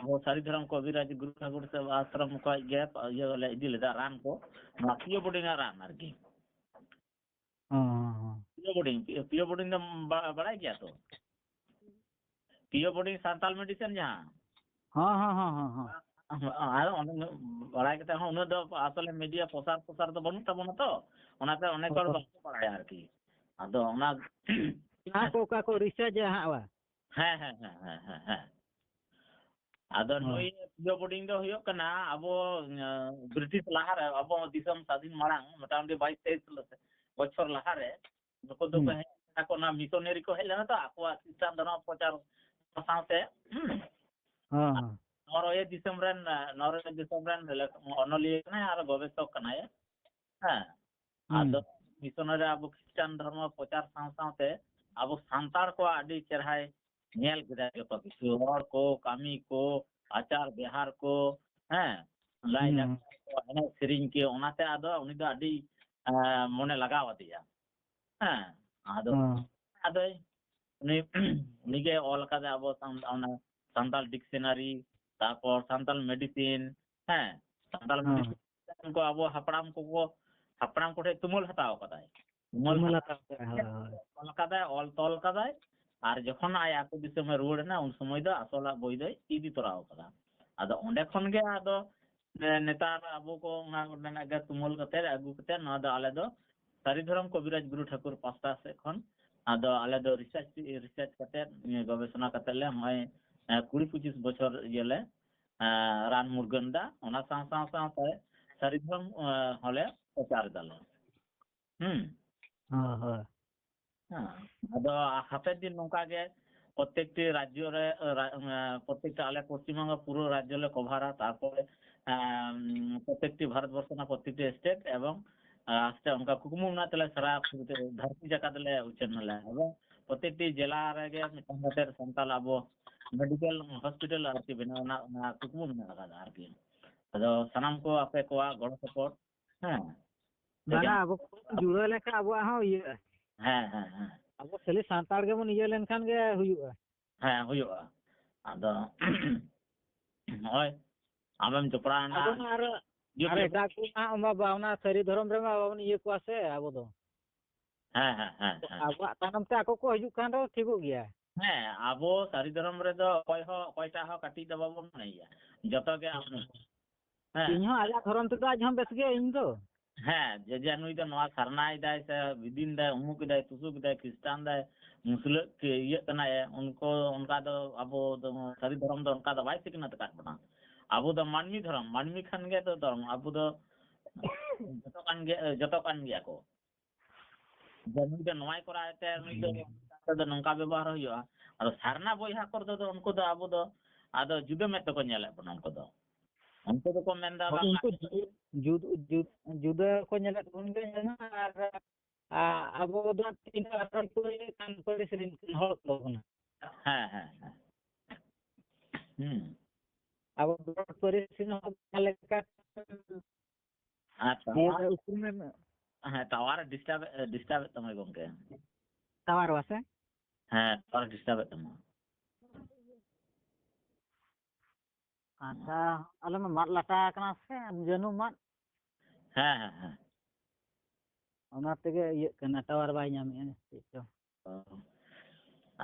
ᱟᱵᱚ ᱥᱟᱹᱨᱤ ᱫᱷᱚᱨᱚᱢ ᱠᱚᱵᱤᱨᱟᱡᱽ ᱜᱩᱨᱩ ᱴᱷᱟᱠᱩᱨ ᱥᱮ ᱟᱥᱨᱚᱢ ᱠᱷᱚᱱ ᱜᱮ ᱤᱭᱟᱹ ᱞᱮ ᱤᱫᱤ ᱞᱮᱫᱟ ᱨᱟᱱ ᱠᱚ, ᱱᱚᱣᱟ ᱯᱤᱭᱳ ᱵᱳᱨᱰᱤᱝ ᱟᱜ ᱨᱟᱱ ᱟᱨᱠᱤ᱾ ᱦᱚᱸ, ᱦᱚᱸ, ᱦᱚᱸ᱾ ᱯᱤᱭᱳ ᱵᱳᱨᱰᱤᱝ, ᱯᱤᱭᱳ, ᱯᱤᱭᱳ ᱵᱳᱨᱰᱤᱝ ᱫᱚᱢ ᱵᱟ-, ᱵᱟᱲᱟᱭ ᱜᱮᱭᱟ ᱛᱚ? ᱯᱤᱭᱳ ᱵᱳᱨᱰᱤᱝ ᱥᱟᱱᱛᱟᱞ ᱢᱮᱰᱤᱥᱤᱱ ᱡᱟᱦᱟᱸ᱾ ᱦᱚᱸ, ᱦᱚᱸ, ᱦᱚᱸ, ᱦᱚᱸ, ᱦᱚᱸ᱾ ᱟᱨ ᱚᱱᱮ ᱵᱟᱲᱟᱭ ᱠᱟᱛᱮ ᱦᱚᱸ ᱩᱱᱟᱹᱜ ᱫᱚ ᱟᱥᱚᱞᱮ ᱢᱤᱰᱤᱭᱟ ᱯᱨᱚᱥᱟᱨ ᱯᱨᱚᱥᱟᱨ ᱫᱚ ᱵᱟᱹᱱᱩᱜ ᱛᱟᱵᱚᱱᱟ ᱛᱚ, ᱚᱱᱟᱛᱮ ᱚᱱᱮᱠ ᱦᱚᱲ ᱦᱚᱸ᱾ ᱵᱟᱠᱚ ᱵᱟᱲᱟᱭᱟ ᱟᱨᱠᱤ᱾ ᱟᱫᱚ ᱚᱱᱟ ᱚᱱᱟ ᱠᱚ ᱚᱠᱟ ᱠᱚ ᱨᱤᱥᱟᱨᱪ ᱦᱟᱸᱜ ᱵᱟ? ᱦᱮᱸ, ᱦᱮᱸ, ᱦᱮᱸ, ᱦᱮᱸ, ᱦᱮᱸ, ᱦᱮᱸ᱾ ᱟᱫᱚ ᱦᱚᱸ᱾ ᱱᱩᱭ ᱯᱤᱭᱳ ᱵᱳᱨᱰᱤᱝ ᱫᱚ ᱦᱩᱭᱩᱜ ᱠᱟᱱᱟ ᱟᱵᱚ, ᱟᱸ, ᱵᱨᱤᱴᱤᱥ ᱞᱟᱦᱟᱨᱮ, ᱟᱵᱚ ᱫᱤᱥᱚᱢ ᱥᱟᱫᱷᱤᱱ ᱢᱟᱲᱟᱝ ᱢᱚᱴᱟᱢᱩᱴᱤ ᱵᱟᱭᱤᱥ ᱛᱮᱭᱤᱥ ᱵᱚᱪᱷᱚᱨ ᱞᱟᱦᱟᱨᱮ ᱱᱩᱠᱩ ᱫᱚᱠᱚ ᱦᱩᱸ᱾ ᱦᱮᱡ ᱞᱮᱱᱟ ᱠᱚ, ᱚᱱᱟ ᱢᱤᱥᱚᱱᱟᱨᱤ ᱠᱚ ᱦᱮᱡ ᱞᱮᱱᱟ ᱛᱚ, ᱟᱠᱚᱣᱟᱜ ᱠᱷᱨᱤᱥᱴᱟᱱ ᱫᱷᱚᱨᱚᱢ ᱯᱨᱚᱪᱟᱨ ᱥᱟᱶᱛᱮ, ᱦᱩᱸ᱾ ᱦᱚᱸ, ᱦᱚᱸ᱾ ᱱᱚᱨᱣᱮ ᱫᱤᱥᱚᱢ ᱨᱮᱱ, ᱱᱚᱨᱣᱮ ᱫᱤᱥᱚᱢ ᱨᱮᱱ ᱞᱮᱠ-, ᱚᱱᱚᱞᱤᱭᱟᱹ ᱠᱟᱱᱟᱭ ᱟᱨ ᱜᱚᱵᱮᱥᱚᱠ ᱠᱟᱱᱟᱭ᱾ ᱦᱮᱸ᱾ ᱦᱩᱸ᱾ ᱟᱫᱚ ᱢᱤᱥᱚᱱᱟᱨᱤ ᱟᱵᱚ ᱠᱷᱨᱤᱥᱴᱟᱱ ᱫᱷᱚᱨᱢᱚ ᱯᱨᱚᱪᱟᱨ ᱥᱟᱶ ᱥᱟᱶᱛᱮ ᱟᱵᱚ ᱥᱟᱱᱛᱟᱲ ᱠᱚᱣᱟᱜ ᱟᱹᱰᱤ ᱪᱮᱨᱦᱟᱭ ᱧᱮᱞ ᱠᱮᱫᱟ, ᱡᱚᱛᱚ ᱠᱤᱪᱷᱩ, ᱦᱚᱲ ᱠᱚ, ᱠᱟᱹᱢᱤ ᱠᱚ, ᱟᱪᱟᱨ ᱵᱮᱣᱦᱟᱨ ᱠᱚ, ᱦᱮᱸ, ᱞᱟᱭ ᱦᱩᱸ᱾ ᱞᱟᱠᱪᱟᱨ ᱠᱚ, ᱮᱱᱮᱡ ᱥᱮᱨᱮᱧ ᱠᱚ, ᱚᱱᱟᱛᱮ ᱟᱫᱚ ᱩᱱᱤ ᱫᱚ ᱟᱹᱰᱤ, ᱮᱸ, ᱢᱚᱱᱮ ᱞᱟᱜᱟᱣ ᱟᱫᱮᱭᱟ᱾ ᱦᱮᱸ, ᱟᱫᱚ ᱦᱚᱸ᱾ ᱟᱫᱚᱭ, ᱩᱱᱤ, ᱩᱱᱤᱜᱮ ᱚᱞ ᱟᱠᱟᱫᱟ ᱟᱵᱚ ᱥᱟᱱ-, ᱚᱱᱟ ᱥᱟᱱᱛᱟᱲ ᱰᱤᱠᱥᱚᱱᱟᱨᱤ, ᱛᱟᱨᱯᱚᱨ ᱥᱟᱱᱛᱟᱲ ᱢᱮᱰᱤᱥᱤᱱ, ᱦᱮᱸ, ᱥᱟᱱᱛᱟᱲ ᱦᱚᱸ᱾ ᱢᱮᱰᱤᱥᱤᱱ ᱠᱚ ᱟᱵᱚ ᱦᱟᱯᱲᱟᱢ ᱠᱚᱠᱚ, ᱦᱟᱯᱲᱟᱢ ᱠᱚᱴᱷᱮᱱ ᱛᱩᱢᱟᱹᱞ ᱦᱟᱛᱟᱣ ᱟᱠᱟᱫᱟᱭ᱾ ᱛᱩᱢᱟᱹᱞ ᱛᱩᱢᱟᱹᱞ ᱦᱟᱛᱟᱣ ᱟᱠᱟᱫᱟᱭ, ᱦᱳᱭ, ᱦᱳᱭ᱾ ᱚᱞ ᱟᱠᱟᱫᱟᱭ, ᱚᱞ ᱛᱚᱞ ᱟᱠᱟᱫᱟᱭ, ᱟᱨ ᱡᱚᱠᱷᱚᱱ ᱟᱡ ᱟᱠᱚ ᱫᱤᱥᱚᱢᱮ ᱨᱩᱣᱟᱹᱲ ᱮᱱᱟ, ᱩᱱ ᱥᱚᱢᱚᱭ ᱫᱚ ᱟᱥᱚᱞᱟᱜ ᱵᱳᱭ ᱫᱚᱭ ᱤᱫᱤ ᱛᱚᱨᱟ ᱟᱠᱟᱫᱟ᱾ ᱟᱫᱚ ᱚᱸᱰᱮ ᱠᱷᱚᱱ ᱜᱮ ᱟᱫᱚ ᱱᱮ-, ᱱᱮᱛᱟᱨ ᱟᱵᱚ ᱠᱚ ᱚᱱᱟ ᱨᱮᱱᱟᱜ ᱜᱮ ᱛᱩᱢᱟᱹᱞ ᱠᱟᱛᱮ ᱟᱹᱜᱩ ᱠᱟᱛᱮ, ᱱᱚᱣᱟ ᱫᱚ ᱟᱞᱮ ᱫᱚ ᱥᱟᱹᱨᱤ ᱫᱷᱚᱨᱚᱢ ᱠᱚᱵᱤᱨᱟᱡᱽ ᱜᱩᱨᱩ ᱴᱷᱟᱹᱠᱩᱨ ᱯᱟᱥᱴᱟ ᱥᱮᱫ ᱠᱷᱚᱱ, ᱟᱫᱚ ᱟᱞᱮ ᱫᱚ ᱨᱤᱥᱟᱨᱪ, ᱨᱤᱥᱟᱨᱪ ᱠᱟᱛᱮ, ᱜᱚᱵᱮᱥᱚᱱᱟ ᱠᱟᱛᱮ ᱞᱮ ᱱᱚᱜᱼᱚᱭ, ᱮ, ᱠᱩᱲᱤ ᱯᱚᱸᱪᱤᱥ ᱵᱚᱪᱷᱚᱨ ᱤᱭᱟᱹ ᱞᱮ, ᱮ, ᱨᱟᱱ ᱢᱩᱨᱜᱟᱹᱱ ᱫᱟ᱾ ᱚᱱᱟ ᱥᱟᱶ ᱥᱟᱶ ᱥᱟᱶᱛᱮ ᱥᱟᱹᱨᱤ ᱫᱷᱚᱨᱚᱢ, ᱮ, ᱦᱚᱸᱞᱮ ᱯᱨᱚᱪᱟᱨ ᱮᱫᱟᱞᱮ᱾ ᱦᱩᱸ᱾ ᱦᱳᱭ, ᱦᱳᱭ᱾ ᱦᱮᱸ, ᱟᱫᱚ ᱦᱟᱯᱮᱱ ᱫᱤᱱ ᱱᱚᱝᱠᱟ ᱜᱮ ᱯᱨᱚᱛᱮᱠᱴᱤ ᱨᱟᱡᱽᱡᱚ ᱨᱮ, ᱨᱟ-, ᱮᱸ, ᱯᱨᱚᱛᱮᱠᱴᱤ ᱟᱞᱮ ᱯᱚᱥᱪᱤᱢ ᱵᱚᱝᱜᱚ ᱯᱩᱨᱟᱹ ᱨᱟᱡᱽᱡᱚ ᱞᱮ ᱠᱚᱵᱷᱟᱨᱟ, ᱛᱟᱨᱯᱚᱨᱮ, ᱮᱸ, ᱯᱨᱚᱛᱮᱠᱴᱤ ᱵᱷᱟᱨᱚᱛ ᱵᱚᱨᱥᱚ ᱨᱮᱱᱟᱜ ᱯᱨᱚᱛᱮᱠᱴᱤ ᱥᱴᱮᱴ ᱮᱵᱚᱝ, ᱟᱸ, ᱟᱥᱛᱮ ᱚᱱᱠᱟ ᱠᱩᱠᱢᱩ ᱢᱮᱱᱟᱜ ᱛᱟᱞᱮᱭᱟ ᱥᱟᱨᱟ ᱯᱩᱨᱤᱛᱮ ᱫᱷᱟᱹᱨᱛᱤ ᱡᱟᱠᱟᱛ ᱞᱮ ᱩᱪᱷᱟᱹᱱ ᱟᱞᱮ ᱮᱵᱚᱝ ᱯᱨᱚᱛᱮᱠᱴᱤ ᱡᱮᱞᱟ ᱨᱮᱜᱮ ᱢᱤᱫᱴᱟᱝ ᱠᱟᱛᱮ ᱥᱟᱱᱛᱟᱲ ᱟᱵᱚ ᱢᱮᱰᱤᱠᱮᱞ ᱦᱚᱥᱯᱤᱴᱟᱞ ᱟᱨᱠᱤ ᱵᱮᱱᱟᱣ ᱨᱮᱱᱟᱜ ᱚᱱᱟ ᱠᱩᱠᱢᱩ ᱢᱮᱱᱟᱜ ᱟᱠᱟᱫᱟ ᱟᱨᱠᱤ᱾ ᱟᱫᱚ ᱥᱟᱱᱟᱢ ᱠᱚ ᱟᱯᱮ ᱠᱚᱣᱟᱜ ᱜᱚᱲᱚ ᱥᱚᱯᱚᱦᱚᱫ, ᱦᱮᱸ᱾ ᱵᱟᱝᱟ, ᱮᱠᱮᱱ ᱟᱵᱚ ᱠᱚ ᱡᱩᱲᱟᱹᱣ ᱞᱮᱱᱠᱷᱟᱱ ᱟᱵᱚᱣᱟᱜ ᱦᱚᱸ ᱤᱭᱟᱹᱜᱼᱟ᱾ ᱦᱮᱸ, ᱦᱮᱸ, ᱦᱮᱸ᱾ ᱟᱵᱚ ᱠᱷᱟᱹᱞᱤ ᱥᱟᱱᱛᱟᱲ ᱜᱮᱵᱚᱱ ᱤᱭᱟᱹ ᱞᱮᱱᱠᱷᱟᱱ ᱜᱮ ᱦᱩᱭᱩᱜᱼᱟ᱾ ᱦᱮᱸ, ᱦᱩᱭᱩᱜᱼᱟ᱾ ᱟᱫᱚ ᱱᱚᱜᱼᱚᱭ ᱟᱢᱮᱢ ᱡᱚᱯᱲᱟᱣ ᱮᱱᱟ᱾ ᱟᱫᱚ ᱢᱟ ᱟᱨ ᱟᱨ ᱮᱴᱟᱜ ᱠᱚ ᱢᱟ ᱚᱱᱟ ᱵᱟ- ᱚᱱᱟ ᱥᱟᱹᱨᱤ ᱫᱷᱚᱨᱚᱢ ᱨᱮᱢᱟ ᱵᱟᱵᱚᱱ ᱤᱭᱟᱹ ᱠᱚᱣᱟ ᱥᱮ ᱟᱵᱚ ᱫᱚ᱾ ᱦᱮᱸ, ᱦᱮᱸ, ᱦᱮᱸ, ᱦᱮᱸ᱾ ᱟᱵᱚᱣᱟᱜ ᱛᱟᱭᱱᱚᱢ ᱛᱮ ᱟᱠᱚ ᱠᱚ ᱦᱤᱡᱩᱜ ᱠᱷᱟᱱ ᱫᱚ ᱴᱷᱤᱠᱚᱜ ᱜᱮᱭᱟ᱾ ᱦᱮᱸ, ᱟᱵᱚ ᱥᱟᱹᱨᱤ ᱫᱷᱚᱨᱚᱢ ᱨᱮᱫᱚ ᱚᱠᱚᱭ ᱦᱚᱸ ᱚᱠᱚᱭᱴᱟᱜ ᱦᱚᱸ ᱠᱟᱹᱴᱤᱡ ᱫᱚ ᱵᱟᱵᱚᱱ ᱢᱚᱱᱮᱭᱟ, ᱡᱚᱛᱚ ᱜᱮ ᱟᱵᱚ᱾ ᱦᱮᱸ᱾ ᱤᱧ ᱦᱚᱸ ᱟᱡᱟᱜ ᱫᱷᱚᱨᱚᱢ ᱛᱮᱫᱚ ᱟᱡ ᱦᱚᱸ ᱵᱮᱥ ᱜᱮ ᱤᱧ ᱫᱚ᱾ ᱦᱮᱸ, ᱡᱮ ᱡᱮ ᱱᱩᱭ ᱫᱚ ᱱᱚᱣᱟ ᱥᱟᱨᱱᱟᱭ ᱫᱟᱭ ᱥᱮ ᱵᱤᱫᱤᱱ ᱫᱟᱭ, ᱩᱢᱩᱠ ᱮᱫᱟᱭ, ᱛᱩᱥᱩᱠ ᱮᱫᱟᱭ, ᱠᱷᱨᱤᱥᱴᱟᱱ ᱫᱟᱭ, ᱢᱩᱥᱞᱟᱹ ᱠᱮ- ᱤᱭᱟᱹᱜ ᱠᱟᱱᱟᱭ, ᱩᱱᱠᱩ ᱚᱱᱠᱟ ᱫᱚ ᱟᱵᱚ ᱫᱚ ᱥᱟᱹᱨᱤ ᱫᱷᱚᱨᱚᱢ ᱫᱚ ᱚᱱᱠᱟ ᱫᱚ ᱵᱟᱭ ᱥᱤᱠᱷᱱᱟᱹᱛ ᱟᱠᱟᱫ ᱵᱚᱱᱟ᱾ ᱟᱵᱚ ᱫᱚ ᱢᱟᱹᱱᱢᱤ ᱫᱷᱚᱨᱚᱢ, ᱢᱟᱹᱱᱢᱤ ᱠᱷᱟᱱ ᱜᱮ ᱫᱚ ᱫᱷᱚᱨᱚᱢ᱾ ᱟᱵᱚ ᱫᱚ ᱡᱚᱛᱚ ᱠᱟᱱ ᱜᱮ, ᱡᱚᱛᱚ ᱠᱟᱱ ᱜᱮᱭᱟ ᱠᱚ᱾ ᱡᱮ ᱱᱩᱭ ᱫᱚ ᱱᱚᱣᱟᱭ ᱠᱚᱨᱟᱣᱮᱫ ᱛᱮ, ᱱᱩᱭ ᱫᱚ ᱱᱚᱝᱠᱟ ᱵᱮᱵᱚᱦᱟᱨ ᱦᱩᱭᱩᱜᱼᱟ᱾ ᱟᱫᱚ ᱥᱟᱨᱱᱟ ᱵᱚᱭᱦᱟ ᱠᱚᱨᱮ ᱫᱚ ᱩᱱᱠᱩ ᱫᱚ ᱟᱵᱚ ᱫᱚ ᱟᱫᱚ ᱡᱩᱫᱟᱹ ᱢᱮᱫ ᱛᱮᱠᱚ ᱧᱮᱞᱮᱫ ᱵᱚᱱᱟ᱾ ᱩᱱᱠᱩ ᱫᱚ, ᱩᱱᱠᱩ ᱫᱚᱠᱚ ᱢᱮᱱᱫᱟ ᱵᱟᱝ, ᱩᱱᱠᱩ ᱡᱩ- ᱡᱩᱫ- ᱡᱩᱫ- ᱡᱩᱫᱟᱹ ᱠᱚ ᱧᱮᱞᱮᱫ ᱵᱚᱱ ᱜᱮ ᱧᱮᱞ ᱢᱟ, ᱟᱨ ᱟ- ᱟᱵᱚ ᱫᱚ ᱛᱤᱱᱟᱹᱜ ᱟᱥᱟᱲ ᱯᱩᱨᱟᱹᱭ ᱠᱟᱱ ᱯᱟᱹᱨᱤᱥ ᱨᱮᱱ ᱦᱚᱲ ᱠᱚ ᱠᱟᱱᱟ᱾ ᱦᱮᱸ, ᱦᱮᱸ, ᱦᱮᱸ᱾ ᱦᱩᱸ᱾ ᱟᱵᱚ ᱵᱨᱚᱰ ᱯᱟᱹᱨᱤᱥ ᱨᱮᱱ ᱦᱚᱲ ᱡᱟᱦᱟᱸ ᱞᱮᱠᱟ ᱟᱨ ᱵᱳᱨᱰ ᱴᱟᱣᱟᱨ, ᱩᱯᱨᱩᱢ ᱮᱢ- ᱦᱮᱸ, ᱴᱟᱣᱟᱨ ᱰᱤᱥᱴᱟᱨᱵ, ᱰᱤᱥᱴᱟᱨᱵ ᱮᱫ ᱛᱟᱢᱟᱭ ᱜᱚᱝᱠᱮ᱾ ᱴᱟᱣᱟᱨ ᱵᱟᱥᱮ? ᱦᱮᱸ, ᱴᱟᱣᱟᱨ ᱰᱤᱥᱴᱟᱨᱵ ᱮᱫ ᱛᱟᱢᱟ᱾ ᱟᱪᱪᱷᱟ, ᱟᱞᱮ ᱢᱟ ᱢᱟᱫ ᱞᱟᱴᱟ ᱟᱠᱟᱱᱟ ᱥᱮ, ᱡᱟᱹᱱᱩᱢ ᱢᱟᱫ᱾ ᱦᱮᱸ, ᱦᱮᱸ, ᱦᱮᱸ᱾ ᱚᱱᱟ ᱛᱮᱜᱮ ᱤᱭᱟᱹᱜ ᱠᱟᱱᱟ, ᱴᱟᱣᱟᱨ ᱵᱟᱭ ᱧᱟᱢᱮᱫᱼᱟ ᱪᱮᱫ ᱪᱚ᱾ ᱚ᱾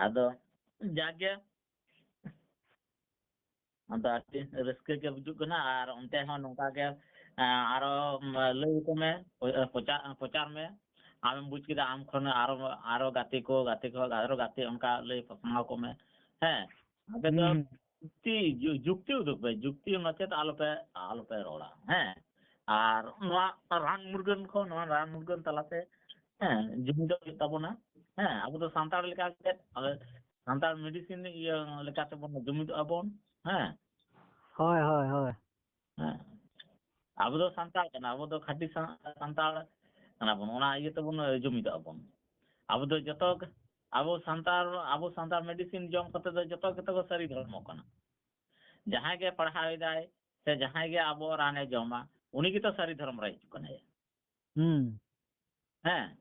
ᱟᱫᱚ ᱡᱟᱜᱮ, ᱟᱫᱚ ᱟᱹᱰᱤ ᱨᱟᱹᱥᱠᱟᱹ ᱜᱮ ᱵᱩᱡᱩᱜ ᱠᱟᱱᱟ᱾ ᱟᱨ ᱚᱱᱛᱮ ᱦᱚᱸ ᱱᱚᱝᱠᱟ ᱜᱮ, ᱮᱸ, ᱟᱨᱚ ᱞᱟᱹᱭ ᱟᱠᱚ ᱢᱮ, ᱯᱨᱚᱪᱟᱨ, ᱯᱨᱚᱪᱟᱨ ᱢᱮ᱾ ᱟᱢᱮᱢ ᱵᱩᱡᱽ ᱠᱮᱫᱟ, ᱟᱢ ᱠᱷᱚᱱ ᱟᱨᱚ, ᱟᱨᱚ ᱜᱟᱛᱮ ᱠᱚ, ᱜᱟᱛᱮ ᱠᱚ, ᱟᱨᱚ ᱜᱟᱛᱮ, ᱚᱱᱠᱟ ᱞᱟᱹᱭ ᱯᱟᱥᱱᱟᱣ ᱠᱚ ᱢᱮ᱾ ᱦᱮᱸ, ᱟᱯᱮ ᱫᱚ ᱦᱩᱸ, ᱦᱩᱸ᱾ ᱡᱩᱠᱛᱤ, ᱡᱩ-, ᱡᱩᱠᱛᱤ ᱩᱫᱩᱜ ᱯᱮ, ᱡᱩᱠᱛᱤ ᱱᱚᱪᱮᱛ ᱟᱞᱚᱯᱮ, ᱟᱞᱚᱯᱮ ᱨᱚᱲᱟ᱾ ᱦᱮᱸ, ᱟᱨ ᱱᱚᱣᱟ ᱨᱟᱱ ᱢᱩᱨᱜᱟᱹᱱ ᱠᱚ, ᱱᱚᱣᱟ ᱨᱟᱱ ᱢᱩᱨᱜᱟᱹᱱ ᱛᱟᱞᱟᱛᱮ, ᱦᱮᱸ, ᱡᱩᱢᱤᱫᱚᱜ ᱦᱩᱭᱩᱜ ᱛᱟᱵᱚᱱᱟ᱾ ᱦᱮᱸ, ᱟᱵᱚ ᱫᱚ ᱥᱟᱱᱛᱟᱲ ᱞᱮᱠᱟ ᱠᱟᱛᱮ, ᱟᱞᱮ ᱥᱟᱱᱛᱟᱲ ᱢᱮᱰᱤᱥᱤᱱ ᱤᱭᱟᱹ ᱞᱮᱠᱟᱛᱮ ᱵᱚᱱ ᱡᱩᱢᱤᱫᱚᱜᱼᱟ ᱵᱚᱱ᱾ ᱦᱮᱸ᱾ ᱦᱳᱭ, ᱦᱳᱭ, ᱦᱳᱭ᱾ ᱦᱮᱸ᱾ ᱟᱵᱚ ᱫᱚ ᱥᱟᱱᱛᱟᱲ ᱠᱟᱱᱟ, ᱟᱵᱚ ᱫᱚ ᱠᱷᱟᱹᱴᱤ ᱥᱟ-, ᱥᱟᱱᱛᱟᱲ ᱠᱟᱱᱟ ᱵᱚᱱ, ᱚᱱᱟ ᱤᱭᱟᱹ ᱛᱮᱵᱚᱱ ᱡᱩᱢᱤᱫᱚᱜᱼᱟ ᱵᱚᱱ᱾ ᱟᱵᱚ ᱫᱚ ᱡᱚᱛᱚ, ᱟᱵᱚ ᱥᱟᱱᱛᱟᱲ, ᱟᱵᱚ ᱥᱟᱱᱛᱟᱲ ᱢᱮᱰᱤᱥᱤᱱ ᱡᱚᱢ ᱠᱟᱛᱮ ᱫᱚ ᱡᱚᱛᱚ ᱜᱮᱛᱚ ᱠᱚ ᱥᱟᱹᱨᱤ ᱫᱷᱚᱨᱢᱚ ᱠᱟᱱᱟ᱾ ᱡᱟᱦᱟᱸᱭ ᱜᱮ ᱯᱟᱲᱦᱟᱣ ᱮᱫᱟᱭ ᱥᱮ ᱡᱟᱦᱟᱸᱭ ᱜᱮ ᱟᱵᱚ ᱨᱟᱱᱮ ᱡᱚᱢᱟ, ᱩᱱᱤ ᱜᱮᱛᱚ ᱥᱟᱹᱨᱤ ᱫᱷᱚᱨᱚᱢ ᱨᱮ ᱦᱤᱡᱩᱜ ᱠᱟᱱᱟᱭ᱾ ᱦᱩᱸ᱾ ᱦᱮᱸ᱾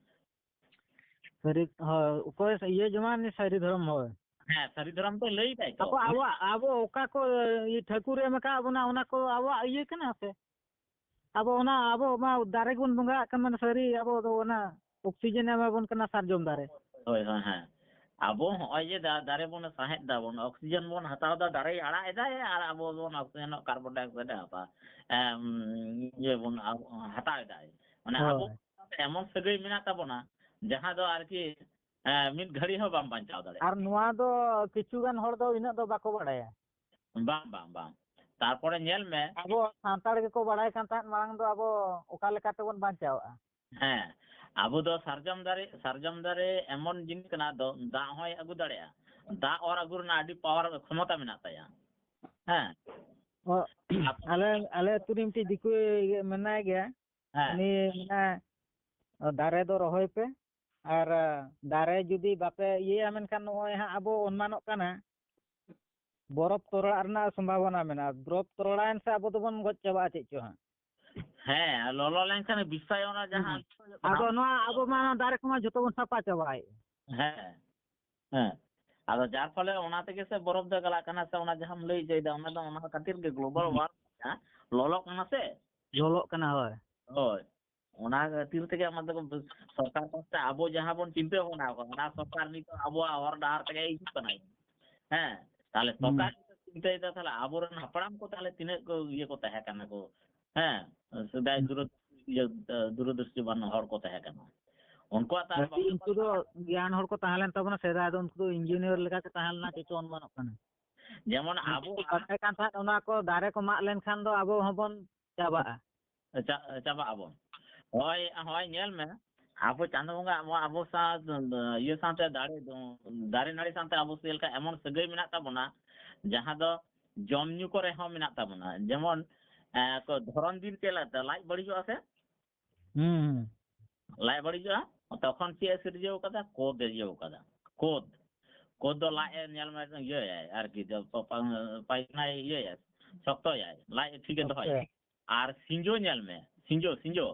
ᱥᱟᱹᱨᱤ, ᱦᱳᱭ, ᱚᱠᱚᱭ ᱤᱭᱟᱹ ᱡᱚᱢᱟ, ᱩᱱᱤ ᱥᱟᱹᱨᱤ ᱫᱷᱚᱨᱚᱢ, ᱦᱳᱭ᱾ ᱦᱮᱸ, ᱥᱟᱹᱨᱤ ᱫᱷᱚᱨᱚᱢ ᱫᱚ ᱞᱟᱹᱭ ᱫᱟᱭ ᱛᱚ᱾ ᱟᱵᱚ, ᱟᱵᱚᱣᱟᱜ, ᱟᱵᱚ ᱚᱠᱟ ᱠᱚ, ᱤᱭᱟᱹ, ᱴᱷᱟᱹᱠᱩᱨ ᱮ ᱮᱢ ᱟᱠᱟᱫ ᱵᱚᱱᱟ, ᱚᱱᱟ ᱠᱚ ᱟᱵᱚᱣᱟᱜ ᱤᱭᱟᱹ ᱠᱟᱱᱟ ᱥᱮ? ᱟᱵᱚ ᱚᱱᱟ, ᱟᱵᱚ ᱢᱟ ᱫᱟᱨᱮ ᱜᱮᱵᱚᱱ ᱵᱚᱸᱜᱟᱣᱟᱜ ᱠᱟᱱ, ᱢᱟᱱᱮ ᱥᱟᱹᱨᱤ ᱟᱵᱚ ᱫᱚ ᱚᱱᱟ oxygen ᱮ ᱮᱢᱟ ᱵᱚᱱ ᱠᱟᱱᱟ ᱥᱟᱨᱡᱚᱢ ᱫᱟᱨᱮ᱾ ᱦᱳᱭ, ᱦᱳᱭ, ᱦᱮᱸ᱾ ᱟᱵᱚ ᱦᱚᱸᱜᱼᱚᱭ ᱡᱮ ᱫᱟ-, ᱫᱟᱨᱮ ᱵᱚᱱ ᱥᱟᱦᱮᱫ ᱫᱟᱵᱚᱱ, oxygen ᱵᱚᱱ ᱦᱟᱛᱟᱣ ᱫᱟ, ᱫᱟᱨᱮᱭ ᱟᱲᱟᱜ ᱮᱫᱟᱭ ᱟᱨ ᱟᱵᱚ ᱵᱚᱱ oxygenᱚᱜ, carbon dioxide ᱮ ᱦᱟᱛᱟᱣ, ᱮᱢ, ᱤᱭᱟᱹ ᱵᱚᱱ ᱟ-, ᱦᱟᱛᱟᱣ ᱮᱫᱟᱭ᱾ ᱢᱟᱱᱮ ᱟᱵᱚ ᱦᱳᱭ᱾ ᱮᱢᱚᱱ ᱥᱟᱹᱜᱟᱹᱭ ᱢᱮᱱᱟᱜ ᱛᱟᱵᱚᱱᱟ, ᱡᱟᱦᱟᱸ ᱫᱚ ᱟᱨᱠᱤ, ᱮ, ᱢᱤᱫ ᱜᱷᱟᱹᱲᱤ ᱦᱚᱸ ᱵᱟᱢ ᱵᱟᱧᱪᱟᱣ ᱫᱟᱲᱮᱭᱟᱜᱼᱟ᱾ ᱟᱨ ᱱᱚᱣᱟ ᱫᱚ ᱠᱤᱪᱷᱩ ᱜᱟᱱ ᱦᱚᱲ ᱫᱚ ᱤᱱᱟᱹᱜ ᱫᱚ ᱵᱟᱠᱚ ᱵᱟᱲᱟᱭᱟ᱾ ᱵᱟᱝ, ᱵᱟᱝ, ᱵᱟᱝ᱾ ᱛᱟᱨᱯᱚᱨᱮ ᱧᱮᱞ ᱢᱮ᱾ ᱟᱵᱚ ᱥᱟᱱᱛᱟᱲ ᱜᱮᱠᱚ ᱵᱟᱲᱟᱭ ᱠᱟᱱ ᱛᱟᱦᱮᱸᱫ ᱢᱟᱲᱟᱝ ᱫᱚ ᱟᱵᱚ ᱚᱠᱟ ᱞᱮᱠᱟ ᱛᱮᱵᱚᱱ ᱵᱟᱧᱪᱟᱣᱜᱼᱟ᱾ ᱦᱮᱸ, ᱟᱵᱚ ᱫᱚ ᱥᱟᱨᱡᱚᱢ ᱫᱟᱨᱮ, ᱥᱟᱨᱡᱚᱢ ᱫᱟᱨᱮ ᱮᱢᱚᱱ ᱡᱤᱱᱤᱥ ᱠᱟᱱᱟ, ᱫᱚ ᱫᱟᱜ ᱦᱚᱸᱭ ᱟᱹᱜᱩ ᱫᱟᱲᱮᱭᱟᱜᱼᱟ, ᱫᱟᱜ ᱚᱨ ᱟᱹᱜᱩ ᱨᱮᱱᱟᱜ ᱟᱹᱰᱤ power, ᱠᱷᱚᱢᱚᱛᱟ ᱢᱮᱱᱟᱜ ᱛᱟᱭᱟ᱾ ᱦᱮᱸ᱾ ᱚ, ᱟᱯ- ᱟᱞᱮ, ᱟᱞᱮ ᱟᱹᱛᱩ ᱨᱮ ᱢᱤᱫᱴᱤᱡ ᱫᱤᱠᱩ ᱢᱮᱱᱟᱭ ᱜᱮᱭᱟ, ᱦᱮᱸ᱾ ᱩᱱᱤ ᱢᱮᱱᱟ, "ᱫᱟᱨᱮ ᱫᱚ ᱨᱚᱦᱚᱭ ᱯᱮ, ᱟᱨ ᱫᱟᱨᱮ ᱡᱩᱫᱤ ᱵᱟᱯᱮ ᱤᱭᱟᱹᱭᱟ, ᱢᱮᱱᱠᱷᱟᱱ ᱱᱚᱜᱼᱚᱭ ᱦᱟᱸᱜ ᱟᱵᱚ ᱚᱱᱢᱟᱱᱚᱜ ᱠᱟᱱᱟ, ᱵᱚᱨᱚᱯ ᱛᱚᱨᱚᱲᱟᱜ ᱨᱮᱱᱟᱜ ᱥᱚᱢᱵᱷᱟᱵᱚᱱᱟ ᱢᱮᱱᱟᱜᱼᱟ, ᱵᱚᱨᱚᱯ ᱛᱚᱨᱚᱲᱟᱭᱮᱱ ᱥᱮ ᱟᱵᱚ ᱫᱚᱵᱚᱱ ᱜᱚᱡ ᱪᱟᱵᱟᱜᱼᱟ ᱪᱮᱫ ᱪᱚ ᱦᱟᱸᱜ᱾" ᱦᱮᱸ, ᱞᱚᱞᱚ ᱞᱮᱱᱠᱷᱟᱱ ᱵᱤᱥᱥᱟᱭᱚᱱ ᱡᱟᱦᱟᱸ ᱦᱩᱸ᱾ ᱟᱫᱚ ᱱᱚᱣᱟ ᱟᱵᱚ ᱢᱟ ᱫᱟᱨᱮ ᱠᱚᱢᱟ ᱡᱷᱚᱛᱚ ᱵᱚᱱ ᱥᱟᱯᱷᱟ ᱪᱟᱵᱟᱭᱮᱫ᱾ ᱦᱮᱸ, ᱦᱮᱸ᱾ ᱟᱫᱚ ᱡᱟᱨ ᱯᱷᱚᱞᱮ ᱚᱱᱟ ᱛᱮᱜᱮ ᱥᱮ ᱵᱚᱨᱚᱯ ᱫᱚ ᱜᱟᱞᱟᱜ ᱠᱟᱱᱟ, ᱥᱮ ᱚᱱᱟ ᱡᱟᱦᱟᱸᱢ ᱞᱟᱹᱭ ᱦᱚᱪᱚᱭᱮᱫᱟ, ᱚᱱᱟ ᱫᱚ ᱚᱱᱟ ᱠᱷᱟᱹᱛᱤᱨ ᱜᱮ global ᱦᱩᱸ᱾ warming ᱞᱚᱞᱚᱜ ᱠᱟᱱᱟ ᱥᱮ᱾ ᱞᱚᱞᱚᱜ ᱠᱟᱱᱟ, ᱦᱳᱭ᱾ ᱦᱳᱭ, ᱚᱱᱟ ᱠᱷᱟᱹᱛᱤᱨ ᱛᱮᱜᱮ ᱟᱢᱟᱜ ᱫᱚ ᱥᱚᱨᱠᱟᱨ ᱯᱟᱥᱴᱟ ᱟᱵᱚ ᱡᱟᱦᱟᱸ ᱵᱚᱱ ᱪᱤᱱᱛᱟᱹ ᱵᱷᱟᱵᱽᱱᱟ ᱟᱠᱟᱫᱟ, ᱚᱱᱟ ᱥᱚᱨᱠᱟᱨ ᱱᱤᱛᱚᱜ ᱟᱵᱚᱣᱟᱜ ᱦᱚᱨ ᱰᱟᱦᱟᱨ ᱛᱮᱜᱮ ᱦᱤᱡᱩᱜ ᱠᱟᱱᱟᱭ᱾ ᱦᱮᱸ, ᱛᱟᱦᱞᱮ ᱦᱩᱸ᱾ ᱥᱚᱨᱠᱟᱨ ᱪᱤᱱᱛᱟᱹᱭᱮᱫᱟ, ᱛᱟᱦᱞᱮ ᱟᱵᱚᱨᱮᱱ ᱦᱟᱯᱲᱟᱢ ᱠᱚ ᱛᱟᱦᱞᱮ ᱛᱤᱱᱟᱹᱜ ᱠᱚ ᱤᱭᱟᱹ ᱠᱚ ᱛᱟᱦᱮᱸ ᱠᱟᱱᱟ ᱠᱚ, ᱦᱮᱸ, ᱥᱮᱫᱟᱭ ᱦᱩᱸ᱾ ᱫᱩᱨᱚ-, ᱤᱭᱟᱹ, ᱫᱩᱨᱚᱫᱨᱤᱥᱴᱤᱵᱟᱱ ᱦᱚᱲ ᱠᱚ ᱛᱟᱦᱮᱸ ᱠᱟᱱᱟ᱾ ᱩᱱᱠᱩᱣᱟᱜ ᱛᱟᱦᱞᱮ ᱦᱮᱸ, ᱩᱱᱠᱩ ᱫᱚ ᱜᱮᱭᱟᱱ ᱦᱚᱲ ᱠᱚ ᱛᱟᱦᱮᱸ ᱞᱮᱱ ᱛᱟᱵᱚᱱᱟ, ᱥᱮᱫᱟᱭ ᱫᱚ ᱩᱱᱠᱩ ᱫᱚ engineer ᱞᱮᱠᱟ ᱠᱚ ᱛᱟᱦᱮᱸ ᱞᱮᱱᱟ, ᱪᱮᱫ ᱪᱚ ᱚᱱᱢᱟᱱᱚᱜ ᱠᱟᱱᱟ᱾ ᱡᱮᱢᱚᱱ ᱩᱱᱠᱩ ᱠᱚ ᱟᱵᱚᱣᱟᱜ ᱵᱟᱰᱟᱭ ᱠᱟᱱ ᱛᱟᱦᱮᱸᱫ, ᱚᱱᱟ ᱠᱚ ᱫᱟᱨᱮ ᱠᱚ ᱢᱟᱜ ᱞᱮᱱᱠᱷᱟᱱ ᱫᱚ ᱟᱵᱚ ᱦᱚᱸᱵᱚᱱ ᱪᱟᱵᱟᱜᱼᱟ᱾ ᱪᱟ-, ᱪᱟᱵᱟᱜ ᱟᱵᱚᱱ᱾ ᱦᱳᱭ, ᱦᱳᱭ, ᱧᱮᱞ ᱢᱮ, ᱟᱵᱚ ᱪᱟᱸᱫᱳ ᱵᱚᱸᱜᱟ ᱟᱵᱚ, ᱟᱵᱚ ᱥᱟᱶ, ᱤᱭᱟᱹ ᱥᱟᱶᱛᱮ ᱫᱟᱨᱮ, ᱫᱟᱨᱮ ᱱᱟᱹᱲᱤ ᱥᱟᱶᱛᱮ ᱟᱵᱚ ᱪᱮᱫ ᱞᱮᱠᱟ ᱮᱢᱚᱱ ᱥᱟᱹᱜᱟᱹᱭ ᱢᱮᱱᱟᱜ ᱛᱟᱵᱚᱱᱟ, ᱡᱟᱦᱟᱸ ᱫᱚ ᱡᱚᱢ ᱧᱩ ᱠᱚᱨᱮ ᱦᱚᱸ ᱢᱮᱱᱟᱜ ᱛᱟᱵᱚᱱᱟ᱾ ᱡᱮᱢᱚᱱ, ᱮ, ᱠᱚ, ᱫᱷᱚᱨᱚᱱ ᱫᱤᱱ ᱪᱮᱫ ᱞᱮᱠᱟ ᱞᱟᱡ ᱵᱟᱹᱲᱤᱡᱚᱜᱼᱟ ᱥᱮ? ᱦᱩᱸ, ᱦᱩᱸ᱾ ᱞᱟᱡ ᱵᱟᱹᱲᱤᱡᱚᱜᱼᱟ, ᱛᱚᱠᱷᱚᱱ ᱪᱮᱫ ᱮ ᱥᱤᱨᱡᱟᱹᱣ ᱠᱟᱫᱟ? ᱠᱳᱫ ᱮ ᱥᱤᱨᱡᱟᱹᱣ ᱠᱟᱫᱟ᱾ ᱠᱳᱫ, ᱠᱳᱫ ᱫᱚ ᱞᱟᱡ ᱮ, ᱧᱮᱞ ᱢᱮ, ᱤᱭᱟᱹᱭᱟᱭ ᱟᱨᱠᱤ, ᱯᱟ-, ᱯᱟ-, ᱯᱟᱭᱠᱷᱟᱱᱟᱭ ᱤᱭᱟᱹᱭᱟᱭ, ᱥᱚᱠᱛᱚᱭᱟᱭ, ᱞᱟᱡ ᱮ ᱴᱷᱤᱠ ᱮ ᱫᱚᱦᱚᱭᱟ᱾ ᱟᱪᱪᱷᱟ᱾ ᱟᱨ ᱥᱤᱸᱡᱳ ᱧᱮᱞ ᱢᱮ, ᱥᱤᱸᱡᱳ, ᱥᱤᱸᱡᱳ,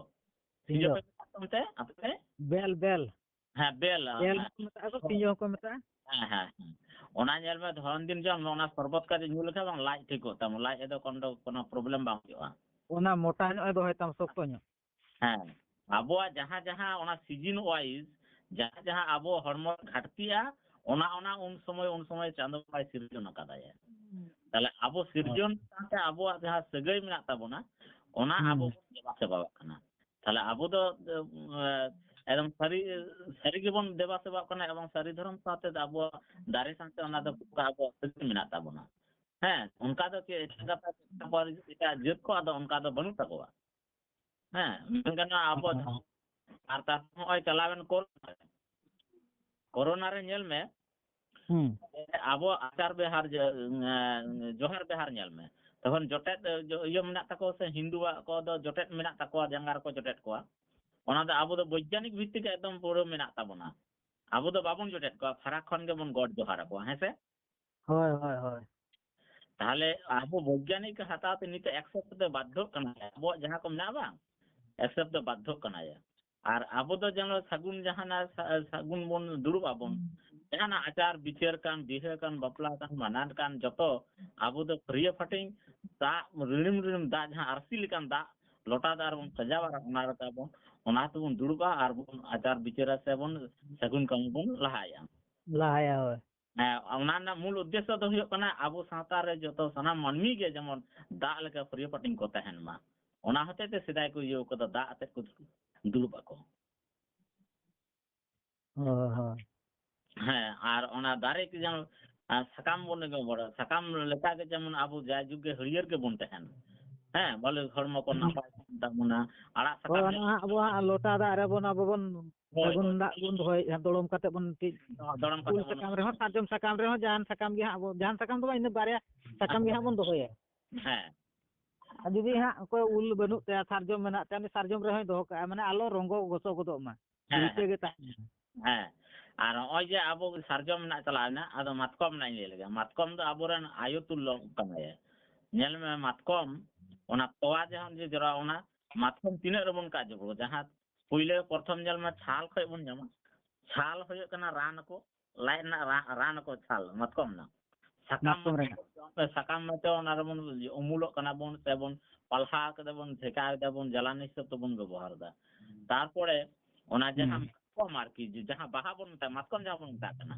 ᱥᱤᱸᱡᱳ ᱥᱤᱸᱡᱳ᱾ ᱯᱮ ᱢᱮᱛᱟᱜ ᱛᱟᱢ ᱛᱮ ᱟᱯᱮ ᱯᱮ? ᱵᱮᱞ, ᱵᱮᱞ᱾ ᱦᱮᱸ, ᱵᱮᱞ, ᱵᱮᱞ ᱦᱮᱸ᱾ ᱦᱚᱸᱠᱚ ᱢᱮᱛᱟᱜᱼᱟ ᱠᱚ, ᱥᱤᱸᱡᱳ ᱦᱚᱸᱠᱚ ᱢᱮᱛᱟᱜᱼᱟ᱾ ᱦᱮᱸ, ᱦᱮᱸ, ᱦᱮᱸ᱾ ᱚᱱᱟ ᱧᱮᱞ ᱢᱮ, ᱫᱷᱚᱨᱚᱱ ᱫᱤᱱ ᱡᱚᱱᱢᱚ, ᱚᱱᱟ ᱥᱚᱨᱵᱚᱛ ᱠᱟᱛᱮ ᱧᱩ ᱞᱮᱠᱷᱟᱱ ᱵᱟᱝ, ᱞᱟᱡ ᱴᱷᱤᱠᱚᱜ ᱛᱟᱢᱟ, ᱞᱟᱡ ᱨᱮᱫᱚ ᱠᱳᱱᱳ, ᱠᱳᱱᱳ problem ᱵᱟᱝ ᱦᱩᱭᱩᱜᱼᱟ᱾ ᱚᱱᱟ ᱢᱚᱴᱟ ᱧᱚᱜ ᱮ ᱫᱚᱦᱚᱭ ᱛᱟᱢ, ᱥᱚᱠᱛᱚ ᱧᱚᱜ᱾ ᱦᱮᱸ, ᱟᱵᱚᱣᱟᱜ ᱡᱟᱦᱟᱸ ᱡᱟᱦᱟᱸ ᱚᱱᱟ season wise ᱡᱟᱦᱟᱸ ᱡᱟᱦᱟᱸ ᱟᱵᱚ ᱦᱚᱲᱢᱚ ᱨᱮ ᱜᱷᱟᱴᱛᱤᱜᱼᱟ, ᱚᱱᱟ ᱚᱱᱟ ᱩᱱ ᱥᱚᱢᱚᱭ ᱩᱱ ᱥᱚᱢᱚᱭ ᱪᱟᱸᱫᱚ ᱵᱚᱸᱜᱟᱭ ᱥᱤᱨᱡᱚᱱ ᱟᱠᱟᱫᱟᱭ᱾ ᱛᱟᱦᱞᱮ ᱟᱵᱚ ᱥᱤᱨᱡᱚᱱ ᱥᱟᱶᱛᱮ ᱟᱵᱚᱣᱟᱜ ᱡᱟᱦᱟᱸ ᱥᱟᱹᱜᱟᱹᱭ ᱢᱮᱱᱟᱜ ᱛᱟᱵᱚᱱᱟ, ᱚᱱᱟ ᱦᱩᱸ᱾ ᱟᱵᱚ ᱵᱚᱱ ᱫᱮᱵᱟ ᱥᱮᱵᱟᱣᱟᱜ ᱠᱟᱱᱟ᱾ ᱛᱟᱦᱞᱮ ᱟᱵᱚ ᱫᱚ, ᱮ, ᱮᱠᱫᱚᱢ ᱥᱟᱹᱨᱤ, ᱥᱟᱹᱨᱤ ᱜᱮᱵᱚᱱ ᱫᱮᱵᱟ ᱥᱮᱵᱟᱣᱟᱜ ᱠᱟᱱᱟ, ᱮᱵᱚᱝ ᱥᱟᱹᱨᱤ ᱫᱷᱚᱨᱚᱢ ᱥᱟᱶᱛᱮ ᱟᱵᱚᱣᱟᱜ ᱫᱟᱨᱮ ᱥᱟᱶᱛᱮ ᱚᱱᱟ ᱫᱚ ᱯᱩᱨᱟᱹ ᱟᱵᱚᱣᱟᱜ ᱥᱟᱹᱜᱟᱹᱭ ᱢᱮᱱᱟᱜ ᱛᱟᱵᱚᱱᱟ᱾ ᱦᱮᱸ, ᱚᱱᱠᱟ ᱫᱚ ᱪᱮᱫ ᱮᱴᱟᱜ ᱜᱟᱛᱟᱠ, ᱮᱴᱟᱜ ᱡᱟᱹᱛ ᱠᱚᱣᱟᱜ ᱫᱚ ᱚᱱᱠᱟ ᱫᱚ ᱵᱟᱹᱱᱩᱜ ᱛᱟᱠᱚᱣᱟ᱾ ᱦᱮᱸ, ᱢᱮᱱ ᱜᱟᱱᱚᱜᱼᱟ ᱟᱵᱚ ᱡᱟᱦᱟᱸ, ᱟᱨ ᱛᱟᱨᱯᱚᱨ ᱱᱚᱜᱼᱚᱭ ᱪᱟᱞᱟᱣᱮᱱ ᱠᱳᱨᱳᱱᱟ ᱨᱮ, ᱠᱳᱨᱳᱱᱟ ᱨᱮ ᱧᱮᱞ ᱢᱮ, ᱦᱩᱸ᱾ ᱟᱵᱚ ᱟᱪᱟᱨ ᱵᱮᱦᱟᱨ ᱡᱮ, ᱮᱸ, ᱡᱚᱦᱟᱨ ᱵᱮᱦᱟᱨ ᱧᱮᱞ ᱢᱮ, ᱛᱚᱠᱷᱚᱱ ᱡᱚᱴᱮᱫ, ᱮ, ᱡᱚ-, ᱤᱭᱟᱹ ᱢᱮᱱᱟᱜ ᱛᱟᱠᱚᱣᱟ ᱥᱮ, ᱦᱤᱱᱫᱩᱣᱟᱜ ᱠᱚ ᱫᱚ ᱡᱚᱴᱮᱫ ᱢᱮᱱᱟᱜ ᱛᱟᱠᱚᱣᱟ, ᱡᱟᱸᱜᱟ ᱨᱮᱠᱚ ᱡᱚᱴᱮᱫ ᱠᱚᱣᱟ᱾ ᱚᱱᱟ ᱫᱚ ᱟᱵᱚ ᱫᱚ ᱵᱳᱭᱜᱟᱱᱤᱠ ᱵᱷᱤᱛᱛᱤᱠ ᱮᱠᱫᱚᱢ ᱯᱩᱨᱟᱹ ᱢᱮᱱᱟᱜ ᱛᱟᱵᱚᱱᱟ᱾ ᱟᱵᱚ ᱫᱚ ᱵᱟᱵᱚᱱ ᱡᱚᱴᱮᱫ ᱠᱚᱣᱟ, ᱯᱷᱟᱨᱟᱠ ᱠᱷᱚᱱ ᱜᱮᱵᱚᱱ ᱜᱚᱰ ᱡᱚᱦᱟᱨ ᱟᱠᱚᱣᱟ, ᱦᱮᱸ ᱥᱮ? ᱦᱳᱭ, ᱦᱳᱭ, ᱦᱳᱭ᱾ ᱛᱟᱦᱚᱞᱮ ᱟᱵᱚ ᱵᱳᱭᱜᱟᱱᱤᱠ ᱦᱟᱛᱟᱣ ᱛᱮ ᱱᱤᱛᱚᱜ accept ᱫᱚ ᱵᱟᱫᱽᱫᱷᱚᱜ ᱠᱟᱱᱟᱭ, ᱟᱵᱚᱣᱟᱜ ᱡᱟᱦᱟᱸ ᱠᱚ ᱢᱮᱱᱟᱜᱼᱟ ᱵᱟᱝ, accept ᱫᱚ ᱵᱟᱫᱽᱫᱷᱚᱜ ᱠᱟᱱᱟᱭ᱾ ᱟᱨ ᱟᱵᱚ ᱫᱚ ᱡᱮᱱᱚ ᱥᱟᱹᱜᱩᱱ ᱡᱟᱦᱟᱱᱟᱜ ᱥᱟ-, ᱥᱟᱹᱜᱩᱱ ᱵᱚᱱ ᱫᱩᱲᱩᱵ ᱟᱵᱚᱱ, ᱡᱟᱦᱟᱱᱟᱜ ᱟᱪᱟᱨ ᱵᱤᱪᱟᱹᱨ ᱠᱟᱱ, ᱵᱤᱦᱟᱹ ᱠᱟᱱ, ᱵᱟᱯᱞᱟ ᱠᱟᱱ, ᱢᱟᱱᱟᱱ ᱠᱟᱱ, ᱡᱚᱛᱚ ᱟᱵᱚ ᱫᱚ ᱯᱷᱟᱹᱨᱭᱟᱹ ᱯᱷᱟᱹᱴᱤᱧ ᱫᱟᱜ ᱨᱤᱲᱤᱢ ᱨᱤᱲᱤᱢ ᱫᱟᱜ, ᱡᱟᱦᱟᱸ ᱟᱨᱥᱤ ᱞᱮᱠᱟᱱ ᱫᱟᱜ ᱞᱚᱴᱟ ᱫᱟᱜ ᱨᱮᱵᱚᱱ ᱥᱟᱡᱟᱣᱟ, ᱚᱱᱟ ᱨᱮ ᱛᱟᱵᱚᱱ, ᱚᱱᱟ ᱛᱮᱵᱚᱱ ᱫᱩᱲᱩᱵᱼᱟ ᱟᱨ ᱵᱚᱱ ᱟᱪᱟᱨ ᱵᱤᱪᱟᱹᱨᱟ ᱥᱮ ᱵᱚᱱ ᱥᱟᱹᱜᱩᱱ ᱠᱟᱹᱢᱤ ᱵᱚᱱ ᱞᱟᱦᱟᱭᱟ᱾ ᱞᱟᱦᱟᱭᱟ, ᱦᱳᱭ᱾ ᱦᱮᱸ, ᱚᱱᱟ ᱨᱮᱱᱟᱜ ᱢᱩᱞ ᱩᱫᱽᱫᱮᱥᱥᱚ ᱫᱚ ᱦᱩᱭᱩᱜ ᱠᱟᱱᱟ ᱟᱵᱚ ᱥᱟᱶᱛᱟ ᱨᱮ ᱡᱚᱛᱚ ᱥᱟᱱᱟᱢ ᱢᱟᱹᱱᱢᱤ ᱜᱮ ᱡᱮᱢᱚᱱ ᱫᱟᱜ ᱞᱮᱠᱟ ᱯᱷᱟᱹᱨᱭᱟᱹ ᱯᱟᱹᱴᱤᱧ ᱠᱚ ᱛᱟᱦᱮᱱ ᱢᱟ᱾ ᱚᱱᱟ ᱦᱚᱛᱮᱡ ᱛᱮ ᱥᱮᱫᱟᱭ ᱠᱚ ᱤᱭᱟᱹ ᱠᱟᱫᱟ, ᱫᱟᱜ ᱟᱛᱮᱫ ᱠᱚ ᱫᱩᱲᱩᱵ ᱟᱠᱚ᱾ ᱦᱳᱭ, ᱦᱳᱭ᱾ ᱦᱮᱸ, ᱟᱨ ᱚᱱᱟ ᱫᱟᱨᱮ ᱠᱚ ᱡᱮᱢᱚᱱ, ᱟᱨ ᱥᱟᱠᱟᱢ ᱵᱚᱱ ᱵᱮᱵᱚᱦᱟᱨᱟ, ᱥᱟᱠᱟᱢ ᱞᱮᱠᱟ ᱜᱮ ᱡᱮᱢᱚᱱ ᱟᱵᱚ ᱡᱟᱭᱡᱩᱜᱽ ᱜᱮ ᱦᱟᱹᱨᱭᱟᱹᱲ ᱜᱮᱵᱚᱱ ᱛᱟᱦᱮᱱ᱾ ᱦᱮᱸ, ᱵᱚᱞᱮ ᱦᱚᱲᱢᱚ ᱠᱚ ᱱᱟᱯᱟᱭ ᱛᱟᱦᱮᱱ ᱛᱟᱵᱚᱱᱟ᱾ ᱟᱲᱟᱜ ᱦᱳᱭ, ᱥᱟᱠᱟᱢ ᱚᱱᱟ ᱦᱟᱸᱜ ᱟᱵᱚ ᱦᱟᱸᱜ ᱞᱚᱴᱟ ᱫᱟᱜ ᱨᱮᱵᱚᱱ ᱟᱵᱚ ᱵᱚᱱ ᱦᱳᱭ, ᱥᱟᱹᱜᱩᱱ ᱦᱳᱭ᱾ ᱫᱟᱜ ᱵᱚᱱ ᱫᱚᱦᱚᱭᱮᱫᱼᱟ, ᱫᱚᱲᱚᱢ ᱠᱟᱛᱮ ᱵᱚᱱ ᱪᱮᱫ, ᱫᱚᱲᱚᱢ ᱠᱟᱛᱮ ᱩᱞ ᱵᱚᱱ ᱥᱟᱠᱟᱢ ᱨᱮᱦᱚᱸ, ᱥᱟᱨᱡᱚᱢ ᱥᱟᱠᱟᱢ ᱨᱮᱦᱚᱸ, ᱡᱟᱦᱟᱱ ᱥᱟᱠᱟᱢ ᱜᱮ ᱦᱟᱸᱜ ᱟᱵᱚ, ᱡᱟᱦᱟᱱ ᱥᱟᱠᱟᱢ ᱫᱚ ᱵᱟᱝ, ᱤᱱᱟᱹ ᱵᱟᱨᱭᱟ ᱥᱟᱠᱟᱢ ᱜᱮ ᱦᱟᱸᱜ ᱵᱚᱱ ᱫᱚᱦᱚᱭᱟ᱾ ᱦᱮᱸ᱾ ᱟᱨ ᱡᱩᱫᱤ ᱦᱟᱸᱜ ᱚᱠᱚᱭ ᱩᱞ ᱵᱟᱹᱱᱩᱜ ᱛᱟᱭᱟ, ᱥᱟᱨᱡᱚᱢ ᱢᱮᱱᱟᱜ ᱛᱟᱭᱟ, ᱩᱱᱤ ᱥᱟᱨᱡᱚᱢ ᱨᱮᱦᱚᱸᱭ ᱫᱚᱦᱚ ᱠᱟᱜᱼᱟ, ᱢᱟᱱᱮ ᱟᱞᱚ ᱨᱚᱸᱜᱚ ᱜᱚᱥᱚ ᱜᱚᱫᱚᱜ ᱢᱟ, ᱦᱮᱸ, ᱡᱤᱣᱤ ᱛᱮᱜᱮ ᱛᱟᱦᱮᱱ ᱢᱟ᱾ ᱦᱮᱸ, ᱟᱨ ᱱᱚᱜᱼᱚᱭ ᱡᱮ ᱟᱵᱚ ᱥᱟᱨᱡᱚᱢ ᱨᱮᱱᱟᱜ ᱪᱟᱞᱟᱣ ᱮᱱᱟ, ᱟᱫᱚ ᱢᱟᱛᱠᱚᱢ ᱨᱮᱱᱟᱜ ᱤᱧ ᱞᱟᱹᱭ ᱞᱮᱜᱮ᱾ ᱢᱟᱛᱠᱚᱢ ᱫᱚ ᱟᱵᱚᱨᱮᱱ ᱟᱭᱳ ᱛᱩᱞᱞᱚ ᱠᱟᱱᱟᱭ᱾ ᱧᱮᱞ ᱢᱮ, ᱢᱟᱛᱠᱚᱢ, ᱚᱱᱟ ᱛᱚᱣᱟ ᱡᱟᱦᱟᱸ ᱡᱮ ᱡᱚᱨᱟ, ᱚᱱᱟ ᱢᱟᱛᱠᱚᱢ ᱛᱤᱱᱟᱹᱜ ᱨᱮᱵᱚᱱ ᱠᱟᱡᱽ ᱡᱚᱯᱲᱚ, ᱡᱟᱦᱟᱸ ᱯᱩᱭᱞᱟᱹ ᱯᱨᱚᱛᱷᱚᱢ ᱧᱮᱞ ᱢᱮ, ᱪᱷᱟᱞ ᱠᱷᱚᱡ ᱵᱚᱱ ᱧᱟᱢᱟ᱾ ᱪᱷᱟᱞ ᱦᱩᱭᱩᱜ ᱠᱟᱱᱟ ᱨᱟᱱ ᱟᱠᱚ, ᱞᱟᱡ ᱨᱮᱱᱟᱜ ᱨᱟ-, ᱨᱟᱱ ᱟᱠᱚ ᱪᱷᱟᱞ, ᱢᱟᱛᱠᱚᱢ ᱨᱮᱱᱟᱜ᱾ ᱥᱟᱠᱟᱢ ᱢᱟᱛᱠᱚᱢ ᱢᱟᱛᱚ ᱨᱮᱱᱟᱜ᱾ ᱥᱟᱠᱟᱢ ᱢᱟᱛᱚ ᱚᱱᱟ ᱨᱮᱵᱚᱱ ᱩᱢᱩᱞᱚᱜ ᱠᱟᱱᱟ ᱵᱚᱱ, ᱥᱮᱵᱚᱱ ᱯᱟᱞᱦᱟ ᱠᱟᱛᱮ ᱵᱚᱱ ᱡᱷᱮᱠᱟᱣ ᱮᱫᱟ ᱵᱚᱱ, ᱡᱟᱞᱟᱱᱤ ᱦᱤᱥᱟᱹᱵ ᱛᱮᱵᱚᱱ ᱵᱮᱵᱚᱦᱟᱨ ᱮᱫᱟ᱾ ᱛᱟᱨᱯᱚᱨᱮ ᱚᱱᱟ ᱡᱟᱦᱟᱸ ᱦᱩᱸ᱾ ᱢᱟᱛᱠᱚᱢ ᱟᱨᱠᱤ, ᱡᱟᱦᱟᱸ ᱵᱟᱦᱟ ᱵᱚᱱ ᱢᱮᱛᱟᱜᱼᱟ, ᱢᱟᱛᱠᱚᱢ ᱡᱟᱦᱟᱸ ᱵᱚᱱ ᱢᱮᱛᱟᱜ ᱠᱟᱱᱟ,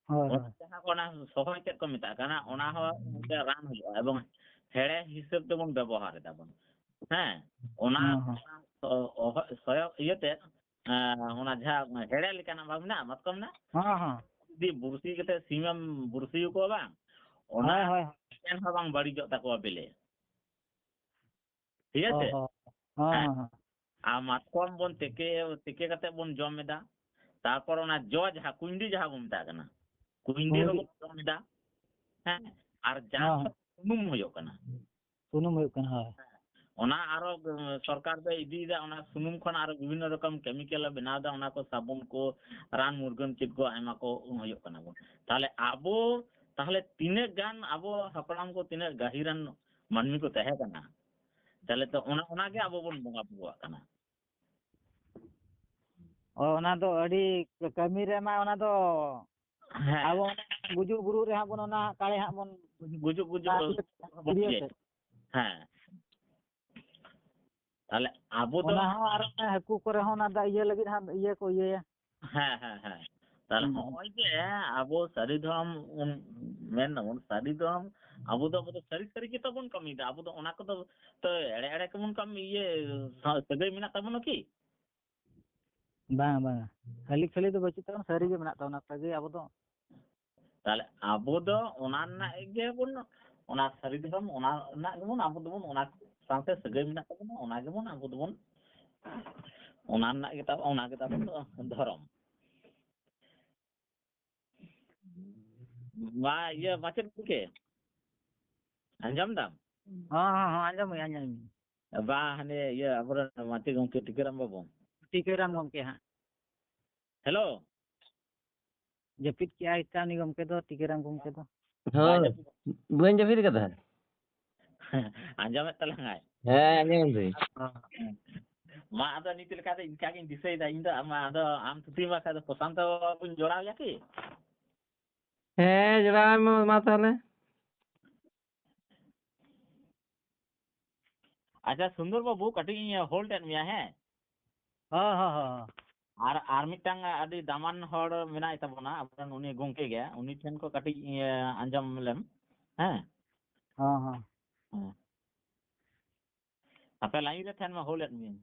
ᱦᱳᱭ, ᱚᱱᱟ ᱦᱳᱭ᱾ ᱡᱟᱦᱟᱸ ᱠᱚ ᱚᱱᱟ ᱥᱚᱦᱚᱭ ᱛᱮᱫ ᱠᱚ ᱢᱮᱛᱟᱜ ᱠᱟᱱᱟ, ᱚᱱᱟ ᱦᱚᱸ ᱢᱤᱫᱴᱮᱱ ᱨᱟᱱ ᱦᱩᱭᱩᱜᱼᱟ, ᱮᱵᱚᱝ ᱦᱮᱲᱮ ᱦᱤᱥᱟᱹᱵ ᱛᱮᱵᱚᱱ ᱵᱮᱵᱚᱦᱟᱨ ᱮᱫᱟ ᱵᱚᱱ᱾ ᱦᱮᱸ, ᱚᱱᱟ, ᱦᱚᱸ, ᱦᱚᱸ᱾ ᱚᱱᱟ ᱥᱚ-, ᱚᱦᱚ-, ᱥᱚᱭᱚ-, ᱤᱭᱟᱹᱛᱮ, ᱮᱸ, ᱚᱱᱟ ᱡᱟᱦᱟᱸ ᱦᱮᱲᱮ ᱞᱮᱠᱟᱱᱟᱜ ᱵᱟᱝ ᱢᱮᱱᱟᱜᱼᱟ, ᱢᱟᱛᱠᱚᱢ ᱨᱮᱱᱟᱜ, ᱦᱚᱸ, ᱦᱚᱸ᱾ ᱡᱩᱫᱤ ᱵᱩᱨᱥᱤ ᱠᱟᱛᱮ ᱥᱤᱢᱮᱢ ᱵᱩᱨᱥᱤ ᱟᱠᱚᱣᱟ ᱵᱟᱝ, ᱚᱱᱟ ᱦᱳᱭ, ᱦᱳᱭ, ᱦᱳᱭ᱾ ᱮᱱ ᱦᱚᱸ ᱵᱟᱝ ᱵᱟᱹᱲᱤᱡᱚᱜ ᱛᱟᱠᱚᱣᱟ ᱵᱮᱞᱮ᱾ ᱴᱷᱤᱠ ᱚ, ᱟᱪᱷᱮ? ᱦᱚᱸ᱾ ᱦᱚᱸ, ᱦᱮᱸ᱾ ᱦᱚᱸ, ᱦᱚᱸ᱾ ᱟᱨ ᱢᱟᱛᱠᱚᱢ ᱵᱚᱱ ᱛᱮᱠᱮ, ᱛᱮᱠᱮ ᱠᱟᱛᱮ ᱵᱚᱱ ᱡᱚᱢ ᱮᱫᱟ᱾ ᱛᱟᱨᱯᱚᱨ ᱚᱱᱟ ᱡᱚ ᱡᱟᱦᱟᱸ ᱠᱩᱸᱭᱰᱤ ᱡᱟᱦᱟᱸ ᱵᱚᱱ ᱢᱮᱛᱟᱜ ᱠᱟᱱᱟ, ᱠᱩᱸᱭᱰᱤ ᱠᱩᱸᱭᱰᱤ᱾ ᱦᱚᱸᱵᱚᱱ ᱡᱚᱢ ᱮᱫᱟ᱾ ᱦᱮᱸ᱾ ᱟᱨ ᱡᱟᱝ ᱦᱚᱸ᱾ ᱠᱷᱚᱱ ᱥᱩᱱᱩᱢ ᱦᱩᱭᱩᱜ ᱠᱟᱱᱟ᱾ ᱥᱩᱱᱩᱢ ᱦᱩᱭᱩᱜ ᱠᱟᱱᱟ, ᱦᱳᱭ᱾ ᱚᱱᱟ ᱟᱨᱚ, ᱩᱸ, ᱥᱚᱨᱠᱟᱨ ᱫᱚᱭ ᱤᱫᱤᱭᱮᱫᱟ, ᱚᱱᱟ ᱥᱩᱱᱩᱢ ᱠᱷᱚᱱ ᱟᱨᱚ ᱵᱤᱵᱷᱤᱱᱱᱚ ᱨᱚᱠᱚᱢ chemical ᱮ ᱵᱮᱱᱟᱣ ᱮᱫᱟ, ᱚᱱᱟ ᱠᱚ ᱥᱟᱵᱚᱱ ᱠᱚ, ᱨᱟᱱ ᱢᱩᱨᱜᱟᱹᱱ ᱪᱮᱫ ᱠᱚ ᱟᱭᱢᱟ ᱠᱚ ᱦᱩᱭᱩᱜ ᱠᱟᱱᱟ ᱵᱚᱱ᱾ ᱛᱟᱦᱞᱮ ᱟᱵᱚ, ᱛᱟᱦᱞᱮ ᱛᱤᱱᱟᱹᱜ ᱜᱟᱱ ᱟᱵᱚ ᱦᱟᱯᱲᱟᱢ ᱠᱚ ᱛᱤᱱᱟᱹᱜ ᱜᱟᱹᱦᱤᱨᱟᱱ ᱢᱟᱹᱱᱢᱤ ᱠᱚ ᱛᱟᱦᱮᱸ ᱠᱟᱱᱟ, ᱛᱟᱦᱞᱮ ᱛᱚ ᱚᱱᱟ, ᱚᱱᱟ ᱜᱮ ᱟᱵᱚ ᱵᱚᱱ ᱵᱚᱸᱜᱟ ᱵᱩᱨᱩᱣᱟᱜ ᱠᱟᱱᱟ᱾ ᱚ, ᱚᱱᱟ ᱫᱚ ᱟᱹᱰᱤ ᱠᱟᱹᱢᱤ ᱨᱮᱢᱟ ᱚᱱᱟ ᱫᱚ ᱦᱮᱸ᱾ ᱟᱵᱚ ᱚᱱᱟ ᱜᱩᱡᱩᱜ ᱵᱩᱨᱩᱜ ᱨᱮ ᱦᱟᱸᱜ ᱵᱚᱱ ᱚᱱᱟ ᱠᱟᱲᱮ ᱦᱟᱸᱜ ᱵᱚᱱ ᱜᱩᱡᱩᱜ, ᱜᱩᱡᱩᱜ ᱵᱟᱥ ᱵᱩᱨᱩᱜ ᱤᱭᱟᱹ ᱜᱮ᱾ ᱛᱮ᱾ ᱦᱮᱸ᱾ ᱛᱟᱦᱞᱮ ᱟᱵᱚ ᱫᱚ ᱚᱱᱟ ᱦᱚᱸ ᱟᱨ ᱚᱱᱟ ᱦᱟᱹᱠᱩ ᱠᱚᱨᱮ ᱦᱚᱸ ᱚᱱᱟ ᱫᱟᱜ ᱤᱭᱟᱹ ᱞᱟᱹᱜᱤᱫ ᱦᱟᱸᱜ ᱤᱭᱟᱹ ᱠᱚ ᱤᱭᱟᱹᱭᱟ᱾ ᱦᱮᱸ, ᱦᱮᱸ, ᱦᱮᱸ᱾ ᱛᱟᱦᱞᱮ ᱦᱩᱸ, ᱦᱩᱸ᱾ ᱦᱚᱸᱜᱼᱚᱭ ᱡᱮ ᱟᱵᱚ ᱥᱟᱹᱨᱤ ᱫᱷᱚᱨᱚᱢ ᱵᱚᱱ ᱢᱮᱱ ᱫᱟᱵᱚᱱ, ᱥᱟᱹᱨᱤ ᱫᱷᱚᱨᱚᱢ, ᱟᱵᱚ ᱫᱚ, ᱟᱵᱚ ᱫᱚ ᱥᱟᱹᱨᱤ, ᱥᱟᱹᱨᱤ ᱜᱮᱛᱚ ᱵᱚᱱ ᱠᱟᱹᱢᱤᱭᱮᱫᱟ᱾ ᱟᱵᱚ ᱫᱚ ᱚᱱᱟ ᱠᱚᱫᱚ ᱛᱚ ᱮᱲᱮ, ᱮᱲᱮ ᱠᱚᱵᱚᱱ ᱠᱟᱹᱢᱤ, ᱤᱭᱟᱹ, ᱥᱟ-, ᱥᱟᱹᱜᱟᱹᱭ ᱢᱮᱱᱟᱜ ᱛᱟᱵᱚᱱᱟ ᱠᱤ? ᱵᱟᱝ, ᱵᱟᱝ᱾ ᱠᱷᱟᱹᱞᱤ, ᱠᱷᱟᱹᱞᱤ ᱫᱚ ᱵᱟᱹᱪᱩᱜ ᱛᱟᱵᱚᱱᱟ, ᱥᱟᱹᱨᱤ ᱜᱮ ᱢᱮᱱᱟᱜ ᱛᱟᱵᱚᱱᱟ, ᱥᱟᱹᱜᱟᱹᱭ ᱟᱵᱚ ᱫᱚ᱾ ᱛᱟᱦᱞᱮ ᱟᱵᱚ ᱫᱚ ᱚᱱᱟ ᱨᱮᱱᱟᱜ ᱜᱮ ᱵᱚᱱ, ᱚᱱᱟ ᱥᱟᱹᱨᱤ ᱫᱷᱚᱨᱚᱢ, ᱚᱱᱟ ᱨᱮᱱᱟᱜ ᱜᱮᱵᱚᱱ ᱟᱵᱚ ᱫᱚᱵᱚᱱ, ᱚᱱᱟ ᱥᱟᱶᱛᱮ ᱥᱟᱹᱜᱟᱹᱭ ᱢᱮᱱᱟᱜ ᱛᱟᱵᱚᱱᱟ, ᱚᱱᱟ ᱜᱮᱵᱚᱱ ᱟᱵᱚ ᱫᱚᱵᱚᱱ, ᱚᱱᱟ ᱨᱮᱱᱟᱜ ᱜᱮ ᱛᱟᱵᱚ, ᱚᱱᱟ ᱜᱮ ᱛᱟᱵᱚᱱ ᱫᱚ ᱫᱷᱚᱨᱚᱢ᱾ ᱢᱟ, ᱤᱭᱟᱹ, ᱢᱟᱪᱮᱫ ᱜᱚᱢᱠᱮ, ᱟᱸᱡᱚᱢ ᱫᱟᱢ? ᱦᱚᱸ, ᱦᱚᱸ, ᱦᱚᱸ, ᱟᱸᱡᱚᱢ ᱜᱮ, ᱟᱸᱡᱚᱢ ᱜᱮ᱾ ᱵᱟ, ᱦᱟᱱᱮ ᱤᱭᱟᱹ, ᱟᱵᱚᱨᱮᱱ ᱢᱟᱪᱮᱫ ᱜᱚᱢᱠᱮ ᱴᱤᱠᱟᱹᱨᱟᱢ ᱵᱟᱹᱵᱩ᱾ ᱴᱤᱠᱟᱹᱨᱟᱢ ᱜᱚᱢᱠᱮ ᱦᱟᱸᱜ᱾ ᱦᱮᱞᱳ᱾ ᱡᱟᱹᱯᱤᱫ ᱠᱮᱜᱼᱟᱭ ᱥᱮ ᱩᱱᱤ ᱜᱚᱢᱠᱮ ᱫᱚ, ᱴᱤᱠᱟᱹᱨᱟᱢ ᱜᱚᱢᱠᱮ ᱫᱚ? ᱵᱟᱭ ᱦᱳᱭ, ᱡᱟᱹᱯᱤᱫ᱾ ᱵᱟᱹᱧ ᱡᱟᱹᱯᱤᱫ ᱠᱟᱫᱟ᱾ ᱟᱸᱡᱚᱢᱮᱫ ᱛᱟᱞᱟᱝᱟᱭ᱾ ᱦᱮᱸ, ᱟᱸᱡᱚᱢ ᱫᱟᱹᱧ᱾ ᱢᱟ ᱟᱫᱚ ᱱᱤᱛ ᱞᱮᱠᱟ ᱫᱚ ᱤᱱᱠᱟ ᱜᱤᱧ ᱫᱤᱥᱟᱹᱭᱮᱫᱟ ᱤᱧ ᱫᱚ᱾ ᱟᱢ ᱟᱫᱚ ᱟᱢ ᱛᱷᱩᱛᱤ ᱢᱟ ᱠᱷᱟᱡ ᱫᱚ ᱯᱨᱚᱥᱟᱱᱛᱚ ᱵᱟᱵᱩᱧ ᱡᱚᱲᱟᱣ ᱮᱭᱟ ᱠᱤ? ᱦᱮᱸ, ᱡᱚᱲᱟᱣ ᱢᱮ ᱢᱟ ᱛᱟᱦᱚᱞᱮ᱾ ᱟᱪᱪᱷᱟ ᱥᱩᱱᱫᱚᱨ ᱵᱟᱹᱵᱩ, ᱠᱟᱹᱴᱤᱡ ᱤᱧ ᱦᱳᱞᱰ ᱮᱫ ᱢᱮᱭᱟ, ᱦᱮᱸ? ᱦᱚᱸ ᱦᱚᱸ ᱦᱚᱸ᱾ ᱟᱨ ᱟᱨ ᱢᱤᱫᱴᱟᱝ ᱟᱹᱰᱤ ᱫᱟᱢᱟᱱ ᱦᱚᱲ ᱢᱮᱱᱟᱭ ᱛᱟᱵᱚᱱᱟ, ᱟᱵᱚᱨᱮᱱ ᱩᱱᱤ ᱜᱚᱝᱠᱮ ᱜᱮ, ᱩᱱᱤ ᱴᱷᱮᱱ ᱠᱚ ᱠᱟᱹᱴᱤᱡ ᱤᱭᱟᱹ ᱟᱸᱡᱚᱢ ᱞᱮᱢ, ᱦᱮᱸ? ᱦᱚᱸ ᱦᱚᱸ᱾ ᱦᱮᱸ᱾ ᱟᱯᱮ ᱞᱟᱭᱤᱱ ᱨᱮ ᱛᱟᱦᱮᱱ ᱢᱮ, ᱦᱳᱞᱰ ᱮᱫ ᱢᱤᱭᱟᱹᱧ᱾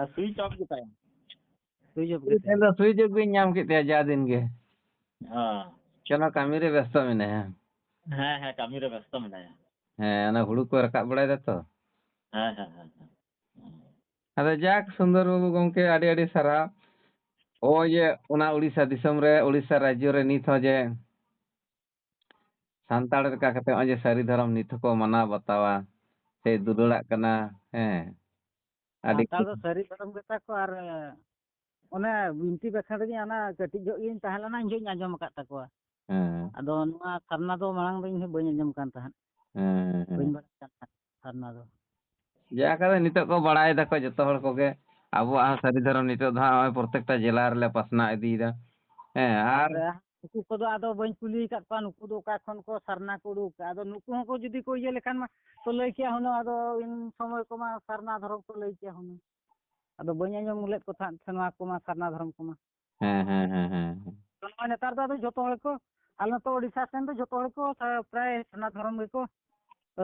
ᱟᱨ ᱥᱩᱭᱤᱪ ᱚᱯᱷ ᱜᱮᱛᱟᱭᱟ᱾ ᱥᱩᱭᱤᱪ ᱚᱯᱷ ᱜᱮᱛᱟᱭᱟ᱾ ᱛᱮᱦᱮᱧ ᱫᱚ ᱥᱩᱭᱤᱪ ᱚᱯᱷ ᱜᱤᱧ ᱧᱟᱢ ᱠᱮᱫ ᱛᱟᱭᱟ ᱡᱟ ᱫᱤᱱ ᱜᱮ᱾ ᱦᱮᱸ᱾ ᱪᱚᱞᱚ ᱠᱟᱹᱢᱤ ᱨᱮ ᱵᱮᱥᱛᱚ ᱢᱮᱱᱟᱭᱟ᱾ ᱦᱮᱸ, ᱦᱮᱸ, ᱠᱟᱹᱢᱤ ᱨᱮ ᱵᱮᱥᱛᱚ ᱢᱮᱱᱟᱭᱟ᱾ ᱦᱮᱸ, ᱚᱱᱟ ᱦᱩᱲᱩ ᱠᱚ ᱨᱟᱠᱟᱵ ᱵᱟᱲᱟᱭ ᱫᱟ ᱛᱚ᱾ ᱦᱮᱸ, ᱦᱮᱸ, ᱦᱮᱸ, ᱦᱮᱸ᱾ ᱟᱫᱚ ᱡᱟᱠ, ᱥᱩᱱᱫᱚᱨ ᱵᱟᱹᱵᱩ ᱜᱚᱢᱠᱮ, ᱟᱹᱰᱤ ᱟᱹᱰᱤ ᱥᱟᱨᱦᱟᱣ᱾ ᱱᱚᱜᱼᱚᱭ ᱡᱮ ᱚᱱᱟ ᱩᱲᱤᱥᱥᱟ ᱫᱤᱥᱚᱢ ᱨᱮ, ᱩᱲᱤᱥᱥᱟ ᱨᱟᱡᱽᱡᱚ ᱨᱮ ᱱᱤᱛ ᱦᱚᱸ ᱡᱮ ᱥᱟᱱᱛᱟᱲ ᱞᱮᱠᱟ ᱠᱟᱛᱮ ᱱᱚᱜᱼᱚᱭ ᱡᱮ ᱥᱟᱹᱨᱤ ᱫᱷᱚᱨᱚᱢ ᱱᱤᱛ ᱦᱚᱸᱠᱚ ᱢᱟᱱᱟᱣ ᱵᱟᱛᱟᱣᱟ ᱥᱮ ᱫᱩᱞᱟᱹᱲᱟᱜ ᱠᱟᱱᱟ, ᱦᱮᱸ, ᱟᱹᱰᱤ ᱥᱟᱱᱛᱟᱲ ᱫᱚ ᱥᱟᱹᱨᱤ ᱫᱷᱚᱨᱚᱢ ᱜᱮᱛᱟ ᱠᱚ᱾ ᱟᱨ ᱚᱱᱮ ᱵᱤᱱᱛᱤ ᱵᱟᱠᱷᱮᱬ ᱨᱮᱜᱮ ᱚᱱᱟ ᱠᱟᱹᱴᱤᱡ ᱡᱚᱦᱚᱜ ᱜᱤᱧ ᱛᱟᱦᱮᱸ ᱞᱮᱱᱟ, ᱤᱧ ᱦᱚᱸᱧ ᱟᱸᱡᱚᱢ ᱟᱠᱟᱫ ᱛᱟᱠᱚᱣᱟ᱾ ᱦᱮᱸ᱾ ᱟᱫᱚ ᱱᱚᱣᱟ ᱥᱟᱨᱱᱟ ᱫᱚ ᱢᱟᱲᱟᱝ ᱫᱚ ᱤᱧ ᱦᱚᱸ ᱵᱟᱹᱧ ᱟᱸᱡᱚᱢ ᱠᱟᱱ ᱛᱟᱦᱮᱸᱫ᱾ ᱦᱮᱸ, ᱦᱮᱸ᱾ ᱵᱟᱹᱧ ᱵᱟᱲᱟᱭ ᱠᱟᱱ ᱛᱟᱦᱮᱸᱫ ᱥᱟᱨᱱᱟ ᱫᱚ᱾ ᱡᱟ ᱠᱟᱛᱮ ᱱᱤᱛᱚᱜ ᱠᱚ ᱵᱟᱲᱟᱭ ᱫᱟᱠᱚ ᱡᱚᱛᱚ ᱦᱚᱲ ᱠᱚᱜᱮ, ᱟᱵᱚᱣᱟᱜ ᱦᱚᱸ ᱥᱟᱹᱨᱤ ᱫᱷᱚᱨᱚᱢ ᱱᱤᱛᱚᱜ ᱫᱚ ᱦᱟᱸᱜ ᱱᱚᱜᱼᱚᱭ ᱯᱨᱚᱛᱮᱠᱴᱟ ᱡᱮᱞᱟ ᱨᱮᱞᱮ ᱯᱟᱥᱱᱟᱣ ᱤᱫᱤᱭᱮᱫᱟ᱾ ᱦᱮᱸ, ᱟᱨ ᱟᱨ ᱱᱩᱠᱩ ᱠᱚᱫᱚ ᱟᱫᱚ ᱵᱟᱹᱧ ᱠᱩᱞᱤ ᱟᱠᱟᱫ ᱠᱚᱣᱟ, ᱱᱩᱠᱩ ᱫᱚ ᱚᱠᱟ ᱠᱷᱚᱱ ᱠᱚ ᱥᱟᱨᱱᱟ ᱠᱚ ᱩᱰᱩᱠ ᱟᱠᱟᱫᱼᱟ᱾ ᱟᱫᱚ ᱱᱩᱠᱩ ᱦᱚᱸᱠᱚ ᱡᱩᱫᱤ ᱠᱚ ᱤᱭᱟᱹ ᱞᱮᱠᱷᱟᱱ ᱢᱟ ᱠᱚ ᱞᱟᱹᱭ ᱠᱮᱭᱟ ᱦᱩᱱᱟᱹᱝ, ᱟᱫᱚ ᱤᱱ ᱥᱚᱢᱚᱭ ᱠᱚᱢᱟ ᱥᱟᱨᱱᱟ ᱫᱷᱚᱨᱚᱢ ᱠᱚ ᱞᱟᱹᱭ ᱠᱮᱭᱟ ᱦᱩᱱᱟᱹᱝ᱾ ᱟᱫᱚ ᱵᱟᱹᱧ ᱟᱸᱡᱚᱢ ᱞᱮᱫ ᱠᱚ ᱛᱟᱦᱮᱸᱫ ᱥᱮ ᱱᱚᱣᱟ ᱠᱚᱢᱟ ᱥᱟᱨᱱᱟ ᱫᱷᱚᱨᱚᱢ ᱠᱚᱢᱟ᱾ ᱦᱮᱸ, ᱦᱮᱸ, ᱦᱮᱸ, ᱦᱮᱸ᱾ ᱛᱚ ᱱᱚᱜᱼᱚᱭ ᱱᱮᱛᱟᱨ ᱫᱚ ᱟᱫᱚ ᱡᱚᱛᱚ ᱦᱚᱲ ᱠᱚ, ᱟᱞᱮ ᱱᱚᱛᱮ ᱳᱰᱤᱥᱟ ᱥᱮᱱ ᱫᱚ ᱡᱚᱛᱚ ᱦᱚᱲ ᱠᱚ ᱥᱟ-, ᱯᱨᱟᱭ ᱥᱟᱨᱱᱟ ᱫᱷᱚᱨᱚᱢ ᱜᱮᱠᱚ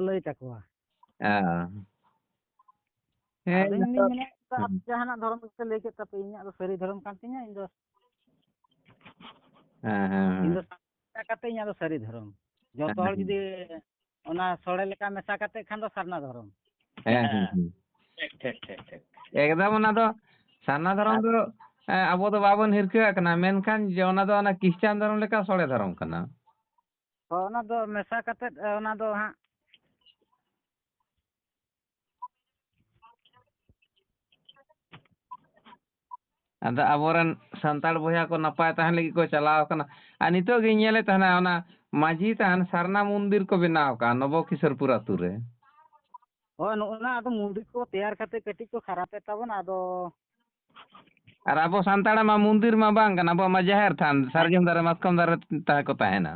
ᱞᱟᱹᱭ ᱛᱟᱠᱚᱣᱟ᱾ ᱚ᱾ ᱦᱮᱸ, ᱟᱫᱚ ᱤᱧ ᱡᱚᱛᱚ ᱫᱩᱧ ᱢᱮᱱᱮᱫ, ᱟᱯᱮ ᱦᱩᱸ᱾ ᱡᱟᱦᱟᱱᱟᱜ ᱫᱷᱚᱨᱚᱢ ᱜᱮᱯᱮ ᱞᱟᱹᱭ ᱠᱮᱫ ᱛᱟᱯᱮ, ᱤᱧᱟᱹᱜ ᱫᱚ ᱥᱟᱹᱨᱤ ᱫᱷᱚᱨᱚᱢ ᱠᱟᱱ ᱛᱤᱧᱟ, ᱤᱧ ᱫᱚ ᱦᱮᱸ, ᱦᱮᱸ, ᱤᱧ ᱦᱮᱸ᱾ ᱫᱚ ᱥᱟᱨᱱᱟ ᱠᱟᱛᱮ ᱤᱧᱟᱹᱜ ᱫᱚ ᱥᱟᱹᱨᱤ ᱫᱷᱚᱨᱚᱢ᱾ ᱡᱚᱛᱚ ᱦᱮᱸ, ᱦᱚᱲ ᱦᱮᱸ᱾ ᱡᱩᱫᱤ ᱚᱱᱟ ᱥᱚᱲᱮ ᱞᱮᱠᱟ ᱢᱮᱥᱟ ᱠᱟᱛᱮ ᱠᱷᱟᱱ ᱫᱚ ᱥᱟᱨᱱᱟ ᱫᱷᱚᱨᱚᱢ᱾ ᱦᱮᱸ, ᱦᱮᱸ, ᱦᱮᱸ᱾ ᱴᱷᱤᱠ, ᱴᱷᱤᱠ, ᱴᱷᱤᱠ, ᱴᱷᱤᱠ᱾ ᱮᱠᱫᱚᱢ ᱚᱱᱟ ᱫᱚ ᱥᱟᱨᱱᱟ ᱫᱷᱚᱨᱚᱢ ᱟᱨ ᱫᱚ, ᱮ, ᱟᱵᱚ ᱫᱚ ᱵᱟᱵᱚᱱ ᱦᱤᱨᱠᱟᱹᱣᱟᱜ ᱠᱟᱱᱟ, ᱢᱮᱱᱠᱷᱟᱱ ᱡᱮ ᱚᱱᱟ ᱫᱚ ᱚᱱᱟ ᱠᱷᱨᱤᱥᱴᱟᱱ ᱫᱷᱚᱨᱚᱢ ᱞᱮᱠᱟ ᱥᱚᱲᱮ ᱫᱷᱚᱨᱚᱢ ᱠᱟᱱᱟ᱾ ᱦᱳᱭ, ᱚᱱᱟ ᱫᱚ ᱢᱮᱥᱟ ᱠᱟᱛᱮᱫ, ᱮ, ᱚᱱᱟ ᱫᱚ ᱦᱟᱸᱜ᱾ ᱟᱫᱚ ᱟᱵᱚᱨᱮᱱ ᱥᱟᱱᱛᱟᱲ ᱵᱚᱭᱦᱟ ᱠᱚ ᱱᱟᱯᱟᱭ ᱛᱟᱦᱮᱱ ᱞᱟᱹᱜᱤᱫ ᱠᱚ ᱪᱟᱞᱟᱣ ᱠᱟᱱᱟ᱾ ᱟᱨ ᱱᱤᱛᱚᱜ ᱜᱤᱧ ᱧᱮᱞᱮᱫ ᱛᱟᱦᱮᱱᱟ, ᱚᱱᱟ ᱢᱟᱹᱡᱷᱤ ᱛᱷᱟᱱ ᱥᱟᱨᱱᱟ ᱢᱚᱱᱫᱤᱨ ᱠᱚ ᱵᱮᱱᱟᱣ ᱠᱟᱜᱼᱟ ᱱᱚᱵᱚ ᱠᱤᱥᱳᱨᱯᱩᱨ ᱟᱹᱛᱩ ᱨᱮ᱾ ᱦᱳᱭ, ᱱᱚᱜᱼᱚ ᱱᱟ ᱟᱫᱚ ᱢᱚᱱᱫᱤᱨ ᱠᱚ ᱛᱮᱭᱟᱨ ᱠᱟᱛᱮ ᱠᱟᱹᱴᱤᱡ ᱠᱚ ᱠᱷᱟᱨᱟᱯᱮᱫ ᱛᱟᱵᱚᱱᱟ, ᱟᱫᱚ ᱟᱨ ᱟᱵᱚ ᱥᱟᱱᱛᱟᱲᱟᱜ ᱢᱟ ᱢᱚᱱᱫᱤᱨ ᱢᱟ ᱵᱟᱝ ᱠᱟᱱᱟ, ᱟᱵᱚᱣᱟᱜ ᱢᱟ ᱡᱟᱦᱮᱨ ᱛᱷᱟᱱ, ᱥᱟᱨᱡᱚᱢ ᱫᱟᱨᱮ, ᱢᱟᱛᱠᱚᱢ ᱫᱟᱨᱮ ᱛᱟᱦᱮᱸ ᱠᱚ ᱛᱟᱦᱮᱱᱟ᱾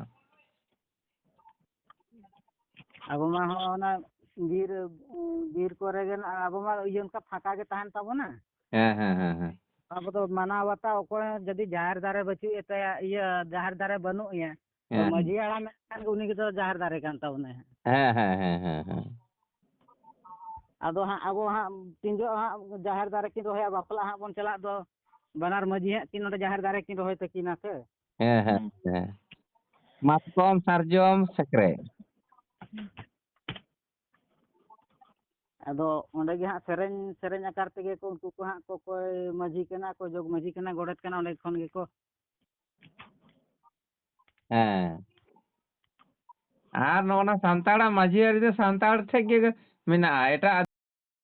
ᱟᱵᱚ ᱢᱟ ᱦᱚᱸ ᱚᱱᱟ ᱵᱤᱨ, ᱵᱤᱨ ᱠᱚᱨᱮ ᱜᱮ ᱱᱟ-, ᱟᱵᱚ ᱢᱟ ᱤᱭᱟᱹ ᱚᱱᱠᱟ ᱯᱷᱟᱸᱠᱟ ᱜᱮ ᱛᱟᱦᱮᱱ ᱛᱟᱵᱚᱱᱟ᱾ ᱦᱮᱸ, ᱦᱮᱸ, ᱦᱮᱸ, ᱦᱮᱸ᱾ ᱟᱵᱚ ᱫᱚ ᱢᱟᱱᱟᱣ ᱵᱟᱛᱟᱣ ᱚᱠᱚᱭ ᱦᱚᱸ ᱡᱩᱫᱤ ᱡᱟᱦᱮᱨ ᱫᱟᱨᱮ ᱵᱟᱹᱪᱩᱜ ᱮ ᱛᱟᱭᱟ, ᱤᱭᱟᱹ ᱡᱟᱦᱮᱨ ᱫᱟᱨᱮ ᱵᱟᱹᱱᱩᱜ ᱮᱭᱟ, ᱛᱚ ᱦᱮᱸ᱾ ᱢᱟᱹᱡᱷᱤ ᱦᱟᱲᱟᱢ ᱢᱮᱱᱠᱷᱟᱱ ᱜᱮ ᱩᱱᱤ ᱜᱮᱛᱚ ᱡᱟᱦᱮᱨ ᱫᱟᱨᱮ ᱠᱟᱱ ᱛᱟᱵᱚᱱᱟᱭ ᱦᱟᱸᱜ᱾ ᱦᱮᱸ, ᱦᱮᱸ, ᱦᱮᱸ, ᱦᱮᱸ, ᱦᱮᱸ᱾ ᱟᱫᱚ ᱦᱟᱸᱜ ᱟᱵᱚ ᱦᱟᱸᱜ ᱛᱤᱱ ᱡᱚᱦᱚᱜ ᱦᱟᱸᱜ ᱡᱟᱦᱮᱨ ᱫᱟᱨᱮ ᱠᱤᱱ ᱨᱚᱦᱚᱭᱟ, ᱵᱟᱯᱞᱟ ᱦᱟᱸᱜ ᱵᱚᱱ ᱪᱟᱞᱟᱜ ᱫᱚ, ᱵᱟᱱᱟᱨ ᱢᱟᱹᱡᱷᱤ ᱦᱟᱸᱜ ᱠᱤᱱ ᱱᱚᱰᱮ ᱡᱟᱦᱮᱨ ᱫᱟᱨᱮ ᱠᱤᱱ ᱨᱚᱦᱚᱭ ᱛᱟᱹᱠᱤᱱᱟ ᱥᱮ᱾ ᱦᱮᱸ, ᱦᱮᱸ, ᱦᱮᱸ᱾ ᱢᱟᱛᱠᱚᱢ, ᱥᱟᱨᱡᱚᱢ, ᱥᱮᱠᱨᱮ᱾ ᱟᱫᱚ ᱚᱸᱰᱮ ᱜᱮ ᱦᱟᱸᱜ ᱥᱮᱨᱮᱧ, ᱥᱮᱨᱮᱧ ᱟᱠᱟᱨ ᱛᱮᱜᱮ ᱠᱚ ᱩᱱᱠᱩ ᱠᱚ ᱦᱟᱸᱜ ᱠᱚ, ᱚᱠᱚᱭ ᱢᱟᱹᱡᱷᱤ ᱠᱟᱱᱟ, ᱚᱠᱚᱭ ᱡᱚᱜᱽ ᱢᱟᱹᱡᱷᱤ ᱠᱟᱱᱟ, ᱜᱚᱰᱮᱛ ᱠᱟᱱᱟ, ᱚᱸᱰᱮ ᱠᱷᱚᱱ ᱜᱮᱠᱚ᱾ ᱦᱮᱸ᱾ ᱟᱨ ᱱᱚᱜᱼᱚ ᱱᱟ ᱥᱟᱱᱛᱟᱲᱟᱜ ᱢᱟᱹᱡᱷᱤ ᱟᱹᱨᱤ ᱫᱚ ᱥᱟᱱᱛᱟᱲ ᱴᱷᱮᱡ ᱜᱮ ᱢᱮᱱᱟᱜᱼᱟ, ᱮᱴᱟᱜ